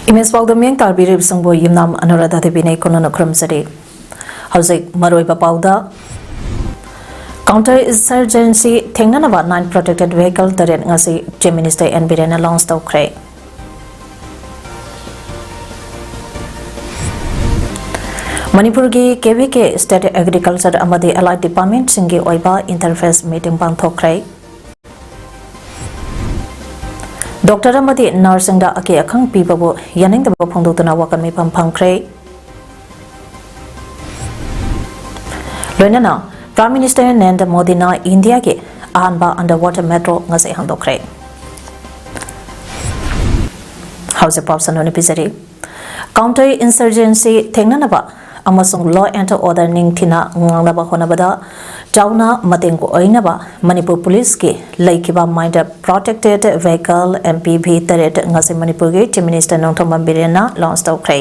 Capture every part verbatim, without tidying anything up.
Image ꯄꯥꯎꯗ ꯃꯤꯠꯌꯦꯡ ꯇꯥꯕꯤꯔꯤꯕꯁꯤꯡꯕꯨ ꯌꯨꯝꯅꯥꯝ ꯑꯅꯨꯔꯥꯙꯥ ꯗꯦꯕꯤꯅ ꯏꯈꯣꯟꯅꯅ ꯈꯨꯔꯨꯝꯖꯔꯤ꯫ ꯍꯧꯖꯤꯛ ꯃꯔꯨꯑꯣꯏꯕ ꯄꯥꯎꯗ, counter insurgency ꯊꯦꯡꯅꯅꯕ nine protected vehicle ꯇꯔꯦꯠ ꯉꯁꯤ Chief Minister ꯑꯦꯟ ꯕꯤꯔꯦꯟꯅ launch ꯇꯧꯈ꯭ꯔꯦ꯫ ꯃꯅꯤꯄꯨꯔꯒꯤ ꯀꯦ ꯚꯤ ꯀꯦ State Agriculture ꯑꯃꯗꯤ Allied Departmentꯁꯤꯡꯒꯤ ꯑꯣꯏꯕ interface meeting ꯄꯥꯡꯊꯣꯛꯈ꯭ꯔꯦ꯫ ꯗꯣꯛꯇꯔ ꯑꯃꯗꯤ ꯅꯔꯁꯁꯤꯡꯗ ꯑꯀꯤ ꯑꯈꯪ ꯄꯤꯕꯕꯨ ꯌꯥꯅꯤꯡꯗꯕ ꯐꯣꯡꯗꯣꯛꯇꯨꯅ ꯋꯥꯀꯠ ꯃꯤꯐꯝ ꯐꯪꯈ꯭ꯔꯦ꯫ ꯂꯣꯏꯅꯅ Prime Minister ꯅꯔꯦꯟꯗ꯭ꯔ ꯃꯣꯗꯤꯅ ꯏꯟꯗꯤꯌꯥꯒꯤ ꯑꯍꯥꯟꯕ underwater metro ꯉꯁꯤ ꯍꯥꯡꯗꯣꯛꯈ꯭ꯔꯦ꯫ ꯍꯧꯖꯤꯛ ꯄꯥꯎ ꯁꯟꯗꯣꯛꯅ ꯄꯤꯖꯔꯤ꯫ Counter insurgency ꯊꯦꯡꯅꯅꯕ ꯑꯃꯁꯨꯡ law and order ꯅꯤꯡꯊꯤꯅ ꯉꯥꯛꯅꯕ ꯍꯣꯠꯅꯕꯗ ꯆꯥꯎꯅ ꯃꯇꯦꯡ ꯑꯣꯏꯅꯕ ꯃꯅꯤꯄꯨꯔ ꯄꯨꯂꯤꯁꯀꯤ ꯂꯩꯈꯤꯕ nine protected vehicle M P V ꯇꯔꯦꯠ ꯉꯁꯤ ꯃꯅꯤꯄꯨꯔꯒꯤ Chief Minister ꯅꯣꯡꯊꯣꯝꯕꯝ ꯕꯤꯔꯦꯟꯅ launch ꯇꯧꯈ꯭ꯔꯦ꯫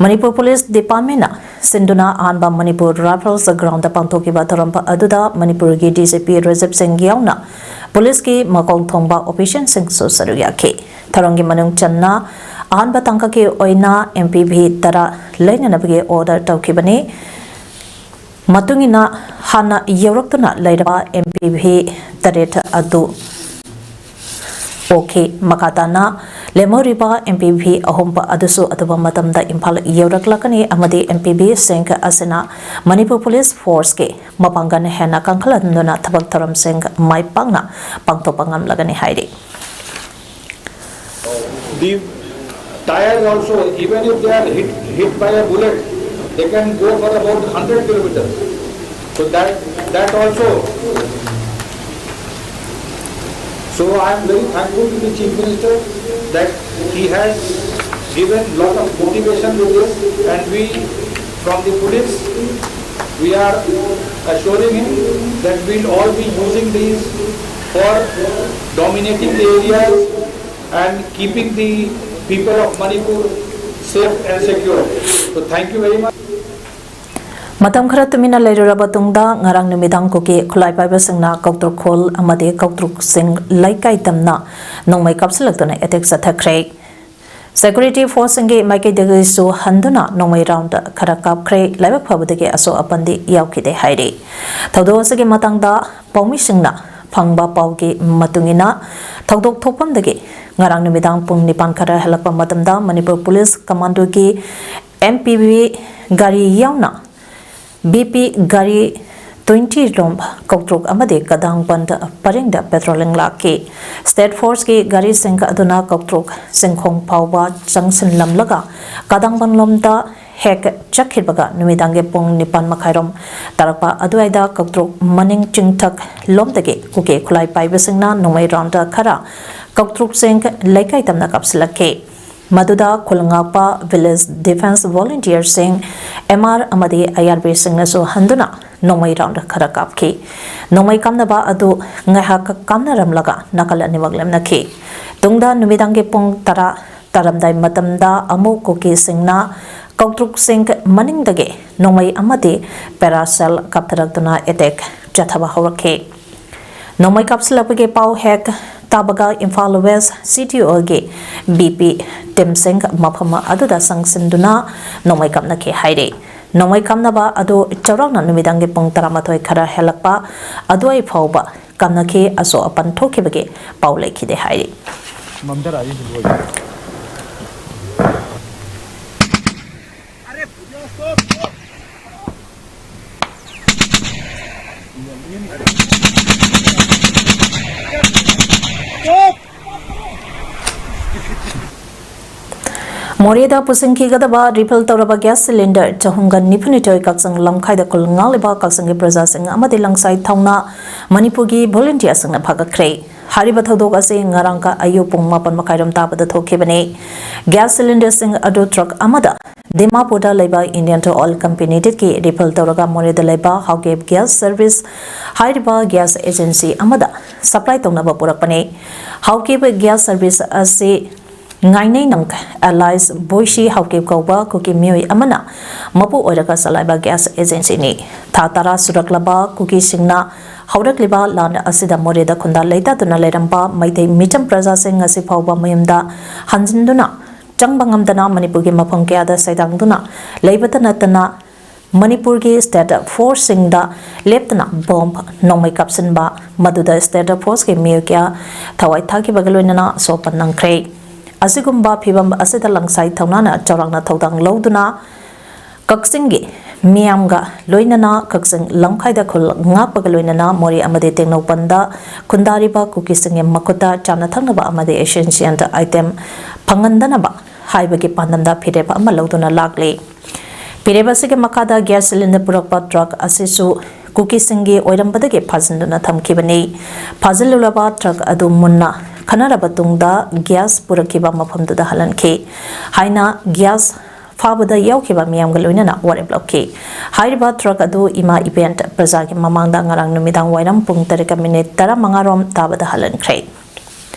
ꯃꯅꯤꯄꯨꯔ ꯄꯨꯂꯤꯁ departmentꯅ ꯁꯤꯟꯗꯨꯅ ꯑꯍꯥꯟꯕ ꯃꯅꯤꯄꯨꯔ Rifles groundꯗ ꯄꯥꯡꯊꯣꯛꯈꯤꯕ ꯊꯧꯔꯝ ꯑꯗꯨꯗ ꯃꯅꯤꯄꯨꯔꯒꯤ D G P ꯔꯖꯕ ꯁꯤꯡ ꯌꯥꯎꯅ ꯄꯨꯂꯤꯁꯀꯤ ꯃꯀꯣꯛ ꯊꯣꯡꯕ officialꯁꯤꯡꯁꯨ ꯁꯔꯨꯛ ꯌꯥꯈꯤ꯫ ꯊꯧꯔꯝꯒꯤ ꯃꯅꯨꯡ ꯆꯟꯅ ꯑꯍꯥꯟꯕ ꯇꯥꯡꯀꯛꯀꯤ ꯑꯣꯏꯅ M P V ꯇꯔꯥ ꯂꯩꯅꯅꯕꯒꯤ order ꯇꯧꯈꯤꯕꯅꯤ꯫ ꯃꯇꯨꯡ ꯏꯟꯅ ꯍꯥꯟꯅ ꯌꯧꯔꯛꯇꯨꯅ ꯂꯩꯔꯕ M P V ꯇꯔꯦꯠ ꯑꯗꯨ ꯑꯣꯛꯈꯤ꯫ ꯃꯈꯥ ꯇꯥꯅ ꯂꯦꯝꯍꯧꯔꯤꯕ M P V ꯑꯍꯨꯝ ꯑꯗꯨꯁꯨ ꯑꯊꯨꯕ ꯃꯇꯝꯗ ꯏꯝꯐꯥꯜ ꯌꯧꯔꯛꯂꯛꯀꯅꯤ ꯑꯃꯗꯤ M P Vꯁꯤꯡ ꯑꯁꯤꯅ ꯃꯅꯤꯄꯨꯔ ꯄꯨꯂꯤꯁ ꯐꯣꯔꯁꯀꯤ ꯃꯄꯥꯡꯒꯜ ꯍꯦꯟꯅ ꯀꯟꯈꯠꯍꯟꯗꯨꯅ ꯊꯕꯛ ꯊꯧꯔꯝꯁꯤꯡ ꯃꯥꯏ ꯄꯥꯛꯅ ꯄꯥꯡꯊꯣꯛꯄ ꯉꯝꯂꯒꯅꯤ ꯍꯥꯏꯔꯤ꯫ The tires also, even if they are hit, hit by a bullet, they can go for about hundred kilometers. So that, that also. So I am very thankful to the Chief Minister that he has given lot of motivation with this, and we from the police, we are assuring him that we'll all be using these for dominating the areas and keeping the people of Manipur safe and secure. So thank you very much. ꯃꯇꯝ ꯈꯔ ꯇꯨꯃꯤꯟꯅ ꯂꯩꯔꯨꯔꯕ ꯇꯨꯡꯗ ꯉꯔꯥꯡ ꯅꯨꯃꯤꯗꯥꯡ ꯀꯨꯀꯤ ꯈꯨꯠꯂꯥꯏ ꯄꯥꯏꯕꯁꯤꯡꯅ ꯀꯧꯇ꯭ꯔꯨꯛꯈꯣꯜ ꯑꯃꯗꯤ ꯀꯧꯇ꯭ꯔꯨꯛꯁꯤꯡ ꯂꯩꯀꯥꯏ ꯇꯝꯅ ꯅꯣꯡꯃꯩ ꯀꯥꯞꯁꯤꯜꯂꯛꯇꯨꯅ attack ꯆꯠꯊꯈ꯭ꯔꯦ꯫ Security forceꯁꯤꯡꯒꯤ ꯃꯥꯏꯀꯩꯗꯒꯤꯁꯨ ꯍꯟꯗꯨꯅ ꯅꯣꯡꯃꯩ round ꯈꯔ ꯀꯥꯞꯈ꯭ꯔꯦ꯫ ꯂꯥꯏꯕꯛ ꯐꯕꯗꯒꯤ ꯑꯁꯣꯛ ꯑꯄꯟꯗꯤ ꯌꯥꯎꯈꯤꯗꯦ ꯍꯥꯏꯔꯤ꯫ ꯊꯧꯗꯣꯛ ꯑꯁꯤꯒꯤ ꯃꯇꯥꯡꯗ ꯄꯥꯎꯃꯤꯁꯤꯡꯅ ꯐꯪꯕ ꯄꯥꯎꯒꯤ ꯃꯇꯨꯡ ꯏꯟꯅ, ꯊꯧꯗꯣꯛ ꯊꯣꯛꯐꯝꯗꯒꯤ ꯉꯔꯥꯡ ꯅꯨꯃꯤꯗꯥꯡ ꯄꯨꯡ ꯅꯤꯄꯥꯟ ꯈꯔ ꯍꯦꯜꯂꯛꯄ ꯃꯇꯝꯗ ꯃꯅꯤꯄꯨꯔ ꯄꯨꯂꯤꯁ ꯀꯃꯥꯟꯗꯣꯒꯤ M P V ꯒꯥꯔꯤ ꯌꯥꯎꯅ B P ꯒꯥꯔꯤ twenty ꯂꯣꯝ ꯀꯧꯇ꯭ꯔꯨꯛ ꯑꯃꯗꯤ ꯀꯗꯥꯡꯕꯟ ꯄꯔꯤꯡꯗ patrolling ꯂꯥꯛꯈꯤ꯫ State forceꯀꯤ ꯒꯥꯔꯤꯁꯤꯡ ꯑꯗꯨꯅ ꯀꯧꯇ꯭ꯔꯨꯛ ꯆꯤꯡꯈꯣꯡ ꯐꯥꯎꯕ ꯆꯪꯁꯤꯜꯂꯝꯂꯒ ꯀꯗꯥꯡꯕꯟ ꯂꯣꯝꯗ ꯍꯦꯛ ꯆꯠꯈꯤꯕꯒ ꯅꯨꯃꯤꯗꯥꯡꯒꯤ ꯄꯨꯡ ꯅꯤꯄꯥꯟ ꯃꯈꯥꯏꯔꯣꯝ ꯇꯥꯔꯛꯄ ꯑꯗꯨꯋꯥꯏꯗ ꯀꯧꯇ꯭ꯔꯨꯛ ꯃꯅꯤꯡ ꯆꯤꯡꯊꯛ ꯂꯣꯝꯗꯒꯤ ꯀꯨꯀꯤ ꯈꯨꯠꯂꯥꯏ ꯄꯥꯏꯕꯁꯤꯡꯅ ꯅꯣꯡꯃꯩ round ꯈꯔ ꯀꯧꯇ꯭ꯔꯨꯛꯁꯤꯡ ꯂꯩꯀꯥꯏ ꯇꯝꯅ ꯀꯥꯞꯁꯤꯜꯂꯛꯈꯤ꯫ ꯃꯗꯨꯗ ꯈꯨꯜ ꯉꯥꯛꯄ, village defence volunteerꯁꯤꯡ, M R ꯑꯃꯗꯤ I R Bꯁꯤꯡꯅꯁꯨ ꯍꯟꯗꯨꯅ ꯅꯣꯡꯃꯩ round ꯈꯔ ꯀꯥꯞꯈꯤ꯫ ꯅꯣꯡꯃꯩ ꯀꯥꯞꯅꯕ ꯑꯗꯨ ꯉꯥꯏꯍꯥꯛ ꯀꯥꯞꯅꯔꯝꯂꯒ ꯅꯥꯀꯜ ꯑꯅꯤꯃꯛ ꯂꯦꯞꯅꯈꯤ꯫ ꯇꯨꯡꯗ ꯅꯨꯃꯤꯗꯥꯡꯒꯤ ꯄꯨꯡ ꯇꯔꯥ ꯇꯥꯔꯝꯗꯥꯏ ꯃꯇꯝꯗ ꯑꯃꯨꯛ ꯀꯨꯀꯤꯁꯤꯡꯅ ꯀꯧꯇ꯭ꯔꯨꯛꯁꯤꯡ ꯃꯅꯤꯡꯗꯒꯤ ꯅꯣꯡꯃꯩ ꯑꯃꯗꯤ parashell ꯀꯥꯞꯊꯔꯛꯇꯨꯅ attack ꯆꯠꯊꯕ ꯍꯧꯔꯛꯈꯤ꯫ ꯅꯣꯡꯃꯩ ꯀꯥꯞꯁꯤꯜꯂꯛꯄꯒꯤ ꯄꯥꯎ ꯍꯦꯛ ꯇꯥꯕꯒ Imphal West C D O ꯒꯤ B P teamꯁꯤꯡ ꯃꯐꯝ ꯑꯗꯨꯗ ꯆꯪꯁꯤꯟꯗꯨꯅ ꯅꯣꯡꯃꯩ ꯀꯥꯞꯅꯈꯤ ꯍꯥꯏꯔꯤ꯫ ꯅꯣꯡꯃꯩ ꯀꯥꯞꯅꯕ ꯑꯗꯨ ꯆꯥꯎꯔꯥꯛꯅ ꯅꯨꯃꯤꯗꯥꯡꯒꯤ ꯄꯨꯡ ꯇꯔꯥꯃꯥꯊꯣꯏ ꯈꯔ ꯍꯦꯜꯂꯛꯄ ꯑꯗꯨꯋꯥꯏ ꯐꯥꯎꯕ ꯀꯥꯞꯅꯈꯤ꯫ ꯑꯁꯣꯛ ꯑꯄꯟ ꯊꯣꯛꯈꯤꯕꯒꯤ ꯄꯥꯎ ꯂꯩꯈꯤꯗꯦ ꯍꯥꯏꯔꯤ꯫ ꯃꯣꯔꯦꯗ ꯄꯨꯁꯤꯟꯈꯤꯒꯗꯕ refill ꯇꯧꯔꯕ gas cylinder ꯆꯍꯨꯝꯒ ꯅꯤꯐꯨꯅꯤꯊꯣꯏ ꯀꯛꯆꯤꯡ ꯂꯝꯈꯥꯏꯗ ꯈꯨꯜ ꯉꯥꯛꯂꯤꯕ ꯀꯛꯆꯤꯡꯒꯤ ꯄ꯭ꯔꯖꯥꯁꯤꯡ ꯑꯃꯗꯤ ꯂꯪꯁꯥꯏ ꯊꯧꯅꯥ ꯃꯅꯤꯄꯨꯔꯒꯤ volunteerꯁꯤꯡꯅ ꯐꯥꯒꯠꯈ꯭ꯔꯦ꯫ ꯍꯥꯏꯔꯤꯕ ꯊꯧꯗꯣꯛ ꯑꯁꯤ ꯉꯔꯥꯡꯒ ꯑꯌꯨꯛ ꯄꯨꯡ ꯃꯥꯄꯟ ꯃꯈꯥꯏꯔꯣꯝ ꯇꯥꯕꯗ ꯊꯣꯛꯈꯤꯕꯅꯤ꯫ Gas cylinderꯁꯤꯡ ꯑꯗꯨ truck ꯑꯃꯗ ꯗꯤꯃꯥꯄꯨꯔꯗ ꯂꯩꯕ Indian Oil Company Limited ꯀꯤ refill ꯇꯧꯔꯒ ꯃꯣꯔꯦꯗ ꯂꯩꯕ ꯍꯥꯎꯀꯦꯞ Gas Service ꯍꯥꯏꯔꯤꯕ gas agency ꯑꯃꯗ supply ꯇꯧꯅꯕ ꯄꯨꯔꯛꯄꯅꯤ꯫ ꯍꯥꯎꯀꯦꯞ Gas Service ꯑꯁꯤ ꯉꯥꯏꯅꯩꯅꯪ alias ꯕꯣꯏꯁꯤ ꯍꯥꯎꯀꯦꯞ ꯀꯧꯕ ꯀꯨꯀꯤ ꯃꯤꯑꯣꯏ ꯑꯃꯅ ꯃꯄꯨ ꯑꯣꯏꯔꯒ ꯆꯂꯥꯏꯕ gas agencyꯅꯤ꯫ ꯊꯥ ꯇꯔꯥ ꯁꯨꯔꯛꯂꯕ ꯀꯨꯀꯤꯁꯤꯡꯅ ꯍꯧꯔꯛꯂꯤꯕ ꯂꯥꯟ ꯑꯁꯤꯗ ꯃꯣꯔꯦꯗ ꯈꯨꯟꯗꯥ ꯂꯩꯇꯥꯗꯨꯅ ꯂꯩꯔꯝꯕ ꯃꯩꯇꯩ ꯃꯤꯆꯝ ꯄ꯭ꯔꯖꯥꯁꯤꯡ ꯉꯁꯤ ꯐꯥꯎꯕ ꯃꯌꯨꯝꯗ ꯍꯟꯖꯤꯟꯗꯨꯅ ꯆꯪꯕ ꯉꯝꯗꯅ ꯃꯅꯤꯄꯨꯔꯒꯤ ꯃꯐꯝ ꯀꯌꯥꯗ ꯁꯩꯗꯥꯡꯗꯨꯅ ꯂꯩꯕꯇ ꯅꯠꯇꯅ ꯃꯅꯤꯄꯨꯔꯒꯤ state forceꯁꯤꯡꯗ ꯂꯦꯞꯇꯅ bomb ꯅꯣꯡꯃꯩ ꯀꯥꯞꯁꯤꯟꯕ, ꯃꯗꯨꯗ state forceꯀꯤ ꯃꯤꯑꯣꯏ ꯀꯌꯥ ꯊꯋꯥꯏ ꯊꯥꯈꯤꯕꯒ ꯂꯣꯏꯅꯅ ꯑꯁꯣꯛ ꯑꯄꯟ ꯅꯪꯈ꯭ꯔꯦ꯫ ꯑꯁꯤꯒꯨꯝꯕ ꯐꯤꯕꯝ ꯑꯁꯤꯗ ꯂꯪꯁꯥꯏ ꯊꯧꯅꯥꯅ ꯆꯥꯎꯔꯥꯛꯅ ꯊꯧꯗꯥꯡ ꯂꯧꯗꯨꯅ ꯀꯛꯆꯤꯡꯒꯤ ꯃꯤꯌꯥꯝꯒ ꯂꯣꯏꯅꯅ ꯀꯛꯆꯤꯡ ꯂꯝꯈꯥꯏꯗ ꯈꯨꯜ ꯉꯥꯛꯄꯒ ꯂꯣꯏꯅꯅ ꯃꯣꯔꯦ ꯑꯃꯗꯤ ꯇꯦꯡꯅꯧꯄꯜꯗ ꯈꯨꯟꯗꯥꯔꯤꯕ ꯀꯨꯀꯤꯁꯤꯡꯒꯤ ꯃꯈꯨꯠꯇ ꯆꯥꯅ ꯊꯛꯅꯕ ꯑꯃꯗꯤ essential item ꯐꯪꯍꯟꯗꯅꯕ ꯍꯥꯏꯕꯒꯤ ꯄꯥꯟꯗꯝꯗ ꯐꯤꯔꯦꯞ ꯑꯃ ꯂꯧꯗꯨꯅ ꯂꯥꯛꯂꯤ꯫ ꯐꯤꯔꯦꯞ ꯑꯁꯤꯒꯤ ꯃꯈꯥꯗ gas cylinder ꯄꯨꯔꯛꯄ truck ꯑꯁꯤꯁꯨ ꯀꯨꯀꯤꯁꯤꯡꯒꯤ ꯑꯣꯏꯔꯝꯕꯗꯒꯤ ꯐꯥꯖꯤꯟꯗꯨꯅ ꯊꯝꯈꯤꯕꯅꯤ꯫ ꯐꯥꯖꯤꯜꯂꯨꯔꯕ truck ꯑꯗꯨ ꯃꯨꯟꯅ ꯈꯟꯅꯔꯕ ꯇꯨꯡꯗ gas ꯄꯨꯔꯛꯈꯤꯕ ꯃꯐꯝꯗꯨꯗ ꯍꯜꯍꯟꯈꯤ ꯍꯥꯏꯅ gas ꯐꯥꯕꯗ ꯌꯥꯎꯈꯤꯕ ꯃꯤꯌꯥꯝꯒ ꯂꯣꯏꯅꯅ ꯋꯥꯔꯦꯞ ꯂꯧꯈꯤ꯫ ꯍꯥꯏꯔꯤꯕ truck ꯑꯗꯨ ꯏꯃꯥ ꯏꯕꯦꯟ ꯄ꯭ꯔꯖꯥꯒꯤ ꯃꯃꯥꯡꯗ ꯉꯔꯥꯡ ꯅꯨꯃꯤꯗꯥꯡ ꯋꯥꯏꯔꯝ ꯄꯨꯡ ꯇꯔꯦꯠꯀ minute ꯇꯔꯥꯃꯉꯥ ꯔꯣꯝ ꯇꯥꯕꯗ ꯍꯜꯍꯟꯈ꯭ꯔꯦ꯫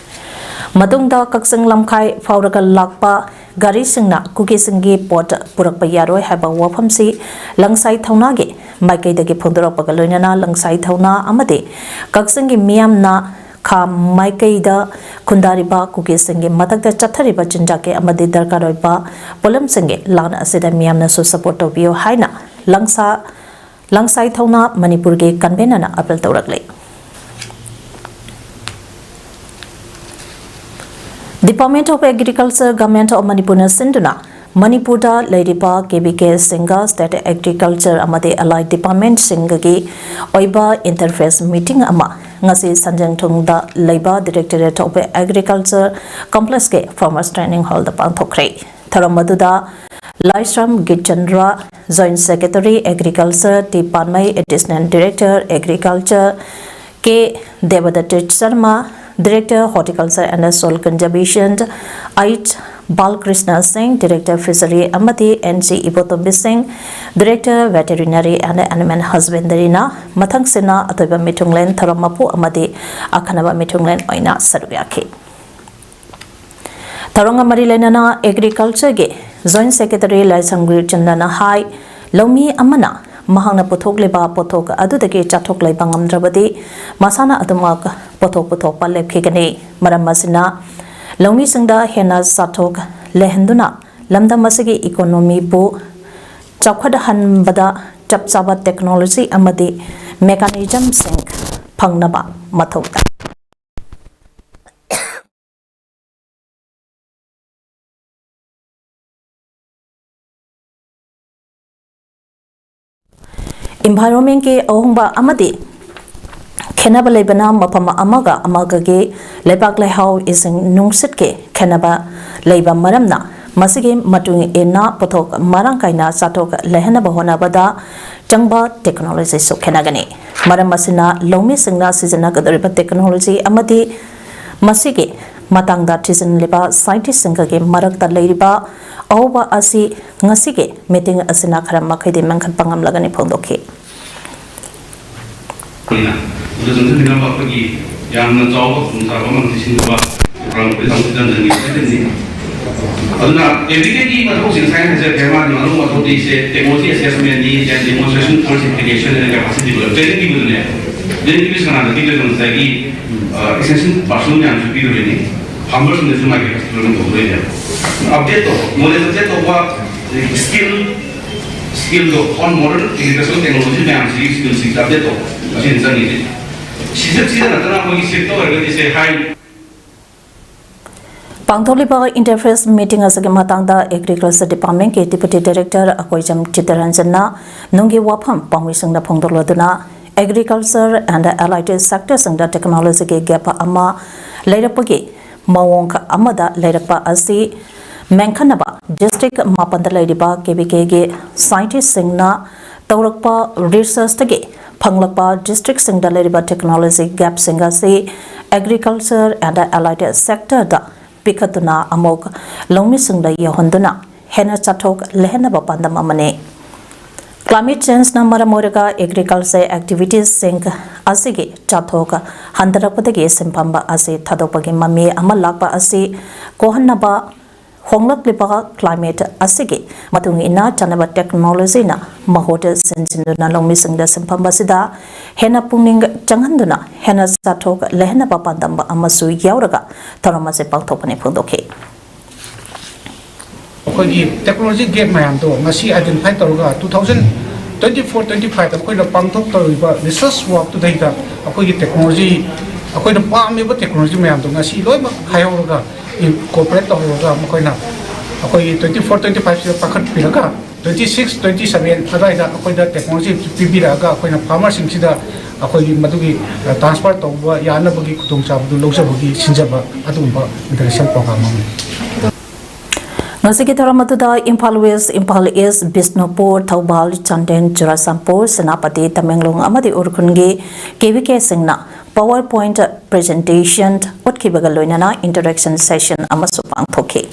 ꯃꯇꯨꯡꯗ ꯀꯛꯆꯤꯡ ꯂꯝꯈꯥꯏ ꯐꯥꯎꯔꯒ ꯂꯥꯛꯄ ꯒꯥꯔꯤꯁꯤꯡꯅ ꯀꯨꯀꯤꯁꯤꯡꯒꯤ ꯄꯣꯠ ꯄꯨꯔꯛꯄ ꯌꯥꯔꯣꯏ ꯍꯥꯏꯕ ꯋꯥꯐꯝꯁꯤ ꯂꯪꯁꯥꯏ ꯊꯧꯅꯥꯒꯤ ꯃꯥꯏꯀꯩꯗꯒꯤ ꯐꯣꯡꯗꯣꯔꯛꯄꯒ ꯂꯣꯏꯅꯅ ꯂꯪꯁꯥꯏ ꯊꯧꯅꯥ ꯑꯃꯗꯤ ꯀꯛꯆꯤꯡꯒꯤ ꯃꯤꯌꯥꯝꯅ ꯈꯥ ꯃꯥꯏꯀꯩꯗ ꯈꯨꯟꯗꯥꯔꯤꯕ ꯀꯨꯀꯤꯁꯤꯡꯒꯤ ꯃꯊꯛꯇ ꯆꯠꯊꯔꯤꯕ ꯆꯤꯟꯖꯥꯛꯀꯤ ꯑꯃꯗꯤ ꯗꯔꯀꯥꯔ ꯑꯣꯏꯕ ꯄꯣꯠꯂꯝꯁꯤꯡꯒꯤ ꯂꯥꯟ ꯑꯁꯤꯗ ꯃꯤꯌꯥꯝꯅꯁꯨ support ꯇꯧꯕꯤꯌꯨ ꯍꯥꯏꯅ ꯂꯪꯁꯥ ꯂꯪꯁꯥꯏ ꯊꯧꯅꯥ ꯃꯅꯤꯄꯨꯔꯒꯤ convenerꯅ appeal ꯇꯧꯔꯛꯂꯤ꯫ Department of Agriculture, Government of ꯃꯅꯤꯄꯨꯔꯅ ꯁꯤꯟꯗꯨꯅ ꯃꯅꯤꯄꯨꯔꯗ ꯂꯩꯔꯤꯕ ꯀꯦ ꯚꯤ ꯀꯦꯁꯤꯡꯒ state agriculture ꯑꯃꯗꯤ allied departmentꯁꯤꯡꯒꯒꯤ ꯑꯣꯏꯕ interface meeting ꯑꯃ ꯉꯁꯤ ꯁꯟꯖꯦꯟꯊꯣꯡꯗ ꯂꯩꯕ Directorate of Agriculture complexꯀꯤ farmers training hallꯗ ꯄꯥꯡꯊꯣꯛꯈ꯭ꯔꯦ꯫ ꯊꯧꯔꯝ ꯑꯗꯨꯗ Laishram Gitchandra, Joint Secretary Agriculture, T Panmei, Additional Director Agriculture, K ꯗꯦꯕꯗꯠꯇ Sharma, Director Horticulture and Soil Conservation, H Balkrishna Singh, Director Fishery ꯑꯃꯗꯤ ꯑꯦꯟ ꯁꯤ ꯏꯕꯣꯇꯣꯝꯕꯤ ꯁꯤꯡ, Director Veterinary and Animal Husbandryꯅ ꯃꯊꯪꯁꯤꯠꯅ ꯑꯇꯣꯏꯕ ꯃꯤꯊꯨꯡꯂꯦꯟ, ꯊꯧꯔꯝ ꯃꯄꯨ ꯑꯃꯗꯤ ꯑꯈꯟꯅꯕ ꯃꯤꯊꯨꯡꯂꯦꯟ ꯑꯣꯏꯅ ꯁꯔꯨꯛ ꯌꯥꯈꯤ꯫ ꯊꯧꯔꯝꯒ ꯃꯔꯤ ꯂꯩꯅꯅ Agricultureꯒꯤ Joint Secretary ꯂꯥꯏꯁ꯭ꯔꯝ ꯒꯤꯠꯆꯟꯗ꯭ꯔꯅ ꯍꯥꯏ, ꯂꯧꯃꯤ ꯑꯃꯅ ꯃꯍꯥꯛꯅ ꯄꯨꯊꯣꯛꯂꯤꯕ ꯄꯣꯠꯊꯣꯛ ꯑꯗꯨꯗꯒꯤ ꯆꯥꯊꯣꯛ ꯂꯩꯕ ꯉꯝꯗ꯭ꯔꯕꯗꯤ ꯃꯁꯥꯅ ꯑꯗꯨꯃꯛ ꯄꯣꯠꯊꯣꯛ ꯄꯨꯊꯣꯛꯄ ꯂꯦꯞꯈꯤꯒꯅꯤ꯫ ꯃꯔꯝ ꯑꯁꯤꯅ ꯂꯧꯃꯤꯁꯤꯡꯗ ꯍꯦꯟꯅ ꯆꯥꯊꯣꯛ ꯂꯩꯍꯟꯗꯨꯅ ꯂꯝꯗꯝ ꯑꯁꯤꯒꯤ economyꯕꯨ ꯆꯥꯎꯈꯠꯍꯟꯕꯗ ꯆꯞ ꯆꯥꯕ technology ꯑꯃꯗꯤ mechanismꯁꯤꯡ ꯐꯪꯅꯕ ꯃꯊꯧ ꯇꯥꯏ꯫ Environmentꯀꯤ ꯑꯍꯣꯡꯕ ꯑꯃꯗꯤ ꯈꯦꯠꯅꯕ ꯂꯩꯕꯅ ꯃꯐꯝ ꯑꯃꯒ ꯑꯃꯒꯒꯤ ꯂꯩꯕꯥꯛ ꯂꯩꯍꯥꯎ, ꯏꯁꯤꯡ ꯅꯨꯡꯁꯤꯠꯀꯤ ꯈꯦꯠꯅꯕ ꯂꯩꯕ ꯃꯔꯝꯅ, ꯃꯁꯤꯒꯤ ꯃꯇꯨꯡ ꯏꯟꯅ ꯄꯣꯠꯊꯣꯛ ꯃꯔꯥꯡ ꯀꯥꯏꯅ ꯆꯥꯊꯣꯛ ꯂꯩꯍꯟꯅꯕ ꯍꯣꯠꯅꯕꯗ ꯆꯪꯕ technologyꯁꯨ ꯈꯦꯠꯅꯒꯅꯤ꯫ ꯃꯔꯝ ꯑꯁꯤꯅ, ꯂꯧꯃꯤꯁꯤꯡꯅ ꯁꯤꯖꯤꯟꯅꯒꯗꯧꯔꯤꯕ technology ꯑꯃꯗꯤ ꯃꯁꯤꯒꯤ ꯃꯇꯥꯡꯗ ꯊꯤꯖꯤꯜꯂꯤꯕ scientistꯁꯤꯡꯒꯒꯤ ꯃꯔꯛꯇ ꯂꯩꯔꯤꯕ ꯑꯍꯣꯕ ꯑꯁꯤ ꯉꯁꯤꯒꯤ meeting ꯑꯁꯤꯅ ꯈꯔ ꯃꯈꯩꯗꯤ ꯃꯦꯟꯈꯠꯄ ꯉꯝꯂꯒꯅꯤ ꯐꯣꯡꯗꯣꯛꯈꯤ꯫ ꯑꯩꯈꯣꯏꯅ ꯃꯗꯨ ꯆꯪꯁꯤꯟꯕꯤꯅꯕ ꯑꯩꯈꯣꯏꯒꯤ ꯌꯥꯝꯅ ꯆꯥꯎꯕ ꯈꯨꯗꯣꯡꯆꯥꯕ ꯑꯃ ꯄꯤꯁꯤꯟꯅꯕ ꯄ꯭ꯔꯣꯒ꯭ꯔꯥꯝ ꯑꯩꯈꯣꯏ ꯇꯧꯖꯗꯅꯤ꯫ ꯑꯗꯨꯅ everyday ꯒꯤ ꯃꯊꯧꯁꯤꯡ ꯉꯁꯥꯏ ꯍꯥꯏꯖꯈ꯭ꯔꯦ, ꯃꯥꯒꯤ ꯃꯔꯨ ꯃꯊꯧꯗꯤꯁꯦ technology assessment ꯅꯤ, then demonstration, force application, and capacity building꯫ Training ꯄꯤꯕꯗꯨꯅꯦ꯫ Training ꯄꯤꯕꯁꯤ ꯀꯅꯥꯗ ꯄꯤꯗꯣꯏꯅꯣ? ꯉꯁꯥꯏꯒꯤ extension personnel ꯃꯌꯥꯝꯁꯨ ꯄꯤꯗꯣꯏꯅꯤ꯫ Farmer ꯁꯤꯡꯗꯁꯨ ꯃꯥꯒꯤ capacity building ꯇꯧꯗꯣꯏꯅꯦ꯫ Update ꯇꯧꯕ, knowledge update ꯇꯧꯕ, skill, skill ꯗꯣ on modern agricultural technology ꯃꯌꯥꯝꯁꯤꯒꯤ skill ꯁꯤꯡꯁꯦ update ꯇꯧꯕ, ꯑꯁꯤꯅ ꯆꯪꯉꯤꯁꯦ꯫ ꯁꯤꯗ ꯁꯤꯗ ꯅꯠꯇꯅ ꯑꯩꯈꯣꯏꯒꯤ ꯁꯦꯛꯇꯔ ꯑꯣꯏꯔꯒꯗꯤ ꯁꯦ ꯍꯥꯏ ꯄꯥꯡꯊꯣꯛꯂꯤꯕ interface meeting ꯑꯁꯤꯒꯤ ꯃꯇꯥꯡꯗ Agriculture Departmentꯀꯤ Deputy Director ꯑꯀꯣꯏꯖꯝ ꯆꯤꯠꯇꯔꯟꯖꯟꯅ ꯅꯨꯡꯒꯤ ꯋꯥꯐꯝ ꯄꯥꯎꯃꯤꯁꯤꯡꯗ ꯐꯣꯡꯗꯣꯛꯂꯗꯨꯅ, Agriculture and Allied Sectorꯁꯤꯡꯗ technologyꯒꯤ gap ꯑꯃ ꯂꯩꯔꯛꯄꯒꯤ ꯃꯑꯣꯡ ꯑꯃꯗ ꯂꯩꯔꯛꯄ ꯑꯁꯤ ꯃꯦꯟꯈꯠꯅꯕ district ꯃꯥꯄꯟꯗ ꯂꯩꯔꯤꯕ KVKꯒꯤ scientistꯁꯤꯡꯅ ꯇꯧꯔꯛꯄ researchꯇꯒꯤ ꯐꯪꯂꯛꯄ districtꯁꯤꯡꯗ ꯂꯩꯔꯤꯕ technology gapꯁꯤꯡ ꯑꯁꯤ Agriculture and Allied Sectorꯗ ꯄꯤꯈꯠꯇꯨꯅ ꯑꯃꯨꯛ ꯂꯧꯃꯤꯁꯤꯡꯗ ꯌꯧꯍꯟꯗꯨꯅ ꯍꯦꯟꯅ ꯆꯥꯊꯣꯛ ꯂꯩꯍꯟꯅꯕ ꯄꯥꯟꯗꯝ ꯑꯃꯅꯤ꯫ Climate changeꯅ ꯃꯔꯝ ꯑꯣꯏꯔꯒ agriculture activitiesꯁꯤꯡ ꯑꯁꯤꯒꯤ ꯆꯥꯊꯣꯛ ꯍꯟꯊꯔꯛꯄꯗꯒꯤ ꯁꯤꯟꯐꯝ ꯑꯁꯤ ꯊꯥꯗꯣꯛꯄꯒꯤ ꯃꯃꯤ ꯑꯃ ꯂꯥꯛꯄ ꯑꯁꯤ ꯀꯣꯛꯍꯟꯅꯕ ꯍꯣꯡꯂꯛꯂꯤꯕ climate ꯑꯁꯤꯒꯤ ꯃꯇꯨꯡ ꯏꯟꯅ ꯆꯥꯅꯕ technologyꯅ ꯃꯍꯨꯠ ꯁꯤꯟꯖꯤꯟꯗꯨꯅ ꯂꯧꯃꯤꯁꯤꯡꯗ ꯁꯤꯟꯐꯝ ꯑꯁꯤꯗ ꯍꯦꯟꯅ ꯄꯨꯛꯅꯤꯡ ꯆꯪꯍꯟꯗꯨꯅ ꯍꯦꯟꯅ ꯆꯥꯊꯣꯛ ꯂꯩꯍꯟꯅꯕ ꯄꯥꯟꯗꯝ ꯑꯃꯁꯨ ꯌꯥꯎꯔꯒ ꯊꯧꯔꯝ ꯑꯁꯤ ꯄꯥꯡꯊꯣꯛꯄꯅꯤ ꯐꯣꯡꯗꯣꯛꯈꯤ꯫ ꯑꯩꯈꯣꯏꯒꯤ ꯇꯦꯛꯅꯣꯂꯣꯖꯤ ꯒꯦꯞ ꯃꯌꯥꯝꯗꯣ ꯉꯁꯤ ꯑꯥꯏꯗꯦꯟꯇꯤꯐꯥꯏ ꯇꯧꯔꯒ two thousand twenty four twenty ꯐꯥꯏꯚꯇ ꯑꯩꯈꯣꯏꯅ ꯄꯥꯡꯊꯣꯛꯇꯧꯔꯤꯕ ꯔꯤꯁꯔꯁ ꯋꯥꯛꯇꯨꯗꯩꯗ ꯑꯩꯈꯣꯏꯒꯤ ꯇꯦꯛꯅꯣꯂꯣꯖꯤ, ꯑꯩꯈꯣꯏꯅ ꯄꯥꯝꯃꯤꯕ ꯇꯦꯛꯅꯣꯂꯣꯖꯤ ꯃꯌꯥꯝꯗꯣ ꯉꯁꯤ ꯂꯣꯏꯅꯃꯛ ꯈꯥꯏꯍꯧꯔꯒ, ꯏꯟꯀꯣꯔꯄꯣꯔꯦꯠ ꯇꯧꯍꯧꯔꯒ, ꯃꯈꯣꯏꯅ ꯑꯩꯈꯣꯏꯒꯤ ꯇ꯭ꯋꯦꯟꯇꯤ ꯐꯣꯔ ꯇ꯭ꯋꯦꯟꯇꯤ ꯐꯥꯏꯚꯁꯤꯗ ꯄꯥꯏꯈꯠꯄꯤꯔꯒ, ꯇ꯭ꯋꯦꯟꯇꯤ ꯁꯤꯛꯁ ꯇ꯭ꯋꯦꯟꯇꯤ ꯁꯚꯦꯟ ꯑꯗꯨꯋꯥꯏꯗ ꯑꯩꯈꯣꯏꯗ ꯇꯦꯛꯅꯣꯂꯣꯖꯤ ꯄꯤꯕꯤꯔꯛꯑꯒ ꯑꯩꯈꯣꯏꯅ ꯐꯥꯔꯃꯔꯁꯤꯡꯁꯤꯗ ꯑꯩꯈꯣꯏꯒꯤ ꯃꯗꯨꯒꯤ ꯇ꯭ꯔꯥꯟꯁꯐꯔ ꯇꯧꯕ ꯌꯥꯅꯕꯒꯤ ꯈꯨꯗꯣꯡꯆꯥꯕꯗꯨ ꯂꯧꯖꯕꯒꯤ ꯁꯤꯟꯖꯕ ꯑꯗꯨꯒꯨꯝꯕ ꯏꯟꯇꯔꯅꯦꯁꯅꯦꯜ ꯄ꯭ꯔꯣꯒ꯭ꯔꯥꯝ ꯑꯃꯅꯤ꯫ ꯉꯁꯤꯒꯤ ꯊꯧꯔꯝ ꯑꯗꯨꯗ ꯏꯝꯐꯥꯜ ꯋꯦꯁ, ꯏꯝꯐꯥꯜ ꯏꯁ, ꯕꯤꯁꯅꯨꯄꯨꯔ, ꯊꯧꯕꯥꯜ, ꯆꯥꯟꯗꯦꯜ, ꯆꯨꯔꯥꯆꯥꯟꯄꯨꯔ, ꯁꯦꯅꯥꯄꯇꯤ, ꯇꯃꯦꯡꯂꯣꯡ ꯑꯃꯗꯤ ꯎꯈ꯭ꯔꯨꯜꯒꯤ ꯀꯦ ꯚꯤ ꯀꯦꯁꯤꯡꯅ PowerPoint presentation ꯎꯠꯈꯤꯕꯒ ꯂꯣꯏꯅꯅ interaction session ꯑꯃꯁꯨ ꯄꯥꯡꯊꯣꯛꯈꯤ꯫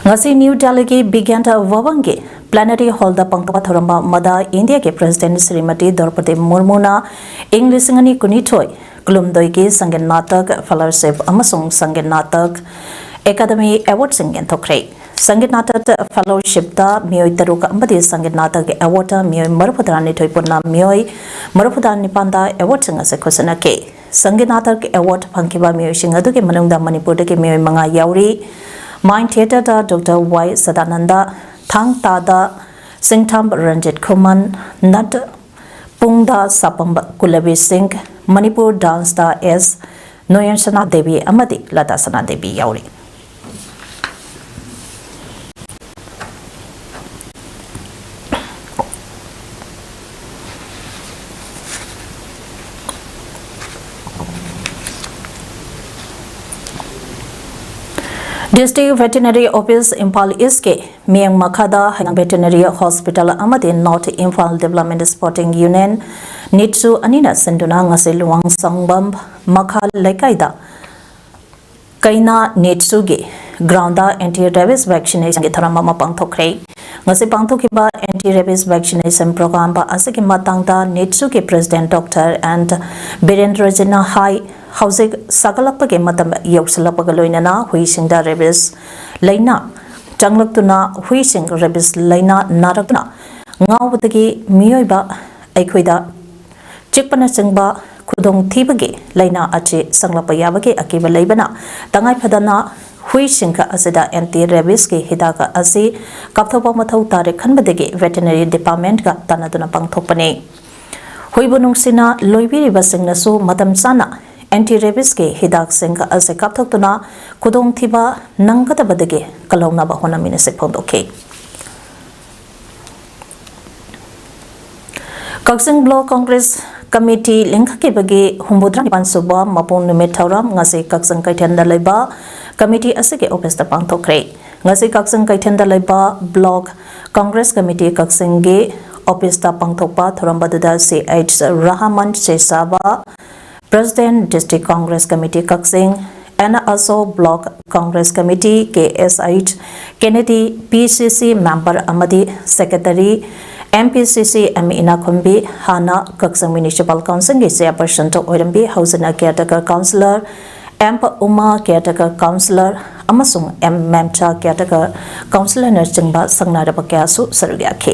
ꯉꯁꯤ ꯅ꯭ꯌꯨ ꯗꯦꯜꯂꯤꯒꯤ ꯕꯤꯒ꯭ꯌꯥꯟ ꯚꯕꯟꯒꯤ ꯄ꯭ꯂꯦꯅꯔꯤ ꯍꯣꯜꯗ ꯄꯥꯡꯊꯣꯛꯄ ꯊꯧꯔꯝ ꯑꯃꯗ ꯏꯟꯗꯤꯌꯥꯒꯤ ꯄ꯭ꯔꯦꯁꯤꯗꯦꯟꯠ ꯁ꯭ꯔꯤꯃꯇꯤ ꯗ꯭ꯔꯧꯄꯗꯤ ꯃꯨꯔꯃꯨꯅ ꯏꯪ ꯂꯤꯁꯤꯡ ꯑꯅꯤ ꯀꯨꯟꯅꯤꯊꯣꯏ ꯀꯨꯟꯍꯨꯝꯗꯣꯏꯒꯤ ꯁꯪꯒꯤꯠ ꯅꯥꯇꯛ ꯐꯦꯂꯣꯁꯤꯞ ꯑꯃꯁꯨꯡ ꯁꯪꯒꯤꯠ ꯅꯥꯇꯛ ꯑꯦꯀꯥꯗꯃꯤ ꯑꯦꯋꯥꯔꯗꯁꯤꯡ ꯌꯦꯟꯊꯣꯛꯈ꯭ꯔꯦ꯫ ꯁꯪꯒꯤꯠ ꯅꯥꯇꯛ ꯐꯦꯂꯣꯁꯤꯞꯇ ꯃꯤꯑꯣꯏ ꯇꯔꯨꯛ ꯑꯃꯗꯤ ꯁꯪꯒꯤꯠ ꯅꯥꯇꯛ ꯑꯦꯋꯥꯔꯗꯇ ꯃꯤꯑꯣꯏ ꯃꯔꯤꯐꯨꯇꯔꯥꯅꯤꯊꯣꯏ ꯄꯨꯟꯅ ꯃꯤꯑꯣꯏ ꯃꯔꯤꯐꯨꯇꯔꯥꯅꯤꯄꯥꯟꯗ ꯑꯦꯋꯥꯔꯗꯁꯤꯡ ꯑꯁꯤ ꯈꯨꯠꯁꯤꯟꯅꯈꯤ꯫ ꯁꯪꯒꯤꯠ ꯅꯥꯇꯛ ꯑꯦꯋꯥꯔꯗ ꯐꯪꯈꯤꯕ ꯃꯤꯑꯣꯏꯁꯤꯡ ꯑꯗꯨꯒꯤ ꯃꯅꯨꯡꯗ ꯃꯅꯤꯄꯨꯔꯗꯒꯤ ꯃꯤꯑꯣꯏ ꯃꯉꯥ ꯌꯥꯎꯔꯤ꯫ ꯃꯥꯏꯟ ꯊꯤꯌꯦꯇꯔꯗ ꯗꯣꯛꯇꯔ ꯋꯥꯏ ꯁꯗꯥꯅꯟꯗ, ꯊꯥꯡ ꯇꯥꯗ ꯁꯤꯡꯊꯥꯝ ꯔꯟꯖꯤꯠ ꯈꯨꯃꯟ, ꯅꯠ ꯄꯨꯡꯗ ꯁꯥꯄꯝꯕ ꯀꯨꯂꯕꯤ ꯁꯤꯡ, ꯃꯅꯤꯄꯨꯔ ꯗꯥꯟꯁꯇ ꯑꯦꯁ ꯅꯣꯌꯟꯁꯅꯥ ꯗꯦꯕꯤ ꯑꯃꯗꯤ ꯂꯇꯥ ꯁꯅꯥ ꯗꯦꯕꯤ ꯌꯥꯎꯔꯤ꯫ ꯗꯤꯁꯇ꯭ꯔꯤꯛ ꯚꯦꯇꯤꯅꯔꯤ ꯑꯣꯐꯤꯁ ꯏꯝꯐꯥꯜ ꯏꯁꯀꯤ ꯃꯤꯠꯌꯦꯡ ꯃꯈꯥꯗ ꯍꯩꯉꯥꯡ ꯚꯦꯇꯤꯅꯔꯤ ꯍꯣꯁꯄꯤꯇꯥꯜ ꯑꯃꯗꯤ north Imphal development sporting union, ꯅꯤꯠꯁꯨ ꯑꯅꯤꯅ ꯁꯤꯟꯗꯨꯅ ꯉꯁꯤ ꯂꯨꯋꯥꯡꯁꯪꯕꯝ ꯃꯈꯥ ꯂꯩꯀꯥꯏꯗ ꯀꯩꯅꯥ ꯅꯤꯠꯁꯨꯒꯤ ꯒ꯭ꯔꯥꯎꯟꯗ ꯑꯦꯟꯇꯤ ꯔꯦꯕꯤꯁ ꯚꯦꯛꯁꯤꯅꯦꯁꯟꯒꯤ ꯊꯧꯔꯝ ꯑꯃ ꯄꯥꯡꯊꯣꯛꯈ꯭ꯔꯦ꯫ ꯉꯁꯤ ꯄꯥꯡꯊꯣꯛꯈꯤꯕ ꯑꯦꯟꯇꯤ ꯔꯦꯕꯤꯁ ꯚꯦꯛꯁꯤꯅꯦꯁꯟ ꯄ꯭ꯔꯣꯒ꯭ꯔꯥꯝ ꯑꯁꯤꯒꯤ ꯃꯇꯥꯡꯗ ꯅꯤꯠꯁꯨꯒꯤ ꯄ꯭ꯔꯦꯁꯤꯗꯦꯟꯠ ꯗꯣꯛꯇꯔ ꯑꯦꯟ ꯕꯤꯔꯦꯟꯗ꯭ꯔꯖꯤꯠꯅ ꯍꯥꯏ, ꯍꯧꯖꯤꯛ ꯁꯥꯒꯠꯂꯛꯄꯒꯤ ꯃꯇꯝ ꯌꯧꯁꯤꯜꯂꯛꯄꯒ ꯂꯣꯏꯅꯅ ꯍꯨꯏꯁꯤꯡꯗ ꯔꯦꯕꯤꯁ ꯂꯥꯏꯅꯥ ꯆꯪꯂꯛꯇꯨꯅ ꯍꯨꯏꯁꯤꯡ ꯔꯦꯕꯤꯁ ꯂꯥꯏꯅꯥ ꯅꯥꯔꯛꯇꯨꯅ ꯉꯥꯎꯕꯗꯒꯤ ꯃꯤꯑꯣꯏꯕ ꯑꯩꯈꯣꯏꯗ ꯆꯤꯛꯄꯅꯆꯤꯡꯕ ꯈꯨꯗꯣꯡꯊꯤꯕꯒꯤ ꯂꯥꯏꯅꯥ ꯑꯁꯤ ꯁꯟꯗꯣꯛꯄ ꯌꯥꯕꯒꯤ ꯑꯀꯤꯕ ꯂꯩꯕꯅ ꯇꯉꯥꯏ ꯐꯗꯅ ꯍꯨꯏꯁꯤꯡ ꯑꯁꯤꯗ anti rabiesꯀꯤ ꯍꯤꯗꯥꯛ ꯑꯁꯤ ꯀꯥꯞꯊꯣꯛꯄ ꯃꯊꯧ ꯇꯥꯔꯦ ꯈꯟꯕꯗꯒꯤ veterinary departmentꯀ ꯇꯥꯟꯅꯗꯨꯅ ꯄꯥꯡꯊꯣꯛꯄꯅꯤ꯫ ꯍꯨꯏꯕꯨ ꯅꯨꯡꯁꯤꯅ ꯂꯣꯏꯕꯤꯔꯤꯕꯁꯤꯡꯅꯁꯨ ꯃꯇꯝ ꯆꯥꯅ anti rabiesꯀꯤ ꯍꯤꯗꯥꯛꯁꯤꯡ ꯑꯁꯤ ꯀꯥꯞꯊꯣꯛꯇꯨꯅ ꯈꯨꯗꯣꯡꯊꯤꯕ ꯅꯪꯒꯗꯕꯗꯒꯤ ꯀꯜꯍꯧꯅꯕ ꯍꯣꯠꯅꯃꯤꯟꯅꯁꯤ ꯐꯣꯡꯗꯣꯛꯈꯤ꯫ ꯀꯛꯆꯤꯡ Block Congress Committee ꯂꯤꯡꯈꯠꯈꯤꯕꯒꯤ ꯍꯨꯝꯐꯨꯇꯔꯥ ꯅꯤꯄꯥꯟ ꯁꯨꯕ ꯃꯄꯣꯛ ꯅꯨꯃꯤꯠ ꯊꯧꯔꯝ ꯉꯁꯤ ꯀꯛꯆꯤꯡ ꯀꯩꯊꯦꯜꯗ ꯂꯩꯕ committee ꯑꯁꯤꯒꯤ officeꯇ ꯄꯥꯡꯊꯣꯛꯈ꯭ꯔꯦ꯫ ꯉꯁꯤ ꯀꯛꯆꯤꯡ ꯀꯩꯊꯦꯜꯗ ꯂꯩꯕ Block Congress Committee ꯀꯛꯆꯤꯡꯒꯤ officeꯇ ꯄꯥꯡꯊꯣꯛꯄ ꯊꯧꯔꯝ ꯑꯗꯨꯗ C H Rahman Sesab, President District Congress Committee ꯀꯛꯆꯤꯡ, N Ashok, Block Congress Committee K S H Kennedy, P C C member ꯑꯃꯗꯤ secretary, ꯑꯦꯝ ꯄꯤ ꯁꯤ ꯁꯤ ꯑꯦꯝ ꯏꯅꯥꯈꯨꯟꯕꯤ, ꯍꯥꯟꯅ ꯀꯛꯆꯤꯡ Municipal Councilꯒꯤ chairpersonꯗ ꯑꯣꯏꯔꯝꯕꯤ, ꯍꯧꯖꯤꯛꯅ caretaker councillor, M Uma caretaker councillor ꯑꯃꯁꯨꯡ ꯑꯦꯝ ꯃꯦꯝꯆꯥ caretaker councillorꯅꯆꯤꯡꯕ ꯁꯛꯅꯥꯏꯔꯕ ꯀꯌꯥꯁꯨ ꯁꯔꯨꯛ ꯌꯥꯈꯤ꯫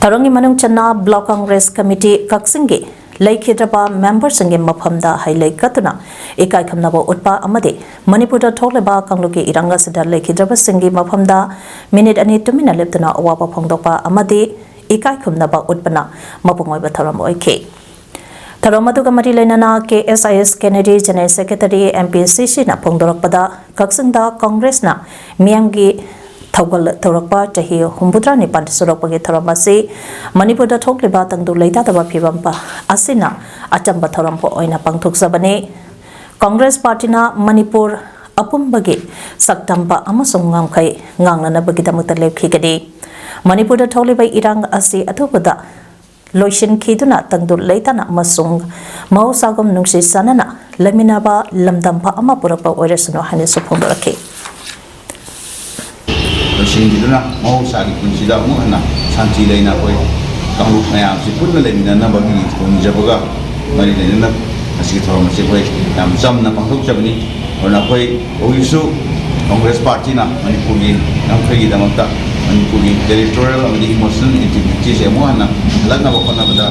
ꯊꯧꯔꯝꯒꯤ ꯃꯅꯨꯡ ꯆꯟꯅ Block Congress Committee ꯀꯛꯆꯤꯡꯒꯤ ꯂꯩꯈꯤꯗ꯭ꯔꯕ memberꯁꯤꯡꯒꯤ ꯃꯐꯝꯗ ꯍꯩ ꯂꯩ ꯀꯠꯇꯨꯅ ꯏꯀꯥꯏ ꯈꯨꯝꯅꯕ ꯎꯠꯄ ꯑꯃꯗꯤ ꯃꯅꯤꯄꯨꯔꯗ ꯊꯣꯛꯂꯤꯕ ꯀꯥꯡꯂꯨꯞꯀꯤ ꯏꯔꯥꯡ ꯑꯁꯤꯗ ꯂꯩꯈꯤꯗ꯭ꯔꯕꯁꯤꯡꯒꯤ ꯃꯐꯝꯗ minute ꯑꯅꯤ ꯇꯨꯃꯤꯟꯅ ꯂꯦꯞꯇꯨꯅ ꯑꯋꯥꯕ ꯐꯣꯡꯗꯣꯛꯄ ꯑꯃꯗꯤ ꯏꯀꯥꯏ ꯈꯨꯝꯅꯕ ꯎꯠꯄꯅ ꯃꯄꯨꯡ ꯑꯣꯏꯕ ꯊꯧꯔꯝ ꯑꯣꯏꯈꯤ꯫ ꯊꯧꯔꯝ ꯑꯗꯨꯒ ꯃꯔꯤ ꯂꯩꯅꯅ ꯀꯦ ꯑꯦꯁ ꯑꯥꯏ ꯑꯦꯁ ꯀꯦꯅꯦꯗꯤ General Secretary, ꯑꯦꯝ ꯄꯤ ꯁꯤ ꯁꯤꯅ ꯐꯣꯡꯗꯣꯔꯛꯄꯗ, ꯀꯛꯆꯤꯡꯗ ꯀꯪꯒ꯭ꯔꯦꯁꯅ ꯃꯤꯌꯥꯝꯒꯤ ꯊꯧꯒꯜ ꯇꯧꯔꯛꯄ ꯆꯍꯤ ꯍꯨꯝꯐꯨꯇꯔꯥ ꯅꯤꯄꯥꯟ ꯁꯨꯔꯛꯄꯒꯤ ꯊꯧꯔꯝ ꯑꯁꯤ ꯃꯅꯤꯄꯨꯔꯗ ꯊꯣꯛꯂꯤꯕ ꯇꯪꯗꯨ ꯂꯩꯇꯥꯗꯕ ꯐꯤꯕꯝ ꯑꯁꯤꯅ ꯑꯆꯝꯕ ꯊꯧꯔꯝ ꯑꯣꯏꯅ ꯄꯥꯡꯊꯣꯛꯆꯕꯅꯤ꯫ ꯀꯪꯒ꯭ꯔꯦꯁ ꯄꯥꯔꯇꯤꯅ ꯃꯅꯤꯄꯨꯔ ꯑꯄꯨꯝꯕꯒꯤ ꯁꯛꯇꯝꯕ ꯑꯃꯁꯨꯡ ꯉꯝꯈꯩ ꯉꯥꯛꯅꯅꯕꯒꯤꯗꯃꯛꯇ ꯂꯦꯞꯈꯤꯒꯅꯤ꯫ ꯃꯅꯤꯄꯨꯔꯗ ꯊꯣꯛꯂꯤꯕ ꯏꯔꯥꯡ ꯑꯁꯤ ꯑꯊꯨꯕꯗ ꯂꯣꯏꯁꯤꯟꯈꯤꯗꯨꯅ ꯇꯪꯗꯨ ꯂꯩꯇꯥꯅ ꯑꯃꯁꯨꯡ ꯃꯍꯧꯁꯥꯒꯨꯝ ꯅꯨꯡꯁꯤ ꯆꯥꯟꯅꯅ ꯂꯩꯃꯤꯟꯅꯕ ꯂꯝꯗꯝꯕ ꯑꯃ ꯄꯨꯔꯛꯄ ꯑꯣꯏꯔꯁꯅꯨ ꯍꯥꯏꯅꯁꯨ ꯐꯣꯡꯗꯣꯔꯛꯈꯤ꯫ ꯂꯣꯏꯁꯤꯟꯈꯤꯗꯨꯅ ꯃꯍꯧꯁꯥꯒꯤ ꯄꯨꯟꯁꯤꯗ ꯑꯃꯨꯛ ꯍꯟꯅ ꯁꯥꯟꯇꯤ ꯂꯩꯅ ꯑꯩꯈꯣꯏ ꯀꯥꯡꯂꯨꯞ ꯃꯌꯥꯝꯁꯤ ꯄꯨꯟꯅ ꯂꯩꯃꯤꯟꯅꯅꯕꯒꯤ ꯈꯨꯔꯨꯝꯖꯕꯒ ꯃꯔꯤ ꯂꯩꯅꯅ ꯉꯁꯤꯒꯤ ꯊꯧꯔꯝ ꯑꯁꯤ ꯑꯩꯈꯣꯏ ꯌꯥꯝ ꯆꯝꯅ ꯄꯥꯡꯊꯣꯛꯆꯕꯅꯤ꯫ ꯑꯗꯨꯅ ꯑꯩꯈꯣꯏ ꯍꯧꯖꯤꯛꯁꯨ ꯀꯪꯒ꯭ꯔꯦꯁ ꯄꯥꯔꯇꯤꯅ ꯃꯅꯤꯄꯨꯔꯒꯤ ꯉꯝꯈꯩꯒꯤꯗꯃꯛꯇ ꯃꯅꯤꯄꯨꯔꯒꯤ territorial ꯑꯃꯗꯤ emotional integrityꯁꯦ ꯑꯃꯨꯛ ꯍꯟꯅ ꯍꯜꯂꯛꯅꯕ ꯍꯣꯠꯅꯕꯗ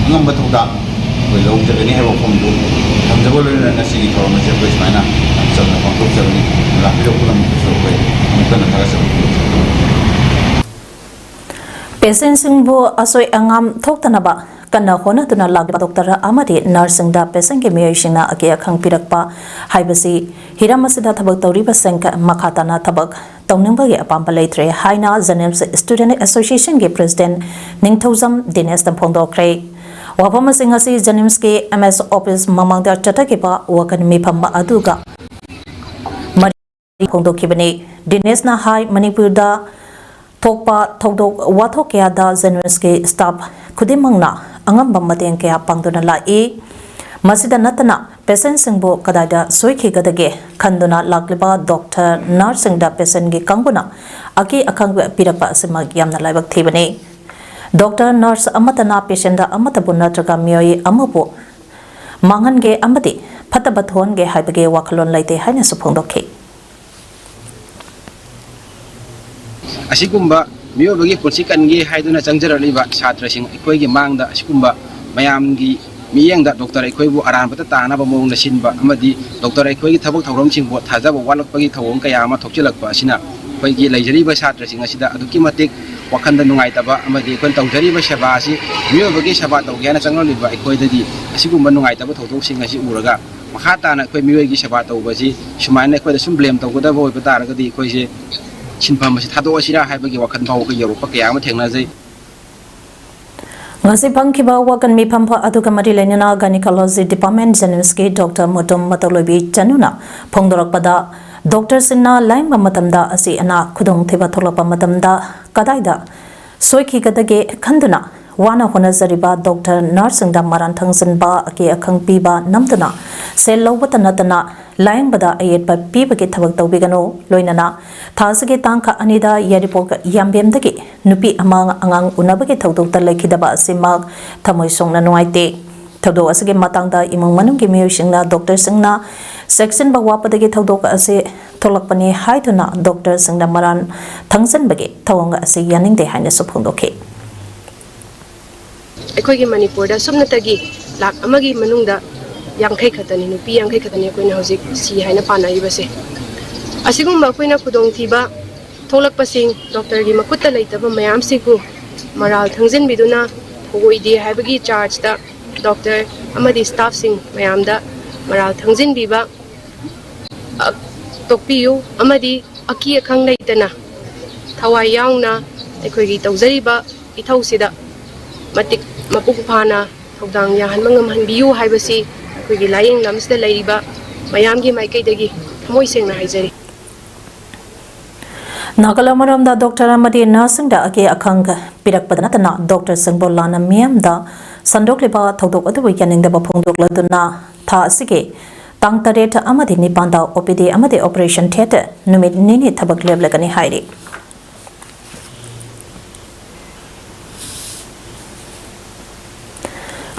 ꯑꯉꯝꯕ ꯊꯧꯗꯥꯡ ꯑꯩꯈꯣꯏ ꯂꯧꯖꯒꯅꯤ ꯍꯥꯏꯕ ꯋꯥꯐꯝꯗꯨ ꯊꯝꯖꯕ ꯂꯣꯏꯅꯅ ꯉꯁꯤꯒꯤ ꯊꯧꯔꯝ ꯑꯁꯤ ꯑꯩꯈꯣꯏ ꯁꯨꯃꯥꯏꯅ ꯌꯥꯝ ꯆꯝꯅ ꯄꯥꯡꯊꯣꯛꯆꯕꯅꯤ꯫ ꯂꯥꯛꯄꯤꯔꯤꯕ ꯄꯨꯝꯅꯃꯛꯄꯨꯁꯨ ꯑꯩꯈꯣꯏ ꯑꯃꯨꯛ ꯍꯟꯅ ꯊꯥꯒꯠꯆꯕ ꯐꯣꯡꯗꯣꯛꯆꯔꯤ꯫ ꯄꯦꯁꯦꯟꯁꯤꯡꯕꯨ ꯑꯁꯣꯏ ꯑꯉꯥꯝ ꯊꯣꯛꯇꯅꯕ ꯀꯟꯅ ꯍꯣꯠꯅꯗꯨꯅ ꯂꯥꯛꯂꯤꯕ ꯗꯣꯛꯇꯔ ꯑꯃꯗꯤ ꯅꯔꯁꯁꯤꯡꯗ ꯄꯦꯁꯦꯟꯒꯤ ꯃꯤꯑꯣꯏꯁꯤꯡꯅ ꯑꯀꯦ ꯑꯈꯪ ꯄꯤꯔꯛꯄ ꯍꯥꯏꯕꯁꯤ ꯍꯤꯔꯝ ꯑꯁꯤꯗ ꯊꯕꯛ ꯇꯧꯔꯤꯕꯁꯤꯡ ꯃꯈꯥ ꯇꯥꯅ ꯊꯕꯛ ꯇꯧꯅꯤꯡꯕꯒꯤ ꯑꯄꯥꯝꯕ ꯂꯩꯇ꯭ꯔꯦ ꯍꯥꯏꯅ ꯖꯦꯅꯤꯝꯁ ꯁ꯭ꯇꯨꯗꯦꯟꯠ ꯑꯦꯁꯣꯁꯤꯌꯦꯁꯟꯒꯤ ꯄ꯭ꯔꯦꯁꯤꯗꯦꯟꯠ ꯅꯤꯡꯊꯧꯖꯝ ꯗꯤꯅꯦꯁꯅ ꯐꯣꯡꯗꯣꯛꯈ꯭ꯔꯦ꯫ ꯋꯥꯐꯝ ꯑꯁꯤ ꯉꯁꯤ ꯖꯦꯅꯤꯝꯁꯀꯤ ꯑꯦꯝ ꯑꯦꯁ ꯑꯣꯐꯤꯁ ꯃꯃꯥꯡꯗ ꯆꯠꯊꯈꯤꯕ ꯋꯥꯀꯠ ꯃꯤꯐꯝ ꯑꯗꯨꯒ ꯃꯔꯤ ꯐꯣꯡꯗꯣꯛꯈꯤꯕꯅꯤ꯫ ꯗꯤꯅꯦꯁꯅ ꯍꯥꯏ, ꯃꯅꯤꯄꯨꯔꯗ ꯊꯣꯛꯄ ꯊꯧꯗꯣꯛ ꯋꯥꯊꯣꯛ ꯀꯌꯥꯗ ꯖꯦꯅꯤꯝꯁꯀꯤ ꯁ꯭ꯇꯥꯐ ꯈꯨꯗꯤꯡꯃꯛꯅ ꯑꯉꯝꯕ ꯃꯇꯦꯡ ꯀꯌꯥ ꯄꯥꯡꯗꯨꯅ ꯂꯥꯛꯏ꯫ ꯃꯁꯤꯗ ꯅꯠꯇꯅ ꯄꯦꯁꯦꯟꯁꯤꯡꯕꯨ ꯀꯗꯥꯏꯗ ꯁꯣꯏꯈꯤꯒꯗꯒꯦ ꯈꯟꯗꯨꯅ ꯂꯥꯛꯂꯤꯕ ꯗꯣꯛꯇꯔ, ꯅꯔꯁꯁꯤꯡꯗ ꯄꯦꯁꯦꯟꯒꯤ ꯀꯥꯡꯕꯨꯅ ꯑꯀꯤ ꯑꯈꯪ ꯄꯤꯔꯛꯄ ꯑꯁꯤꯃꯛ ꯌꯥꯝꯅ ꯂꯥꯏꯕꯛ ꯊꯤꯕꯅꯤ꯫ ꯗꯣꯛꯇꯔ, ꯅꯔꯁ ꯑꯃꯠꯇꯅ ꯄꯦꯁꯦꯟꯗ ꯑꯃꯠꯇꯕꯨ ꯅꯠꯇ꯭ꯔꯒ ꯃꯤꯑꯣꯏ ꯑꯃꯕꯨ ꯃꯥꯡꯍꯟꯒꯦ ꯑꯃꯗꯤ ꯐꯠꯇꯕ ꯊꯣꯛꯍꯟꯒꯦ ꯍꯥꯏꯕꯒꯤ ꯋꯥꯈꯜꯂꯣꯟ ꯂꯩꯇꯦ ꯍꯥꯏꯅꯁꯨ ꯐꯣꯡꯗꯣꯛꯈꯤ꯫ ꯑꯁꯤꯒꯨꯝꯕ ꯃꯤꯑꯣꯏꯕꯒꯤ ꯄꯨꯟꯁꯤ ꯀꯟꯒꯦ ꯍꯥꯏꯗꯨꯅ ꯆꯪꯖꯔꯛꯂꯤꯕ ꯁꯥꯇ꯭ꯔꯁꯤꯡ ꯑꯩꯈꯣꯏꯒꯤ ꯃꯥꯡꯗ ꯑꯁꯤꯒꯨꯝꯕ ꯃꯌꯥꯝꯒꯤ ꯃꯤꯠꯌꯦꯡꯗ ꯗꯣꯛꯇꯔ ꯑꯩꯈꯣꯏꯕꯨ ꯑꯔꯥꯟꯕꯗ ꯇꯥꯅꯕ ꯃꯑꯣꯡꯗ ꯁꯤꯟꯕ ꯑꯃꯗꯤ ꯗꯣꯛꯇꯔ ꯑꯩꯈꯣꯏꯒꯤ ꯊꯕꯛ ꯊꯧꯔꯝꯁꯤꯡꯕꯨ ꯊꯥꯖꯕ ꯋꯥꯠꯂꯛꯄꯒꯤ ꯊꯧꯑꯣꯡ ꯀꯌꯥ ꯑꯃ ꯊꯣꯛꯆꯤꯜꯂꯛꯄ ꯑꯁꯤꯅ ꯑꯩꯈꯣꯏꯒꯤ ꯂꯩꯖꯔꯤꯕ ꯁꯥꯇ꯭ꯔꯁꯤꯡ ꯑꯁꯤꯗ ꯑꯗꯨꯛꯀꯤ ꯃꯇꯤꯛ ꯋꯥꯈꯜꯗ ꯅꯨꯡꯉꯥꯏꯇꯕ ꯑꯃꯗꯤ ꯑꯩꯈꯣꯏꯅ ꯇꯧꯖꯔꯤꯕ ꯁꯦꯕꯥ ꯑꯁꯤ ꯃꯤꯑꯣꯏꯕꯒꯤ ꯁꯦꯕꯥ ꯇꯧꯒꯦ ꯍꯥꯏꯅ ꯆꯪꯂꯛꯂꯤꯕ ꯑꯩꯈꯣꯏꯗꯗꯤ ꯑꯁꯤꯒꯨꯝꯕ ꯅꯨꯡꯉꯥꯏꯇꯕ ꯊꯧꯗꯣꯛꯁꯤꯡ ꯑꯁꯤ ꯎꯔꯒ ꯃꯈꯥ ꯇꯥꯅ ꯑꯩꯈꯣꯏ ꯃꯤꯑꯣꯏꯒꯤ ꯁꯦꯕꯥ ꯇꯧꯕ ꯑꯁꯤ ꯁꯨꯃꯥꯏꯅ ꯑꯩꯈꯣꯏꯗ ꯁꯨꯝ ꯕ꯭ꯂꯦꯝ ꯇꯧꯒꯗꯕ ꯑꯣꯏꯕ ꯇꯥꯔꯒꯗꯤ ꯑꯩꯈꯣꯏꯁꯦ ꯁꯤꯟꯐꯝ ꯑꯁꯤ ꯊꯥꯗꯣꯛꯑꯁꯤꯔꯥ ꯍꯥꯏꯕꯒꯤ ꯋꯥꯈꯜ ꯐꯥꯎꯕ ꯑꯩꯈꯣꯏ ꯌꯧꯔꯛꯄ ꯀꯌꯥ ꯑꯃ ꯊꯦꯡꯅꯖꯩ꯫ ꯉꯁꯤ ꯐꯪꯈꯤꯕ ꯋꯥꯀꯟ ꯃꯤꯐꯝ ꯑꯗꯨꯒ ꯃꯔꯤ ꯂꯩꯅꯅ Gynecology Department JNIMSꯀꯤ Doctor ꯃꯨꯇꯨꯝ ꯃꯇꯧꯂꯣꯏꯕꯤ ꯆꯅꯨꯅ ꯐꯣꯡꯗꯣꯔꯛꯄꯗ, ꯗꯣꯛꯇꯔꯁꯤꯡꯅ ꯂꯥꯌꯦꯡꯕ ꯃꯇꯝꯗ ꯑꯁꯤ ꯑꯅꯥ ꯈꯨꯗꯣꯡꯊꯤꯕ ꯊꯣꯛꯂꯛꯄ ꯃꯇꯝꯗ ꯀꯗꯥꯏꯗ ꯁꯣꯏꯈꯤꯒꯗꯒꯦ ꯈꯟꯗꯨꯅ ꯋꯥꯅ ꯍꯣꯠꯅꯖꯔꯤꯕ ꯗꯣꯛꯇꯔ ꯅꯔꯁꯁꯤꯡꯗ ꯃꯔꯥꯟ ꯊꯪꯖꯤꯟꯕ, ꯑꯀꯤ ꯑꯈꯪ ꯄꯤꯕ ꯅꯝꯗꯨꯅ ꯁꯦꯜ ꯂꯧꯕꯇ ꯅꯠꯇꯅ ꯂꯥꯌꯦꯡꯕꯗ ꯑꯌꯦꯠꯄ ꯄꯤꯕꯒꯤ ꯊꯕꯛ ꯇꯧꯕꯤꯒꯅꯨ꯫ ꯂꯣꯏꯅꯅ ꯊꯥ ꯑꯁꯤꯒꯤ ꯇꯥꯡ ꯑꯅꯤꯗ ꯌꯥꯏꯔꯤꯄꯣꯛ ꯌꯥꯝꯕꯦꯝꯗꯒꯤ ꯅꯨꯄꯤ ꯑꯃ ꯑꯉꯥꯡ ꯎꯅꯕꯒꯤ ꯊꯧꯗꯣꯛꯇ ꯂꯩꯈꯤꯗꯕ ꯑꯁꯤꯃꯛ ꯊꯃꯣꯏ ꯁꯣꯛꯅ ꯅꯨꯡꯉꯥꯏꯇꯦ꯫ ꯊꯧꯗꯣꯛ ꯑꯁꯤꯒꯤ ꯃꯇꯥꯡꯗ ꯏꯃꯨꯡ ꯃꯅꯨꯡꯒꯤ ꯃꯤꯑꯣꯏꯁꯤꯡꯅ ꯗꯣꯛꯇꯔꯁꯤꯡꯅ ꯆꯦꯛꯁꯤꯟꯕ ꯋꯥꯠꯄꯗꯒꯤ ꯊꯧꯗꯣꯛ ꯑꯁꯤ ꯊꯣꯛꯂꯛꯄꯅꯤ ꯍꯥꯏꯗꯨꯅ ꯗꯣꯛꯇꯔꯁꯤꯡꯅ ꯃꯔꯥꯟ ꯊꯪꯖꯤꯟꯕꯒꯤ ꯊꯧꯑꯣꯡ ꯑꯁꯤ ꯌꯥꯅꯤꯡꯗꯦ ꯍꯥꯏꯅꯁꯨ ꯐꯣꯡꯗꯣꯛꯈꯤ꯫ ꯑꯩꯈꯣꯏꯒꯤ ꯃꯅꯤꯄꯨꯔꯗ ꯁꯨꯞꯅꯇꯒꯤ ꯂꯥꯛ ꯑꯃꯒꯤ ꯃꯅꯨꯡꯗ ꯌꯥꯡꯈꯩ ꯈꯛꯇꯅꯤ, ꯅꯨꯄꯤ ꯌꯥꯡꯈꯩ ꯈꯛꯇꯅꯤ ꯑꯩꯈꯣꯏꯅ ꯍꯧꯖꯤꯛ ꯁꯤ ꯍꯥꯏꯅ ꯄꯥꯅꯔꯤꯕꯁꯦ꯫ ꯑꯁꯤꯒꯨꯝꯕ ꯑꯩꯈꯣꯏꯅ ꯈꯨꯗꯣꯡꯊꯤꯕ ꯊꯣꯛꯂꯛꯄꯁꯤꯡ ꯗꯣꯛꯇꯔꯒꯤ ꯃꯈꯨꯠꯇ ꯂꯩꯇꯕ ꯃꯌꯥꯝꯁꯤꯕꯨ ꯃꯔꯥꯜ ꯊꯪꯖꯤꯟꯕꯤꯗꯨꯅ ꯊꯧꯑꯣꯏꯗꯦ ꯍꯥꯏꯕꯒꯤ ꯆꯥꯔꯖꯇ ꯗꯣꯛꯇꯔ ꯑꯃꯗꯤ ꯁ꯭ꯇꯥꯐꯁꯤꯡ ꯃꯌꯥꯝꯗ ꯃꯔꯥꯜ ꯊꯪꯖꯤꯟꯕꯤꯕ, ꯑ, ꯇꯣꯛꯄꯤꯌꯨ ꯑꯃꯗꯤ ꯑꯀꯤ ꯑꯈꯪ ꯂꯩꯇꯅ ꯊꯋꯥꯏ ꯌꯥꯎꯅ ꯑꯩꯈꯣꯏꯒꯤ ꯇꯧꯖꯔꯤꯕ ꯏꯊꯧꯁꯤꯗ ꯃꯇꯤꯛ ꯃꯄꯨꯡ ꯐꯥꯅ ꯊꯧꯗꯥꯡ ꯌꯥꯍꯟꯕ ꯉꯝꯍꯟꯕꯤꯌꯨ ꯍꯥꯏꯕꯁꯤ ꯑꯩꯈꯣꯏꯒꯤ ꯂꯥꯏꯌꯦꯡ ꯂꯝꯁꯤꯗ ꯂꯩꯔꯤꯕ ꯃꯌꯥꯝꯒꯤ ꯃꯥꯏꯀꯩꯗꯒꯤ ꯊꯃꯣꯏ ꯁꯦꯡꯅ ꯍꯥꯏꯖꯔꯤ꯫ ꯅꯥꯒꯥꯂꯦꯟ ꯃꯔꯝꯗ ꯗꯣꯛꯇꯔ ꯑꯃꯗꯤ ꯅꯔꯁꯁꯤꯡꯗ ꯑꯀꯤ ꯑꯈꯪ ꯄꯤꯔꯛꯄꯗ ꯅꯠꯇꯅ ꯗꯣꯛꯇꯔꯁꯤꯡꯕꯨ ꯂꯥꯟꯅ ꯃꯤꯌꯥꯝꯗ ꯁꯟꯗꯣꯛꯂꯤꯕ ꯊꯧꯗꯣꯛ ꯑꯗꯨꯕꯨ ꯌꯥꯅꯤꯡꯗꯕ ꯐꯣꯡꯗꯣꯛꯂꯗꯨꯅ ꯊꯥ ꯑꯁꯤꯒꯤ ꯇꯥꯡ ꯇꯔꯦꯠ ꯑꯃꯗꯤ ꯅꯤꯄꯥꯟꯗ OPD ꯑꯃꯗꯤ operation theatre ꯅꯨꯃꯤꯠ ꯅꯤꯅꯤ ꯊꯕꯛ ꯂꯦꯞꯂꯒꯅꯤ ꯍꯥꯏꯔꯤ꯫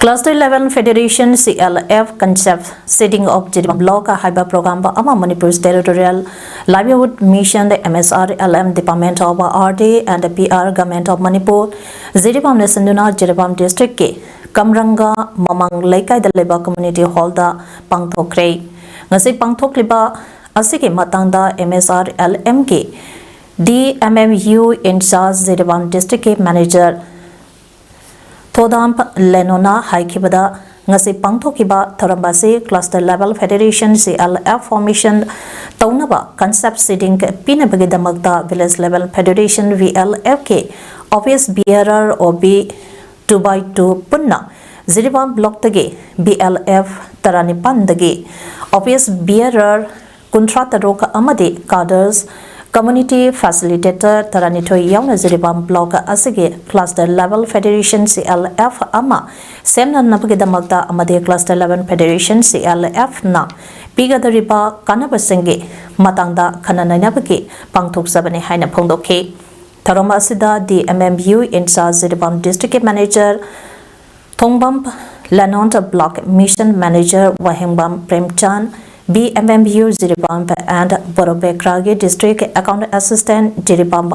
Cluster Level Federation, C L F, Concept Seeding of Jiribam Block ꯍꯥꯏꯕ program ꯑꯃ Manipur Territorial Livelihood Mission, M S R L M, Department of R D and P R, Government of Manipur, ꯖꯤꯔꯤꯕꯥꯝꯅ ꯁꯤꯟꯗꯨꯅ Jiribam district ꯀꯤ ꯀꯝꯔꯪꯒ ꯃꯃꯥꯡ ꯂꯩꯀꯥꯏꯗ ꯂꯩꯕ community hall ꯗ ꯄꯥꯡꯊꯣꯛꯈ꯭ꯔꯦ꯫ ꯉꯁꯤ ꯄꯥꯡꯊꯣꯛꯂꯤꯕ ꯑꯁꯤꯒꯤ ꯃꯇꯥꯡꯗ M S R L M ꯒꯤ D M M U in charge Jiribam district ꯀꯤ manager ꯊꯣꯗꯥꯝ ꯂꯦꯅꯣꯅ ꯍꯥꯏꯈꯤꯕꯗ, ꯉꯁꯤ ꯄꯥꯡꯊꯣꯛꯈꯤꯕ ꯊꯧꯔꯝ ꯑꯁꯤ cluster level federation, C L F, formation ꯇꯧꯅꯕ concept seeding ꯄꯤꯅꯕꯒꯤꯗꯃꯛꯇ village level federation, V L F, ꯀꯤ office bearer, O B two by two ꯄꯨꯟꯅ Jiribam block ꯇꯒꯤ V L F ꯇꯔꯥꯅꯤꯄꯥꯟꯗꯒꯤ office bearer ꯀꯨꯟꯊ꯭ꯔꯥ ꯇꯔꯨꯛ ꯑꯃꯗꯤ cadres, community facilitator ꯇꯔꯥꯅꯤꯊꯣꯏ ꯌꯥꯎꯅ Jiribam block ꯑꯁꯤꯒꯤ cluster level federation, C L F, ꯑꯃ ꯁꯦꯝꯅꯅꯕꯒꯤꯗꯃꯛꯇ ꯑꯃꯗꯤ cluster level federation, C L F ꯅ ꯄꯤꯒꯗꯧꯔꯤꯕ ꯀꯥꯟꯅꯕꯁꯤꯡꯒꯤ ꯃꯇꯥꯡꯗ ꯈꯟꯅ ꯅꯩꯅꯕꯒꯤ ꯄꯥꯡꯊꯣꯛꯆꯕꯅꯤ ꯍꯥꯏꯅ ꯐꯣꯡꯗꯣꯛꯈꯤ꯫ ꯊꯧꯔꯝ ꯑꯁꯤꯗ D M M U in charge Jiribam district ꯀꯤ manager ꯊꯣꯡꯕꯝ ꯂꯦꯅꯣꯟ, block mission manager Wahengbam ꯄ꯭ꯔꯦꯝꯆꯥꯟ, B M M U Jiribam and ꯕꯣꯔꯣꯕꯦꯀ꯭ꯔꯥꯒꯤ district account assistant Jiribam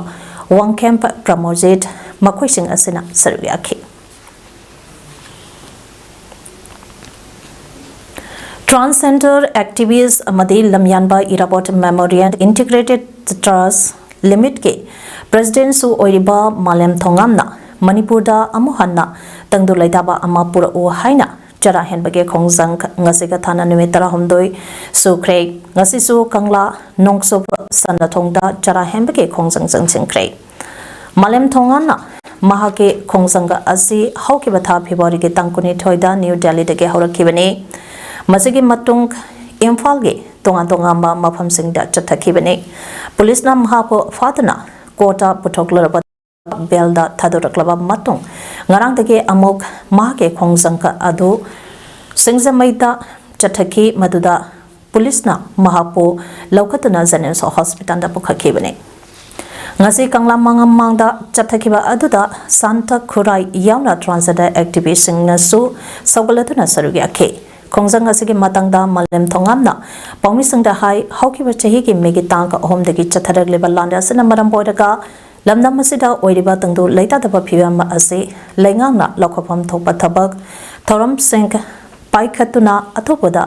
Wangkhem ꯄ꯭ꯔꯃꯣꯖꯤꯠ, ꯃꯈꯣꯏꯁꯤꯡ ꯑꯁꯤꯅ ꯁꯔꯨꯛ ꯌꯥꯈꯤ꯫ Transgender activist ꯑꯃꯗꯤ ꯂꯝꯌꯥꯟꯕ ꯏꯔꯥꯕꯣꯠ Memorial Integrated Trust Limitꯀꯤ Presidentꯁꯨ ꯑꯣꯏꯔꯤꯕ ꯃꯥꯂꯦꯝ ꯊꯣꯉꯥꯝꯅ ꯃꯅꯤꯄꯨꯔꯗ ꯑꯃꯨꯛ ꯍꯟꯅ ꯇꯪꯗꯨ ꯂꯩꯇꯥꯕ ꯑꯃ ꯄꯨꯔꯛꯎ ꯍꯥꯏꯅ ꯆꯔꯥ ꯍꯦꯟꯕꯒꯤ ꯈꯣꯡꯖꯪ ꯉꯁꯤꯒ ꯊꯥꯅ ꯅꯨꯃꯤꯠ ꯇꯔꯥꯍꯨꯝꯗꯣꯏ ꯁꯨꯈ꯭ꯔꯦ꯫ ꯉꯁꯤꯁꯨ ꯀꯪꯂꯥ ꯅꯣꯡꯆꯨꯞ ꯁꯅꯥꯊꯣꯡꯗ ꯆꯔꯥ ꯍꯦꯟꯕꯒꯤ ꯈꯣꯡꯖꯪ ꯆꯪꯁꯤꯟꯈ꯭ꯔꯦ꯫ ꯃꯥꯂꯦꯝ ꯊꯣꯉꯥꯝꯅ ꯃꯍꯥꯛꯀꯤ ꯈꯣꯡꯖꯪ ꯑꯁꯤ ꯍꯧꯈꯤꯕ ꯊꯥ ꯐꯦꯕ꯭ꯔꯨꯋꯥꯔꯤꯒꯤ ꯇꯥꯡ ꯀꯨꯟꯅꯤꯊꯣꯏꯗ ꯅ꯭ꯌꯨ ꯗꯦꯜꯂꯤꯗꯒꯤ ꯍꯧꯔꯛꯈꯤꯕꯅꯤ꯫ ꯃꯁꯤꯒꯤ ꯃꯇꯨꯡ ꯏꯝꯐꯥꯜꯒꯤ ꯇꯣꯉꯥꯟ ꯇꯣꯉꯥꯟꯕ ꯃꯐꯝꯁꯤꯡꯗ ꯆꯠꯊꯈꯤꯕꯅꯤ꯫ ꯄꯨꯂꯤꯁꯅ ꯃꯍꯥꯛꯄꯨ ꯐꯥꯗꯨꯅ ꯀꯣꯔꯠꯇ ꯄꯨꯊꯣꯛꯂꯨꯔꯕ ꯕꯦꯜꯗ ꯊꯥꯗꯣꯔꯛꯂꯕ ꯃꯇꯨꯡ ꯉꯔꯥꯡꯗꯒꯤ ꯑꯃꯨꯛ ꯃꯍꯥꯛꯀꯤ ꯈꯣꯡꯖꯪ ꯑꯗꯨ ꯁꯤꯡꯖꯃꯩꯗ ꯆꯠꯊꯈꯤ, ꯃꯗꯨꯗ ꯄꯨꯂꯤꯁꯅ ꯃꯍꯥꯛꯄꯨ ꯂꯧꯈꯠꯇꯨꯅ ꯖꯦꯅꯤꯝꯁ ꯍꯣꯁꯄꯤꯇꯥꯜꯗ ꯄꯨꯈꯠꯈꯤꯕꯅꯤ꯫ ꯉꯁꯤ ꯀꯪꯂꯥ ꯃꯃꯥꯡꯗ ꯆꯠꯊꯈꯤꯕ ꯑꯗꯨꯗ ꯁꯥꯟꯇ ꯈꯨꯔꯥꯏ ꯌꯥꯎꯅ transgender activistꯁꯤꯡꯅꯁꯨ ꯁꯧꯒꯠꯂꯗꯨꯅ ꯁꯔꯨꯛ ꯌꯥꯈꯤ꯫ ꯈꯣꯡꯖꯪ ꯑꯁꯤꯒꯤ ꯃꯇꯥꯡꯗ ꯃꯥꯂꯦꯝ ꯊꯣꯉꯥꯝꯅ ꯄꯥꯎꯃꯤꯁꯤꯡꯗ ꯍꯥꯏ, ꯍꯧꯈꯤꯕ ꯆꯍꯤꯒꯤ ꯃꯦꯒꯤ ꯇꯥꯡ ꯑꯍꯨꯝꯗꯒꯤ ꯆꯠꯊꯔꯛꯂꯤꯕ ꯂꯥꯟ ꯑꯁꯤꯅ ꯃꯔꯝ ꯑꯣꯏꯔꯒ ꯂꯝꯗꯝ ꯑꯁꯤꯗ ꯑꯣꯏꯔꯤꯕ ꯇꯪꯗꯨ ꯂꯩꯇꯥꯗꯕ ꯐꯤꯕꯝ ꯑꯁꯤ ꯂꯩꯉꯥꯛꯅ ꯂꯧꯈꯠꯐꯝ ꯊꯣꯛꯄ ꯊꯕꯛ ꯊꯧꯔꯝꯁꯤꯡ ꯄꯥꯏꯈꯠꯇꯨꯅ ꯑꯊꯨꯕꯗ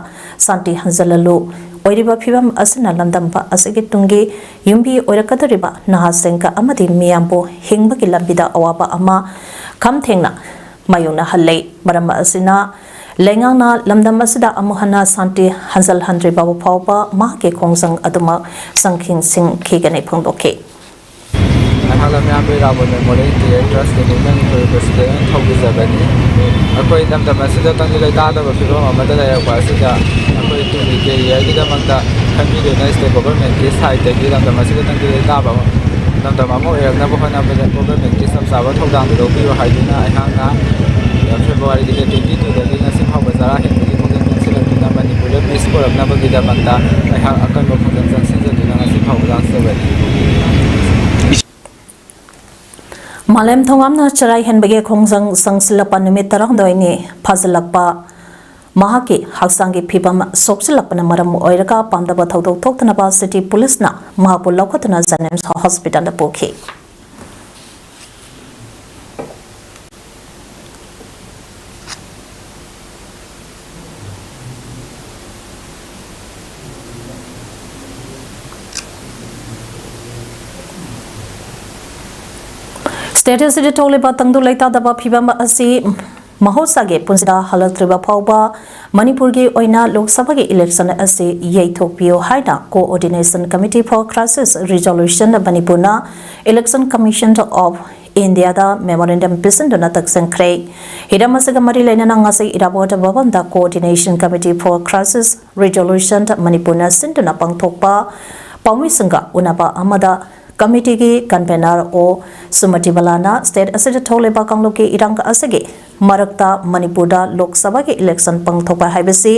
ꯁꯥꯟꯇꯤ ꯍꯟꯖꯤꯜꯍꯜꯂꯨ꯫ ꯑꯣꯏꯔꯤꯕ ꯐꯤꯕꯝ ꯑꯁꯤꯅ ꯂꯝꯗꯝ ꯑꯁꯤꯒꯤ ꯇꯨꯡꯒꯤ ꯌꯨꯝꯕꯤ ꯑꯣꯏꯔꯛꯀꯗꯧꯔꯤꯕ ꯅꯍꯥꯁꯤꯡ ꯑꯃꯗꯤ ꯃꯤꯌꯥꯝꯕꯨ ꯍꯤꯡꯕꯒꯤ ꯂꯝꯕꯤꯗ ꯑꯋꯥꯕ ꯑꯃ ꯈꯝ ꯊꯦꯡꯅ ꯃꯥꯌꯣꯛꯅꯍꯜꯂꯦ꯫ ꯃꯔꯝ ꯑꯁꯤꯅ ꯂꯩꯉꯥꯛꯅ ꯂꯝꯗꯝ ꯑꯁꯤꯗ ꯑꯃꯨꯛ ꯍꯟꯅ ꯁꯥꯟꯇꯤ ꯍꯟꯖꯤꯜꯍꯟꯗ꯭ꯔꯤꯕ ꯐꯥꯎꯕ ꯃꯍꯥꯛꯀꯤ ꯈꯣꯡꯖꯪ ꯑꯗꯨꯃꯛ ꯆꯪꯁꯤꯟꯈꯤꯒꯅꯤ ꯐꯣꯡꯗꯣꯛꯈꯤ꯫ ꯑꯩꯍꯥꯛ ꯂꯝꯌꯥꯟꯕ ꯏꯔꯥꯕꯣꯠ Memorial Integrated Trust Limited ꯃꯅꯤꯄꯨꯔꯒꯤ President ꯊꯧꯕꯤꯖꯕꯅꯤ꯫ ꯑꯩꯈꯣꯏ ꯂꯝꯗꯝ ꯑꯁꯤꯗ ꯇꯪꯗꯨ ꯂꯩꯇꯥꯗꯕ ꯐꯤꯕꯝ ꯑꯃꯗ ꯂꯩꯔꯛꯄ ꯑꯁꯤꯗ ꯑꯩꯈꯣꯏ ꯇꯨꯡꯒꯤ careerꯒꯤꯗꯃꯛꯇ ꯈꯟꯕꯤꯗꯨꯅ state governmentꯀꯤ sideꯇꯒꯤ ꯂꯝꯗꯝ ꯑꯁꯤꯗ ꯇꯪꯗꯨ ꯂꯩꯇꯥꯕ ꯂꯝꯗꯝ ꯑꯃ ꯑꯣꯏꯔꯛꯅꯕ ꯍꯣꯠꯅꯕꯗ governmentꯀꯤ ꯆꯞ ꯆꯥꯕ ꯊꯧꯗꯥꯡꯗꯨ ꯂꯧꯕꯤꯌꯨ ꯍꯥꯏꯗꯨꯅ ꯑꯩꯍꯥꯛꯅ Februaryꯗꯒꯤ twenty twoꯗꯒꯤ ꯉꯁꯤ ꯐꯥꯎꯕ ꯆꯔꯥ ꯍꯦꯟꯕꯒꯤ ꯈꯣꯡꯖꯪ ꯆꯪꯁꯤꯜꯂꯛꯇꯨꯅ ꯃꯅꯤꯄꯨꯔꯗ peace ꯄꯨꯔꯛꯅꯕꯒꯤꯗꯃꯛꯇ ꯑꯩꯍꯥꯛ ꯑꯀꯟꯕ ꯈꯣꯡꯖꯪ ꯆꯪꯁꯤꯟꯖꯗꯨꯅ ꯉꯁꯤ ꯐꯥꯎꯕ ꯂꯥꯛꯆꯕꯅꯤ꯫ ꯃꯥꯂꯦꯝ ꯊꯣꯉꯥꯝꯅ ꯆꯔꯥ ꯍꯦꯟꯕꯒꯤ ꯈꯣꯡꯖꯪ ꯆꯪꯁꯤꯜꯂꯛꯄ ꯅꯨꯃꯤꯠ ꯇꯔꯥꯍꯨꯝꯗꯣꯏꯅꯤ ꯐꯥꯖꯤꯜꯂꯛꯄ ꯃꯍꯥꯛꯀꯤ ꯍꯛꯆꯥꯡꯒꯤ ꯐꯤꯕꯝ ꯁꯣꯛꯆꯤꯜꯂꯛꯄꯅ ꯃꯔꯝ ꯑꯣꯏꯔꯒ ꯄꯥꯝꯗꯕ ꯊꯧꯗꯣꯛ ꯊꯣꯛꯇꯅꯕ city ꯄꯨꯂꯤꯁꯅ ꯃꯍꯥꯛꯄꯨ ꯂꯧꯈꯠꯇꯨꯅ ꯖꯦꯅꯤꯝꯁ ꯍꯣꯁꯄꯤꯇꯥꯜꯗ ꯄꯨꯈꯤ꯫ ꯁ꯭ꯇꯦꯠ ꯑꯁꯤꯗ ꯊꯣꯛꯂꯤꯕ ꯇꯪꯗꯨ ꯂꯩꯇꯥꯗꯕ ꯐꯤꯕꯝ ꯑꯁꯤ ꯃꯍꯧꯁꯥꯒꯤ ꯄꯨꯟꯁꯤꯗ ꯍꯜꯂꯛꯇ꯭ꯔꯤꯕ ꯐꯥꯎꯕ ꯃꯅꯤꯄꯨꯔꯒꯤ ꯑꯣꯏꯅ ꯂꯣꯛ ꯁꯚꯥꯒꯤ ꯏꯂꯦꯛꯁꯟ ꯑꯁꯤ ꯌꯩꯊꯣꯛꯄꯤꯌꯨ ꯍꯥꯏꯅ Coordination Committee for Crisis Resolution ꯃꯅꯤꯄꯨꯔꯅ Election Commission of India the memorandum ꯄꯤꯁꯤꯟꯗꯨꯅ ꯇꯛꯁꯤꯟꯈ꯭ꯔꯦ꯫ ꯍꯤꯔꯝ ꯑꯁꯤꯒ ꯃꯔꯤ ꯂꯩꯅꯅ ꯉꯁꯤ ꯏꯔꯥꯕꯣꯠ ꯚꯕꯟꯗ Coordination Committee for Crisis Resolution ꯃꯅꯤꯄꯨꯔꯅ ꯁꯤꯟꯗꯨꯅ ꯄꯥꯡꯊꯣꯛꯄ ꯄꯥꯎꯃꯤꯁꯤꯡꯒ ꯎꯅꯕ ꯑꯃꯗ ꯀꯃꯤꯇꯤꯒꯤ convener ꯑꯣ ꯁꯨꯃꯇꯤ ꯕꯂꯥꯅ ꯁ꯭ꯇꯦꯠ ꯑꯁꯤꯗ ꯊꯣꯛꯂꯤꯕ ꯀꯥꯡꯂꯨꯞꯀꯤ ꯏꯔꯥꯡ ꯑꯁꯤꯒꯤ ꯃꯔꯛꯇ ꯃꯅꯤꯄꯨꯔꯗ ꯂꯣꯛ ꯁꯚꯥꯒꯤ ꯏꯂꯦꯛꯁꯟ ꯄꯥꯡꯊꯣꯛꯄ ꯍꯥꯏꯕꯁꯤ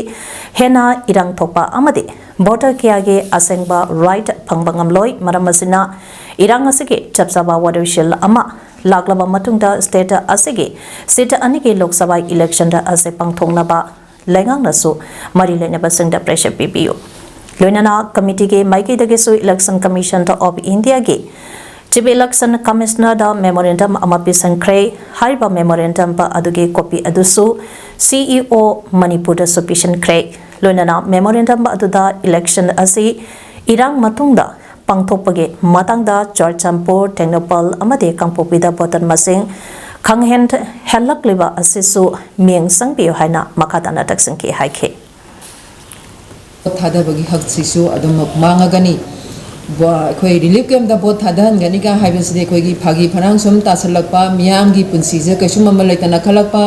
ꯍꯦꯟꯅ ꯏꯔꯥꯡ ꯊꯣꯛꯄ ꯑꯃꯗꯤ ꯚꯣꯇꯔ ꯀꯌꯥꯒꯤ ꯑꯁꯦꯡꯕ ꯔꯥꯏꯠ ꯐꯪꯕ ꯉꯝꯂꯣꯏ꯫ ꯃꯔꯝ ꯑꯁꯤꯅ ꯏꯔꯥꯡ ꯑꯁꯤꯒꯤ ꯆꯞ ꯆꯥꯕ ꯋꯥꯔꯣꯏꯁꯤꯜ ꯑꯃ ꯂꯥꯛꯂꯕ ꯃꯇꯨꯡꯗ ꯁ꯭ꯇꯦꯠ ꯑꯁꯤꯒꯤ ꯁꯤꯠ ꯑꯅꯤꯒꯤ ꯂꯣꯛ ꯁꯚꯥ ꯏꯂꯦꯛꯁꯟ ꯑꯁꯤ ꯄꯥꯡꯊꯣꯛꯅꯕ ꯂꯩꯉꯥꯛꯅꯁꯨ ꯃꯔꯤ ꯂꯩꯅꯕꯁꯤꯡꯗ pressure ꯄꯤꯕꯤꯌꯨ꯫ ꯂꯣꯏꯅꯅ ꯀꯃꯤꯇꯤꯒꯤ ꯃꯥꯏꯀꯩꯗꯒꯤꯁꯨ Election Commission of India ꯒꯤ Chief Election Commissioner ꯗ memorandum ꯑꯃ ꯄꯤꯁꯤꯟꯈ꯭ꯔꯦ꯫ ꯍꯥꯏꯔꯤꯕ memorandum ꯑꯗꯨꯒꯤ copy ꯑꯗꯨꯁꯨ ꯁꯤ ꯏ ꯑꯣ ꯃꯅꯤꯄꯨꯔꯗꯁꯨ ꯄꯤꯁꯤꯟꯈ꯭ꯔꯦ꯫ ꯂꯣꯏꯅꯅ memorandum ꯑꯗꯨꯗ ꯏꯂꯦꯛꯁꯟ ꯑꯁꯤ ꯏꯔꯥꯡ ꯃꯇꯨꯡꯗ ꯄꯥꯡꯊꯣꯛꯄꯒꯤ ꯃꯇꯥꯡꯗ ꯆꯨꯔꯆꯥꯟꯄꯨꯔ, ꯇꯦꯡꯅꯧꯄꯜ ꯑꯃꯗꯤ ꯀꯥꯡꯄꯣꯛꯄꯤꯗ ꯚꯣꯇꯔ ꯃꯁꯤꯡ ꯈꯪꯍꯦꯟ ꯍꯦꯜꯂꯛꯂꯤꯕ ꯑꯁꯤꯁꯨ ꯃꯤꯠꯌꯦꯡ ꯆꯪꯕꯤꯌꯨ ꯍꯥꯏꯅ ꯃꯈꯥ ꯇꯥꯅ ꯇꯛꯁꯤꯟꯈꯤ ꯍꯥꯏꯈꯤ꯫ ꯚꯣꯠ ꯊꯥꯗꯕꯒꯤ ꯍꯛꯁꯤꯁꯨ ꯑꯗꯨꯃꯛ ꯃꯥꯡꯉꯒꯅꯤ꯫ ꯕ-, ꯑꯩꯈꯣꯏ ꯔꯤꯂꯤꯐ ꯀꯦꯝꯞꯇ ꯚꯣꯠ ꯊꯥꯗꯍꯟꯒꯅꯤꯒ ꯍꯥꯏꯕꯁꯤꯗꯤ ꯑꯩꯈꯣꯏꯒꯤ ꯐꯥꯒꯤ ꯐꯔꯥꯡ ꯁꯨꯝ ꯇꯥꯁꯜꯂꯛꯄ, ꯃꯤꯌꯥꯝꯒꯤ ꯄꯨꯟꯁꯤꯁꯦ ꯀꯩꯁꯨꯝ ꯑꯃ ꯂꯩꯇꯅ ꯈꯜꯂꯛꯄ,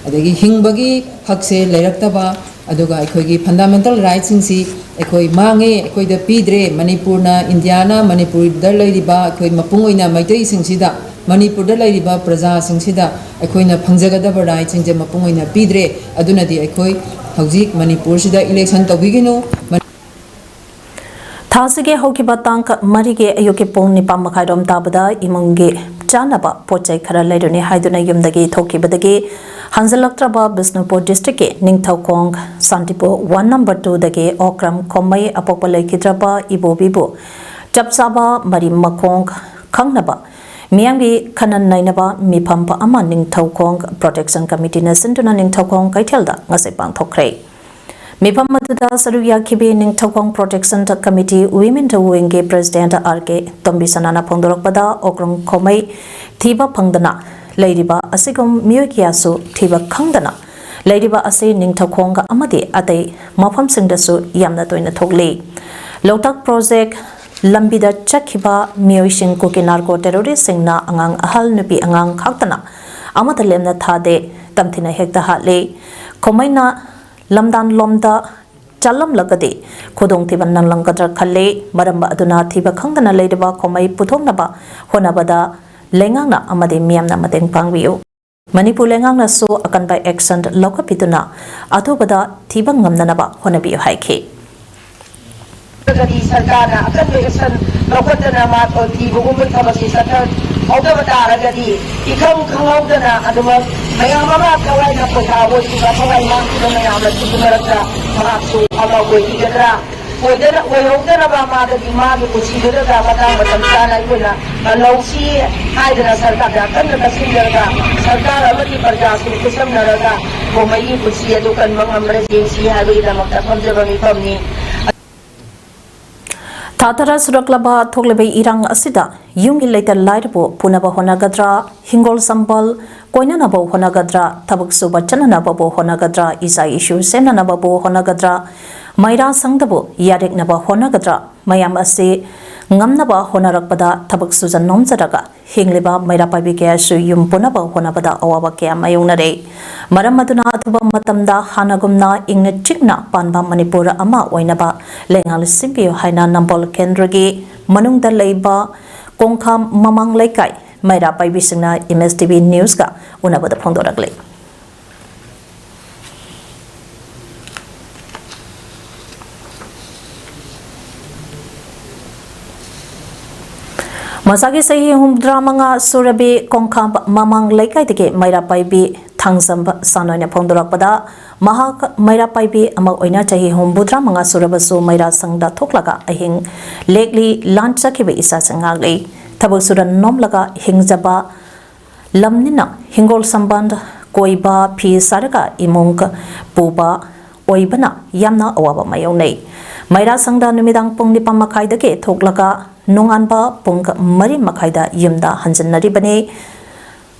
ꯑꯗꯒꯤ ꯍꯤꯡꯕꯒꯤ ꯍꯛꯁꯦ ꯂꯩꯔꯛꯇꯕ, ꯑꯗꯨꯒ ꯑꯩꯈꯣꯏꯒꯤ ꯐꯟꯗꯥꯃꯦꯟꯇꯦꯜ ꯔꯥꯏꯠꯁꯤꯡꯁꯤ ꯑꯩꯈꯣꯏ ꯃꯥꯡꯉꯦ, ꯑꯩꯈꯣꯏꯗ ꯄꯤꯗ꯭ꯔꯦ, ꯃꯅꯤꯄꯨꯔꯅ, ꯏꯟꯗꯤꯌꯥꯅ ꯃꯅꯤꯄꯨꯔꯗ ꯂꯩꯔꯤꯕ ꯑꯩꯈꯣꯏ ꯃꯄꯨꯡ ꯑꯣꯏꯅ ꯃꯩꯇꯩꯁꯤꯡꯁꯤꯗ, ꯃꯅꯤꯄꯨꯔꯗ ꯂꯩꯔꯤꯕ ꯄ꯭ꯔꯖꯥꯁꯤꯡꯁꯤꯗ ꯑꯩꯈꯣꯏꯅ ꯐꯪꯖꯒꯗꯕ ꯔꯥꯏꯠꯁꯤꯡꯁꯦ ꯃꯄꯨꯡ ꯑꯣꯏꯅ ꯄꯤꯗ꯭ꯔꯦ꯫ ꯑꯗꯨꯅꯗꯤ ꯑꯩꯈꯣꯏ ꯍꯧꯖꯤꯛ ꯃꯅꯤꯄꯨꯔꯁꯤꯗ ꯏꯂꯦꯛꯁꯟ ꯇꯧꯕꯤꯒꯅꯨ꯫ ꯊꯥꯁꯤꯒꯤ ꯍꯧꯈꯤꯕ ꯇꯥꯡ ꯃꯔꯤꯒꯤ ꯑꯌꯨꯛꯀꯤ ꯄꯨꯡ ꯅꯤꯄꯥꯟ ꯃꯈꯥꯏꯔꯣꯝ ꯇꯥꯕꯗ ꯏꯃꯨꯡꯒꯤ ꯆꯥꯅꯕ ꯄꯣꯠ ꯆꯩ ꯈꯔ ꯂꯩꯔꯨꯅꯤ ꯍꯥꯏꯗꯨꯅ ꯌꯨꯝꯗꯒꯤ ꯊꯣꯛꯈꯤꯕꯗꯒꯤ ꯍꯟꯖꯤꯜꯂꯛꯇ꯭ꯔꯕ ꯕꯤꯁꯅꯨꯄꯨꯔ ꯗꯤꯁꯇ꯭ꯔꯤꯛꯀꯤ ꯅꯤꯡꯊꯧꯈꯣꯡ ꯁꯥꯟꯇꯤꯄꯨꯔ ꯋꯥꯔꯗ ꯅꯝꯕꯔ ꯇꯨꯗꯒꯤ ꯑꯣꯀ꯭ꯔꯝ ꯈꯣꯝꯃꯩ ꯑꯄꯣꯛꯄ ꯂꯩꯈꯤꯗ꯭ꯔꯕ ꯏꯕꯣꯕꯤꯕꯨ ꯆꯞ ꯆꯥꯕ ꯃꯔꯤ ꯃꯈꯣꯡ ꯈꯪꯅꯕ ꯃꯤꯌꯥꯝꯒꯤ ꯈꯟꯅ ꯅꯩꯅꯕ ꯃꯤꯐꯝ ꯑꯃ ꯅꯤꯡꯊꯧꯈꯣꯡ ꯄ꯭ꯔꯣꯇꯦꯛꯁꯟ ꯀꯃꯤꯇꯤꯅ ꯁꯤꯟꯗꯨꯅ ꯅꯤꯡꯊꯧꯈꯣꯡ ꯀꯩꯊꯦꯜꯗ ꯉꯁꯤ ꯄꯥꯡꯊꯣꯛꯈ꯭ꯔꯦ꯫ ꯃꯤꯐꯝ ꯑꯗꯨꯗ ꯁꯔꯨꯛ ꯌꯥꯈꯤꯕꯤ Ningthoukhong Protection Committee Women Wingꯒꯤ President R K ꯇꯣꯝꯕꯤꯁꯅꯥꯅ ꯐꯣꯡꯗꯣꯔꯛꯄꯗ, ꯑꯣꯀ꯭ꯔꯨꯝ ꯈꯣꯃꯩ ꯊꯤꯕ ꯐꯪꯗꯅ ꯂꯩꯔꯤꯕ ꯑꯁꯤꯒꯨꯝ ꯃꯤꯑꯣꯏ ꯀꯌꯥꯁꯨ ꯊꯤꯕ ꯈꯪꯗꯅ ꯂꯩꯔꯤꯕ ꯑꯁꯤ ꯅꯤꯡꯊꯧꯈꯣꯡꯒ ꯑꯃꯗꯤ ꯑꯇꯩ ꯃꯐꯝꯁꯤꯡꯗꯁꯨ ꯌꯥꯝꯅ ꯇꯣꯏꯅ ꯊꯣꯛꯂꯤ꯫ ꯂꯣꯛꯇꯥꯛ project ꯂꯝꯕꯤꯗ ꯆꯠꯈꯤꯕ ꯃꯤꯑꯣꯏꯁꯤꯡ ꯀꯨꯀꯤ narco terroristꯁꯤꯡꯅ ꯑꯉꯥꯡ ꯑꯍꯜ ꯅꯨꯄꯤ ꯑꯉꯥꯡ ꯈꯥꯛꯇꯅ ꯑꯃꯠꯇ ꯂꯦꯝꯅ ꯊꯥꯗꯦ, ꯇꯝꯊꯤꯅ ꯍꯦꯛꯇ ꯍꯥꯠꯂꯤ꯫ ꯈꯣꯃꯩꯅ ꯂꯝꯗꯥꯟ ꯂꯣꯝꯗ ꯆꯠꯂꯝꯂꯒꯗꯤ ꯈꯨꯗꯣꯡꯊꯤꯕ ꯅꯪꯂꯝꯒꯗ꯭ꯔꯥ ꯈꯜꯂꯤ꯫ ꯃꯔꯝ ꯑꯗꯨꯅ ꯊꯤꯕ ꯈꯪꯗꯅ ꯂꯩꯔꯤꯕ ꯈꯣꯃꯩ ꯄꯨꯊꯣꯛꯅꯕ ꯍꯣꯠꯅꯕꯗ ꯂꯩꯉꯥꯛꯅ ꯑꯃꯗꯤ ꯃꯤꯌꯥꯝꯅ ꯃꯇꯦꯡ ꯄꯥꯡꯕꯤꯌꯨ꯫ ꯃꯅꯤꯄꯨꯔ ꯂꯩꯉꯥꯛꯅꯁꯨ ꯑꯀꯟꯕ action ꯂꯧꯈꯠꯄꯤꯗꯨꯅ ꯑꯊꯨꯕꯗ ꯊꯤꯕ ꯉꯝꯅꯅꯕ ꯍꯣꯠꯅꯕꯤꯌꯨ ꯍꯥꯏꯈꯤ꯫ ꯀꯔꯤ ꯁꯔꯀꯥꯔꯅ ꯑꯀꯟꯕ action ꯂꯧꯈꯠꯇꯅ ꯃꯥ ꯊꯤꯕꯒꯨꯝꯕꯒꯤ ꯊꯕꯛꯁꯤ ꯆꯠꯊꯍꯧꯗꯕ ꯇꯥꯔꯒꯗꯤ, ꯏꯈꯪ ꯈꯪꯍꯧꯗꯅ ꯑꯗꯨꯃꯛ ꯃꯌꯥꯝ ꯑꯃ ꯊꯋꯥꯏꯅ ꯄꯣꯊꯥ ꯑꯣꯏꯈꯤꯕ, ꯊꯋꯥꯏ ꯃꯥꯡꯈꯤꯕ ꯃꯌꯥꯝ ꯑꯁꯤꯒꯤ ꯃꯔꯛꯇ ꯃꯍꯥꯛꯁꯨ ꯑꯃ ꯑꯣꯏꯈꯤꯒꯗ꯭ꯔꯥ? ꯑꯣꯏꯗꯅ-, ꯑꯣꯏꯍꯧꯗꯅꯕ ꯃꯥꯗꯒꯤ ꯃꯥꯒꯤ ꯄꯨꯟꯁꯤꯗꯨꯗ ꯃꯇꯥꯡ ꯃꯇꯝ ꯆꯥꯅ ꯑꯩꯈꯣꯏꯅ ꯂꯧꯁꯤ ꯍꯥꯏꯗꯅ ꯁꯔꯀꯥꯔꯗ ꯀꯟꯅ ꯇꯛꯁꯤꯟꯖꯔꯒ, ꯁꯔꯀꯥꯔ ꯑꯃꯗꯤ ꯄ꯭ꯔꯖꯥꯁꯤꯡ ꯈꯨꯠꯁꯝꯅꯔꯒ ꯈꯣꯃꯩꯒꯤ ꯄꯨꯟꯁꯤ ꯑꯗꯨ ꯀꯟꯕ ꯉꯝꯕ꯭ꯔꯥ ꯌꯦꯡꯁꯤ ꯍꯥꯏꯕꯒꯤꯗꯃꯛꯇ ꯐꯝꯖꯕ ꯃꯤꯐꯝꯅꯤ꯫ ꯊꯥ ꯇꯔꯥ ꯁꯨꯔꯛꯂꯕ ꯊꯣꯛꯂꯤꯕ ꯏꯔꯥꯡ ꯑꯁꯤꯗ ꯌꯨꯝꯒꯤ ꯂꯩꯇ ꯂꯥꯏꯔꯕꯨ ꯄꯨꯅꯕ ꯍꯣꯠꯅꯒꯗ꯭ꯔꯥ, ꯍꯤꯡꯒꯣꯜ ꯁꯝꯕꯜ ꯀꯣꯏꯅꯅꯕ ꯍꯣꯠꯅꯒꯗ꯭ꯔꯥ, ꯊꯕꯛ ꯁꯨꯕ ꯆꯠꯅꯅꯕꯕꯨ ꯍꯣꯠꯅꯒꯗ꯭ꯔꯥ, ꯏꯆꯥ ꯏꯁꯨ ꯁꯦꯝꯅꯅꯕꯕꯨ ꯍꯣꯠꯅꯒꯗ꯭ꯔꯥ, ꯃꯩꯔꯥ ꯁꯪꯗꯕꯨ ꯌꯥꯔꯦꯛꯅꯕ ꯍꯣꯠꯅꯒꯗ꯭ꯔꯥ, ꯃꯌꯥꯝ ꯑꯁꯤ ꯉꯝꯅꯕ ꯍꯣꯠꯅꯔꯛꯄꯗ ꯊꯕꯛ ꯁꯨꯖ ꯅꯣꯝꯖꯔꯒ ꯍꯤꯡꯂꯤꯕ ꯃꯩꯔꯥ ꯄꯥꯏꯕꯤ ꯀꯌꯥꯁꯨ ꯌꯨꯝ ꯄꯨꯅꯕ ꯍꯣꯠꯅꯕꯗ ꯑꯋꯥꯕ ꯀꯌꯥ ꯃꯥꯌꯣꯛꯅꯔꯦ꯫ ꯃꯔꯝ ꯑꯗꯨꯅ ꯑꯊꯨꯕ ꯃꯇꯝꯗ ꯍꯥꯟꯅꯒꯨꯝꯅ ꯏꯪꯅ ꯆꯤꯛꯅ ꯄꯥꯟꯕ ꯃꯅꯤꯄꯨꯔ ꯑꯃ ꯑꯣꯏꯅꯕ ꯂꯩꯉꯥꯛꯅ ꯁꯤꯟꯕꯤꯌꯨ ꯍꯥꯏꯅ ꯅꯝꯕꯣꯜ ꯀꯦꯟꯗ꯭ꯔꯒꯤ ꯃꯅꯨꯡꯗ ꯂꯩꯕ ꯀꯣꯡꯈꯥꯝ ꯃꯃꯥꯡ ꯂꯩꯀꯥꯏ ꯃꯩꯔꯥ ꯄꯥꯏꯕꯤꯁꯤꯡꯅ M S T V Newsꯀ ꯎꯅꯕꯗ ꯐꯣꯡꯗꯣꯔꯛꯂꯤ꯫ ꯃꯁꯥꯒꯤ ꯆꯍꯤ ꯍꯨꯝꯐꯨꯇꯔꯥ ꯃꯉꯥ ꯁꯨꯔꯕꯤ ꯀꯣꯡꯈꯥꯝ ꯃꯃꯥꯡ ꯂꯩꯀꯥꯏꯗꯒꯤ ꯃꯩꯔꯥ ꯄꯥꯏꯕꯤ ꯊꯥꯡꯖꯝꯕ ꯁꯥꯅꯣꯏꯅ ꯐꯣꯡꯗꯣꯔꯛꯄꯗ, ꯃꯍꯥꯛ ꯃꯩꯔꯥ ꯄꯥꯏꯕꯤ ꯑꯃ ꯑꯣꯏꯅ ꯆꯍꯤ ꯍꯨꯝꯐꯨꯇꯔꯥ ꯃꯉꯥ ꯁꯨꯔꯕꯁꯨ ꯃꯩꯔꯥ ꯁꯪꯗ ꯊꯣꯛꯂꯒ ꯑꯍꯤꯡ ꯂꯦꯛꯂꯤ ꯂꯥꯟ ꯆꯠꯈꯤꯕ ꯏꯆꯥꯁꯤꯡ ꯉꯥꯛꯂꯤ꯫ ꯊꯕꯛ ꯁꯨꯔ ꯅꯣꯝꯂꯒ ꯍꯤꯡꯖꯕ ꯂꯝꯅꯤꯅ ꯍꯤꯡꯒꯣꯜ ꯁꯝꯕꯜ ꯀꯣꯏꯕ, ꯐꯤ ꯁꯥꯔꯒ ꯏꯃꯨꯡ ꯄꯨꯕ, ꯑꯣꯏꯕꯅ ꯌꯥꯝꯅ ꯑꯋꯥꯕ ꯃꯥꯌꯣꯛꯅꯩ꯫ ꯃꯩꯔꯥ ꯁꯪꯗ ꯅꯨꯃꯤꯗꯥꯡ ꯄꯨꯡ ꯅꯤꯄꯥꯟ ꯃꯈꯥꯏꯗꯒꯤ ꯊꯣꯛꯂꯒ ꯅꯣꯡꯉꯥꯟꯕ ꯄꯨꯡ ꯃꯔꯤ ꯃꯈꯥꯏꯗ ꯌꯨꯝꯗ ꯍꯟꯖꯤꯟꯅꯔꯤꯕꯅꯤ꯫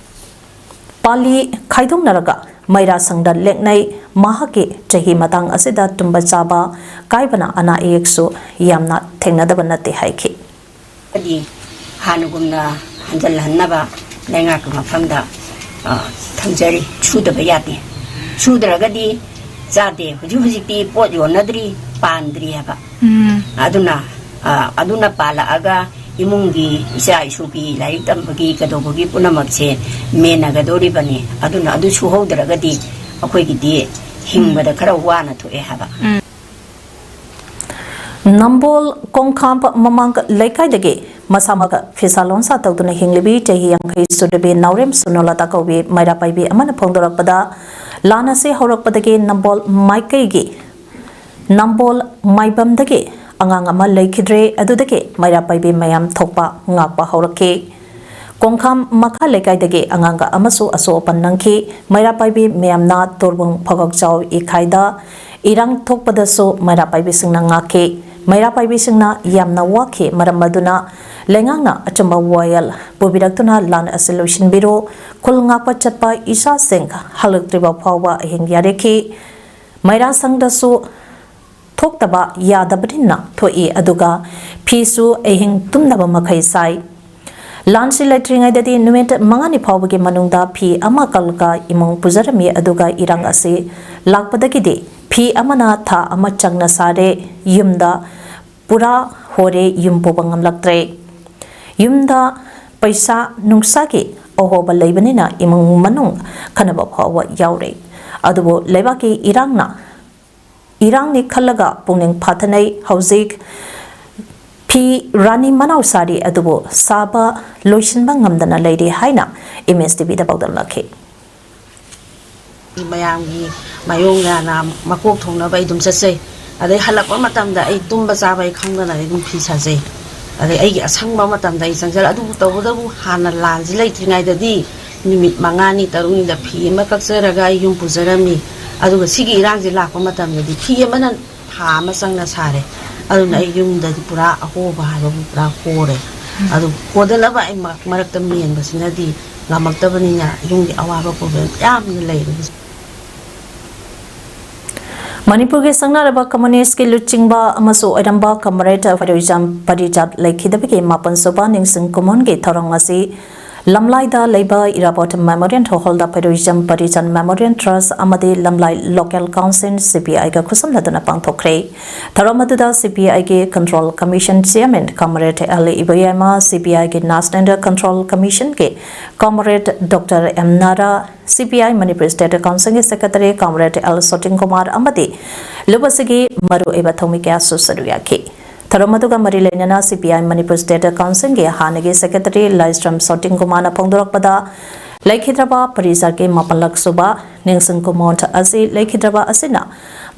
ꯄꯥꯂꯤ ꯈꯥꯏꯗꯣꯛꯅꯔꯒ ꯃꯩꯔꯥ ꯁꯪꯗ ꯂꯦꯛꯅꯩ꯫ ꯃꯍꯥꯛꯀꯤ ꯆꯍꯤ ꯃꯇꯥꯡ ꯑꯁꯤꯗ ꯇꯨꯝꯕ ꯆꯥꯕ ꯀꯥꯏꯕꯅ ꯑꯅꯥ ꯑꯌꯦꯛꯁꯨ ꯌꯥꯝꯅ ꯊꯦꯡꯅꯗꯕ ꯅꯠꯇꯦ ꯍꯥꯏꯈꯤ꯫ ꯗꯤ ꯍꯥꯟꯅꯒꯨꯝꯅ ꯍꯟꯖꯤꯜꯍꯟꯅꯕ ꯂꯩꯉꯥꯛꯀꯤ ꯃꯐꯝꯗ, ꯑ, ꯊꯝꯖꯔꯤ꯫ ꯁꯨꯗꯕ ꯌꯥꯗꯦ꯫ ꯁꯨꯗ꯭ꯔꯒꯗꯤ ꯆꯥꯗꯦ꯫ ꯍꯧꯖꯤꯛ ꯍꯧꯖꯤꯛꯇꯤ ꯄꯣꯠ ꯌꯣꯟꯅꯗ꯭ꯔꯤ, ꯄꯥꯟꯗ꯭ꯔꯤ ꯍꯥꯏꯕ꯫ ꯎꯝ꯫ ꯑꯗꯨꯅ, ꯑ, ꯑꯗꯨꯅ ꯄꯥꯜꯂꯛꯑꯒ ꯏꯃꯨꯡꯒꯤ ꯏꯆꯥ ꯏꯁꯨꯒꯤ ꯂꯥꯏꯔꯤꯛ ꯇꯝꯕꯒꯤ ꯀꯩꯗꯧꯕꯒꯤ ꯄꯨꯝꯅꯃꯛꯁꯦ ꯃꯦꯟꯅꯒꯗꯧꯔꯤꯕꯅꯤ꯫ ꯑꯗꯨꯅ ꯑꯗꯨ ꯁꯨꯍꯧꯗ꯭ꯔꯒꯗꯤ ꯑꯩꯈꯣꯏꯒꯤꯗꯤ ꯍꯤꯡꯕꯗ ꯈꯔ ꯋꯥꯅ ꯊꯣꯛꯑꯦ ꯍꯥꯏꯕ꯫ ꯎꯝ꯫ ꯅꯝꯕꯣꯜ ꯀꯣꯡꯈꯥꯝ ꯃꯃꯥꯡ ꯂꯩꯀꯥꯏꯗꯒꯤ ꯃꯁꯥꯃꯛ ꯐꯤꯁꯥ ꯂꯣꯟꯁꯥ ꯇꯧꯗꯨꯅ ꯍꯤꯡꯂꯤꯕꯤ ꯆꯍꯤ ꯌꯥꯡꯈꯩ ꯁꯨꯔꯕꯤ ꯅꯥꯎꯔꯦꯝ ꯁꯨꯅꯣꯂꯇꯥ ꯀꯧꯕꯤ ꯃꯩꯔꯥ ꯄꯥꯏꯕꯤ ꯑꯃꯅ ꯐꯣꯡꯗꯣꯔꯛꯄꯗ, ꯂꯥꯟ ꯑꯁꯤ ꯍꯧꯔꯛꯄꯗꯒꯤ ꯅꯝꯕꯣꯜ ꯃꯥꯏꯀꯩꯒꯤ ꯅꯝꯕꯣꯜ ꯃꯥꯏꯕꯝꯗꯒꯤ ꯑꯉꯥꯡ ꯑꯃ ꯂꯩꯈꯤꯗ꯭ꯔꯦ꯫ ꯑꯗꯨꯗꯒꯤ ꯃꯩꯔꯥ ꯄꯥꯏꯕꯤ ꯃꯌꯥꯝ ꯊꯣꯛꯄ ꯉꯥꯛꯄ ꯍꯧꯔꯛꯈꯤ꯫ ꯀꯣꯡꯈꯥꯝ ꯃꯈꯥ ꯂꯩꯀꯥꯏꯗꯒꯤ ꯑꯉꯥꯡ ꯑꯃꯁꯨ ꯑꯁꯣꯛ ꯑꯄꯟ ꯅꯪꯈꯤ꯫ ꯃꯩꯔꯥ ꯄꯥꯏꯕꯤ ꯃꯌꯥꯝꯅ ꯇꯣꯔꯕꯨꯡ ꯐꯒꯛꯆꯥꯎ ꯏꯈꯥꯏꯗ ꯏꯔꯥꯡ ꯊꯣꯛꯄꯗꯁꯨ ꯃꯩꯔꯥ ꯄꯥꯏꯕꯤꯁꯤꯡꯅ ꯉꯥꯛꯈꯤ꯫ ꯃꯩꯔꯥ ꯄꯥꯏꯕꯤꯁꯤꯡꯅ ꯌꯥꯝꯅ ꯋꯥꯈꯤ꯫ ꯃꯔꯝ ꯑꯗꯨꯅ ꯂꯩꯉꯥꯛꯅ ꯑꯆꯨꯝꯕ ꯋꯥꯌꯦꯜ ꯄꯨꯕꯤꯔꯛꯇꯨꯅ ꯂꯥꯟ ꯑꯁꯤ ꯂꯣꯏꯁꯤꯟꯕꯤꯔꯣ꯫ ꯈꯨꯜ ꯉꯥꯛꯄ ꯆꯠꯄ ꯏꯆꯥꯁꯤꯡ ꯍꯜꯂꯛꯇ꯭ꯔꯤꯕ ꯐꯥꯎꯕ ꯑꯍꯤꯡ ꯌꯥꯔꯦꯈꯤ꯫ ꯃꯩꯔꯥ ꯁꯪꯗꯁꯨ ꯊꯣꯛꯇꯕ ꯌꯥꯗꯕꯅꯤꯅ ꯊꯣꯛꯏ, ꯑꯗꯨꯒ ꯐꯤꯁꯨ ꯑꯍꯤꯡ ꯇꯨꯝꯗꯕ ꯃꯈꯩ ꯁꯥꯏ꯫ ꯂꯥꯟꯁꯤ ꯂꯩꯇ꯭ꯔꯤꯉꯩꯗꯗꯤ ꯅꯨꯃꯤꯠ ꯃꯉꯥꯅꯤ ꯐꯥꯎꯕꯒꯤ ꯃꯅꯨꯡꯗ ꯐꯤ ꯑꯃ ꯀꯛꯂꯒ ꯏꯃꯨꯡ ꯄꯨꯖꯔꯝꯃꯤ, ꯑꯗꯨꯒ ꯏꯔꯥꯡ ꯑꯁꯤ ꯂꯥꯛꯄꯗꯒꯤꯗꯤ ꯐꯤ ꯑꯃꯅ ꯊꯥ ꯑꯃ ꯆꯪꯅ ꯁꯥꯔꯦ, ꯌꯨꯝꯗ ꯄꯨꯔꯥ ꯍꯣꯔꯦ, ꯌꯨꯝ ꯄꯨꯕ ꯉꯝꯂꯛꯇ꯭ꯔꯦ꯫ ꯌꯨꯝꯗ ꯄꯩꯁꯥ ꯅꯨꯡꯁꯥꯒꯤ ꯑꯍꯣꯕ ꯂꯩꯕꯅꯤꯅ ꯏꯃꯨꯡ ꯃꯅꯨꯡ ꯈꯟꯅꯕ ꯐꯥꯎꯕ ꯌꯥꯎꯔꯦ꯫ ꯑꯗꯨꯕꯨ ꯂꯩꯕꯥꯛꯀꯤ ꯏꯔꯥꯡꯅ ꯏꯔꯥꯡꯅꯤ ꯈꯜꯂꯒ ꯄꯨꯛꯅꯤꯡ ꯐꯥꯊꯅꯩ꯫ ꯍꯧꯖꯤꯛ ꯐꯤ ꯔꯥꯅꯤ ꯃꯅꯥꯎ ꯁꯥꯔꯤ ꯑꯗꯨꯕꯨ ꯁꯥꯕ ꯂꯣꯏꯁꯤꯟꯕ ꯉꯝꯗꯅ ꯂꯩꯔꯤ ꯍꯥꯏꯅ ꯏꯃꯦꯖ ꯇꯤꯚꯤꯗ ꯄꯥꯎꯗꯝꯂꯛꯈꯤ꯫ ꯃꯌꯥꯝꯒꯤ ꯃꯥꯌꯣꯡ ꯌꯥꯅ ꯃꯀꯣꯛ ꯊꯣꯡꯅꯕ ꯑꯩ ꯑꯗꯨꯝ ꯆꯠꯆꯩ꯫ ꯑꯗꯩ ꯍꯜꯂꯛꯄ ꯃꯇꯝꯗ ꯑꯩ ꯇꯨꯝꯕ ꯆꯥꯕ ꯑꯩ ꯈꯪꯗꯅ ꯑꯩ ꯑꯗꯨꯝ ꯐꯤ ꯁꯥꯖꯩ꯫ ꯑꯗꯩ ꯑꯩꯒꯤ ꯑꯁꯪꯕ ꯃꯇꯝꯗ ꯑꯩ ꯆꯪꯖꯔ-, ꯑꯗꯨꯕꯨ ꯇꯧꯕꯇꯕꯨ ꯍꯥꯟꯅ ꯂꯥꯟꯁꯤ ꯂꯩꯇ꯭ꯔꯤꯉꯩꯗꯗꯤ ꯅꯨꯃꯤꯠ ꯃꯉꯥꯅꯤ ꯇꯔꯨꯛꯅꯤꯗ ꯐꯤ ꯑꯃ ꯀꯛꯆꯔꯒ ꯑꯩ ꯌꯨꯝ ꯄꯨꯖꯔꯝꯃꯤ꯫ ꯑꯗꯨꯒ ꯁꯤꯒꯤ ꯏꯔꯥꯡꯁꯦ ꯂꯥꯛꯄ ꯃꯇꯝꯗꯗꯤ ꯐꯤ ꯑꯃꯅ ꯊꯥ ꯑꯃ ꯆꯪꯅ ꯁꯥꯔꯦ꯫ ꯑꯗꯨꯅ ꯑꯩ ꯌꯨꯝꯗꯗꯤ ꯄꯨꯔꯥ ꯑꯍꯣꯕ ꯍꯥꯏꯕꯕꯨ ꯄꯨꯔꯥ ꯍꯣꯔꯦ꯫ ꯑꯗꯨ ꯍꯣꯗꯅꯕ ꯑꯩ ꯃꯔꯛ ꯃꯔꯛꯇ ꯃꯦꯟꯕꯁꯤꯅꯗꯤ ꯉꯝꯃꯛꯇꯕꯅꯤꯅ ꯌꯨꯝꯒꯤ ꯑꯋꯥꯕ ꯄ꯭ꯔꯣꯕ꯭ꯂꯦꯝ ꯌꯥꯝꯅ ꯂꯩꯔꯦ ꯍꯧꯖꯤꯛ꯫ ꯃꯅꯤꯄꯨꯔꯒꯤ ꯁꯛꯅꯔꯕ ꯀꯝꯃꯨꯅꯤꯁ꯭ꯠꯀꯤ ꯂꯨꯆꯤꯡꯕ ꯑꯃꯁꯨ ꯑꯣꯏꯔꯝꯕ ꯀꯝꯔꯦꯗ ꯐꯦꯔꯣꯏꯖꯝ ꯄꯔꯤꯖꯥꯠ ꯂꯩꯈꯤꯗꯕꯒꯤ ꯃꯥꯄꯟ ꯁꯨꯕ ꯅꯤꯡꯁꯤꯡ ꯀꯨꯝꯑꯣꯟꯒꯤ ꯊꯧꯔꯝ ꯑꯁꯤ ꯂꯝꯂꯥꯏꯗ ꯂꯩꯕ ꯏꯔꯥꯕꯣꯠ ꯃꯦꯃꯣꯔꯤꯌꯦꯜ ꯍꯣꯜꯗ ꯐꯦꯔꯣꯏꯖꯝ ꯄꯔꯤꯖꯥꯠ ꯃꯦꯃꯣꯔꯤꯌꯦꯜ ꯇ꯭ꯔꯁ꯭ꯠ ꯑꯃꯗꯤ ꯂꯝꯂꯥꯏ ꯂꯣꯀꯦꯜ ꯀꯥꯎꯟꯁꯤꯜ, ꯁꯤ ꯄꯤ ꯑꯥꯏꯒ ꯈꯨꯠꯁꯝꯅꯗꯨꯅ ꯄꯥꯡꯊꯣꯛꯈ꯭ꯔꯦ꯫ ꯊꯧꯔꯝ ꯑꯗꯨꯗ ꯁꯤ ꯄꯤ ꯑꯥꯏꯒꯤ ꯀꯟꯇ꯭ꯔꯣꯜ ꯀꯝꯃꯤꯁꯟ ꯆꯤꯌꯔꯃꯦꯟ ꯀꯝꯔꯦꯗ ꯑꯦꯜ ꯏꯕꯣꯌꯥꯏꯃ, ꯁꯤ ꯄꯤ ꯑꯥꯏꯒꯤ ꯅꯦꯁꯅꯦꯜ ꯀꯟꯇ꯭ꯔꯣꯜ ꯀꯝꯃꯤꯁꯟꯒꯤ ꯀꯝꯔꯦꯗ ꯗꯣꯛꯇꯔ ꯑꯦꯝ ꯅꯥꯔꯥ, ꯁꯤ ꯄꯤ ꯑꯥꯏ ꯃꯅꯤꯄꯨꯔ ꯁ꯭ꯇꯦꯠ ꯀꯥꯎꯟꯁꯤꯜꯒꯤ ꯁꯦꯀ꯭ꯔꯦꯇꯔꯤ ꯀꯝꯔꯦꯗ ꯑꯦꯜ ꯁꯣꯇꯤꯟ ꯀꯨꯃꯥꯔ ꯑꯃꯗꯤ ꯂꯨꯞ ꯑꯁꯤꯒꯤ ꯃꯔꯨꯑꯣꯏꯕ ꯊꯧꯃꯤ ꯀꯌꯥꯁꯨ ꯁꯔꯨꯛ ꯌꯥꯈꯤ꯫ ꯊꯧꯔꯝ ꯑꯗꯨꯒ ꯃꯔꯤ ꯂꯩꯅꯅ ꯁꯤ ꯄꯤ ꯑꯥꯏ ꯃꯅꯤꯄꯨꯔ ꯁ꯭ꯇꯦꯠ ꯀꯥꯎꯟꯁꯤꯜꯒꯤ ꯍꯥꯟꯅꯒꯤ ꯁꯦꯀ꯭ꯔꯦꯇꯔꯤ ꯂꯥꯏꯁ꯭ꯔꯝ ꯁꯣꯇꯤꯟ ꯀꯨꯃꯥꯔꯅ ꯐꯣꯡꯗꯣꯔꯛꯄꯗ, ꯂꯩꯈꯤꯗ꯭ꯔꯕ ꯄꯔꯤꯖꯥꯠꯀꯤ ꯃꯥꯄꯜꯂꯛ ꯁꯨꯕ ꯅꯤꯡꯁꯤꯡ ꯀꯨꯝꯑꯣꯟ ꯑꯁꯤ ꯂꯩꯈꯤꯗ꯭ꯔꯕ ꯑꯁꯤꯅ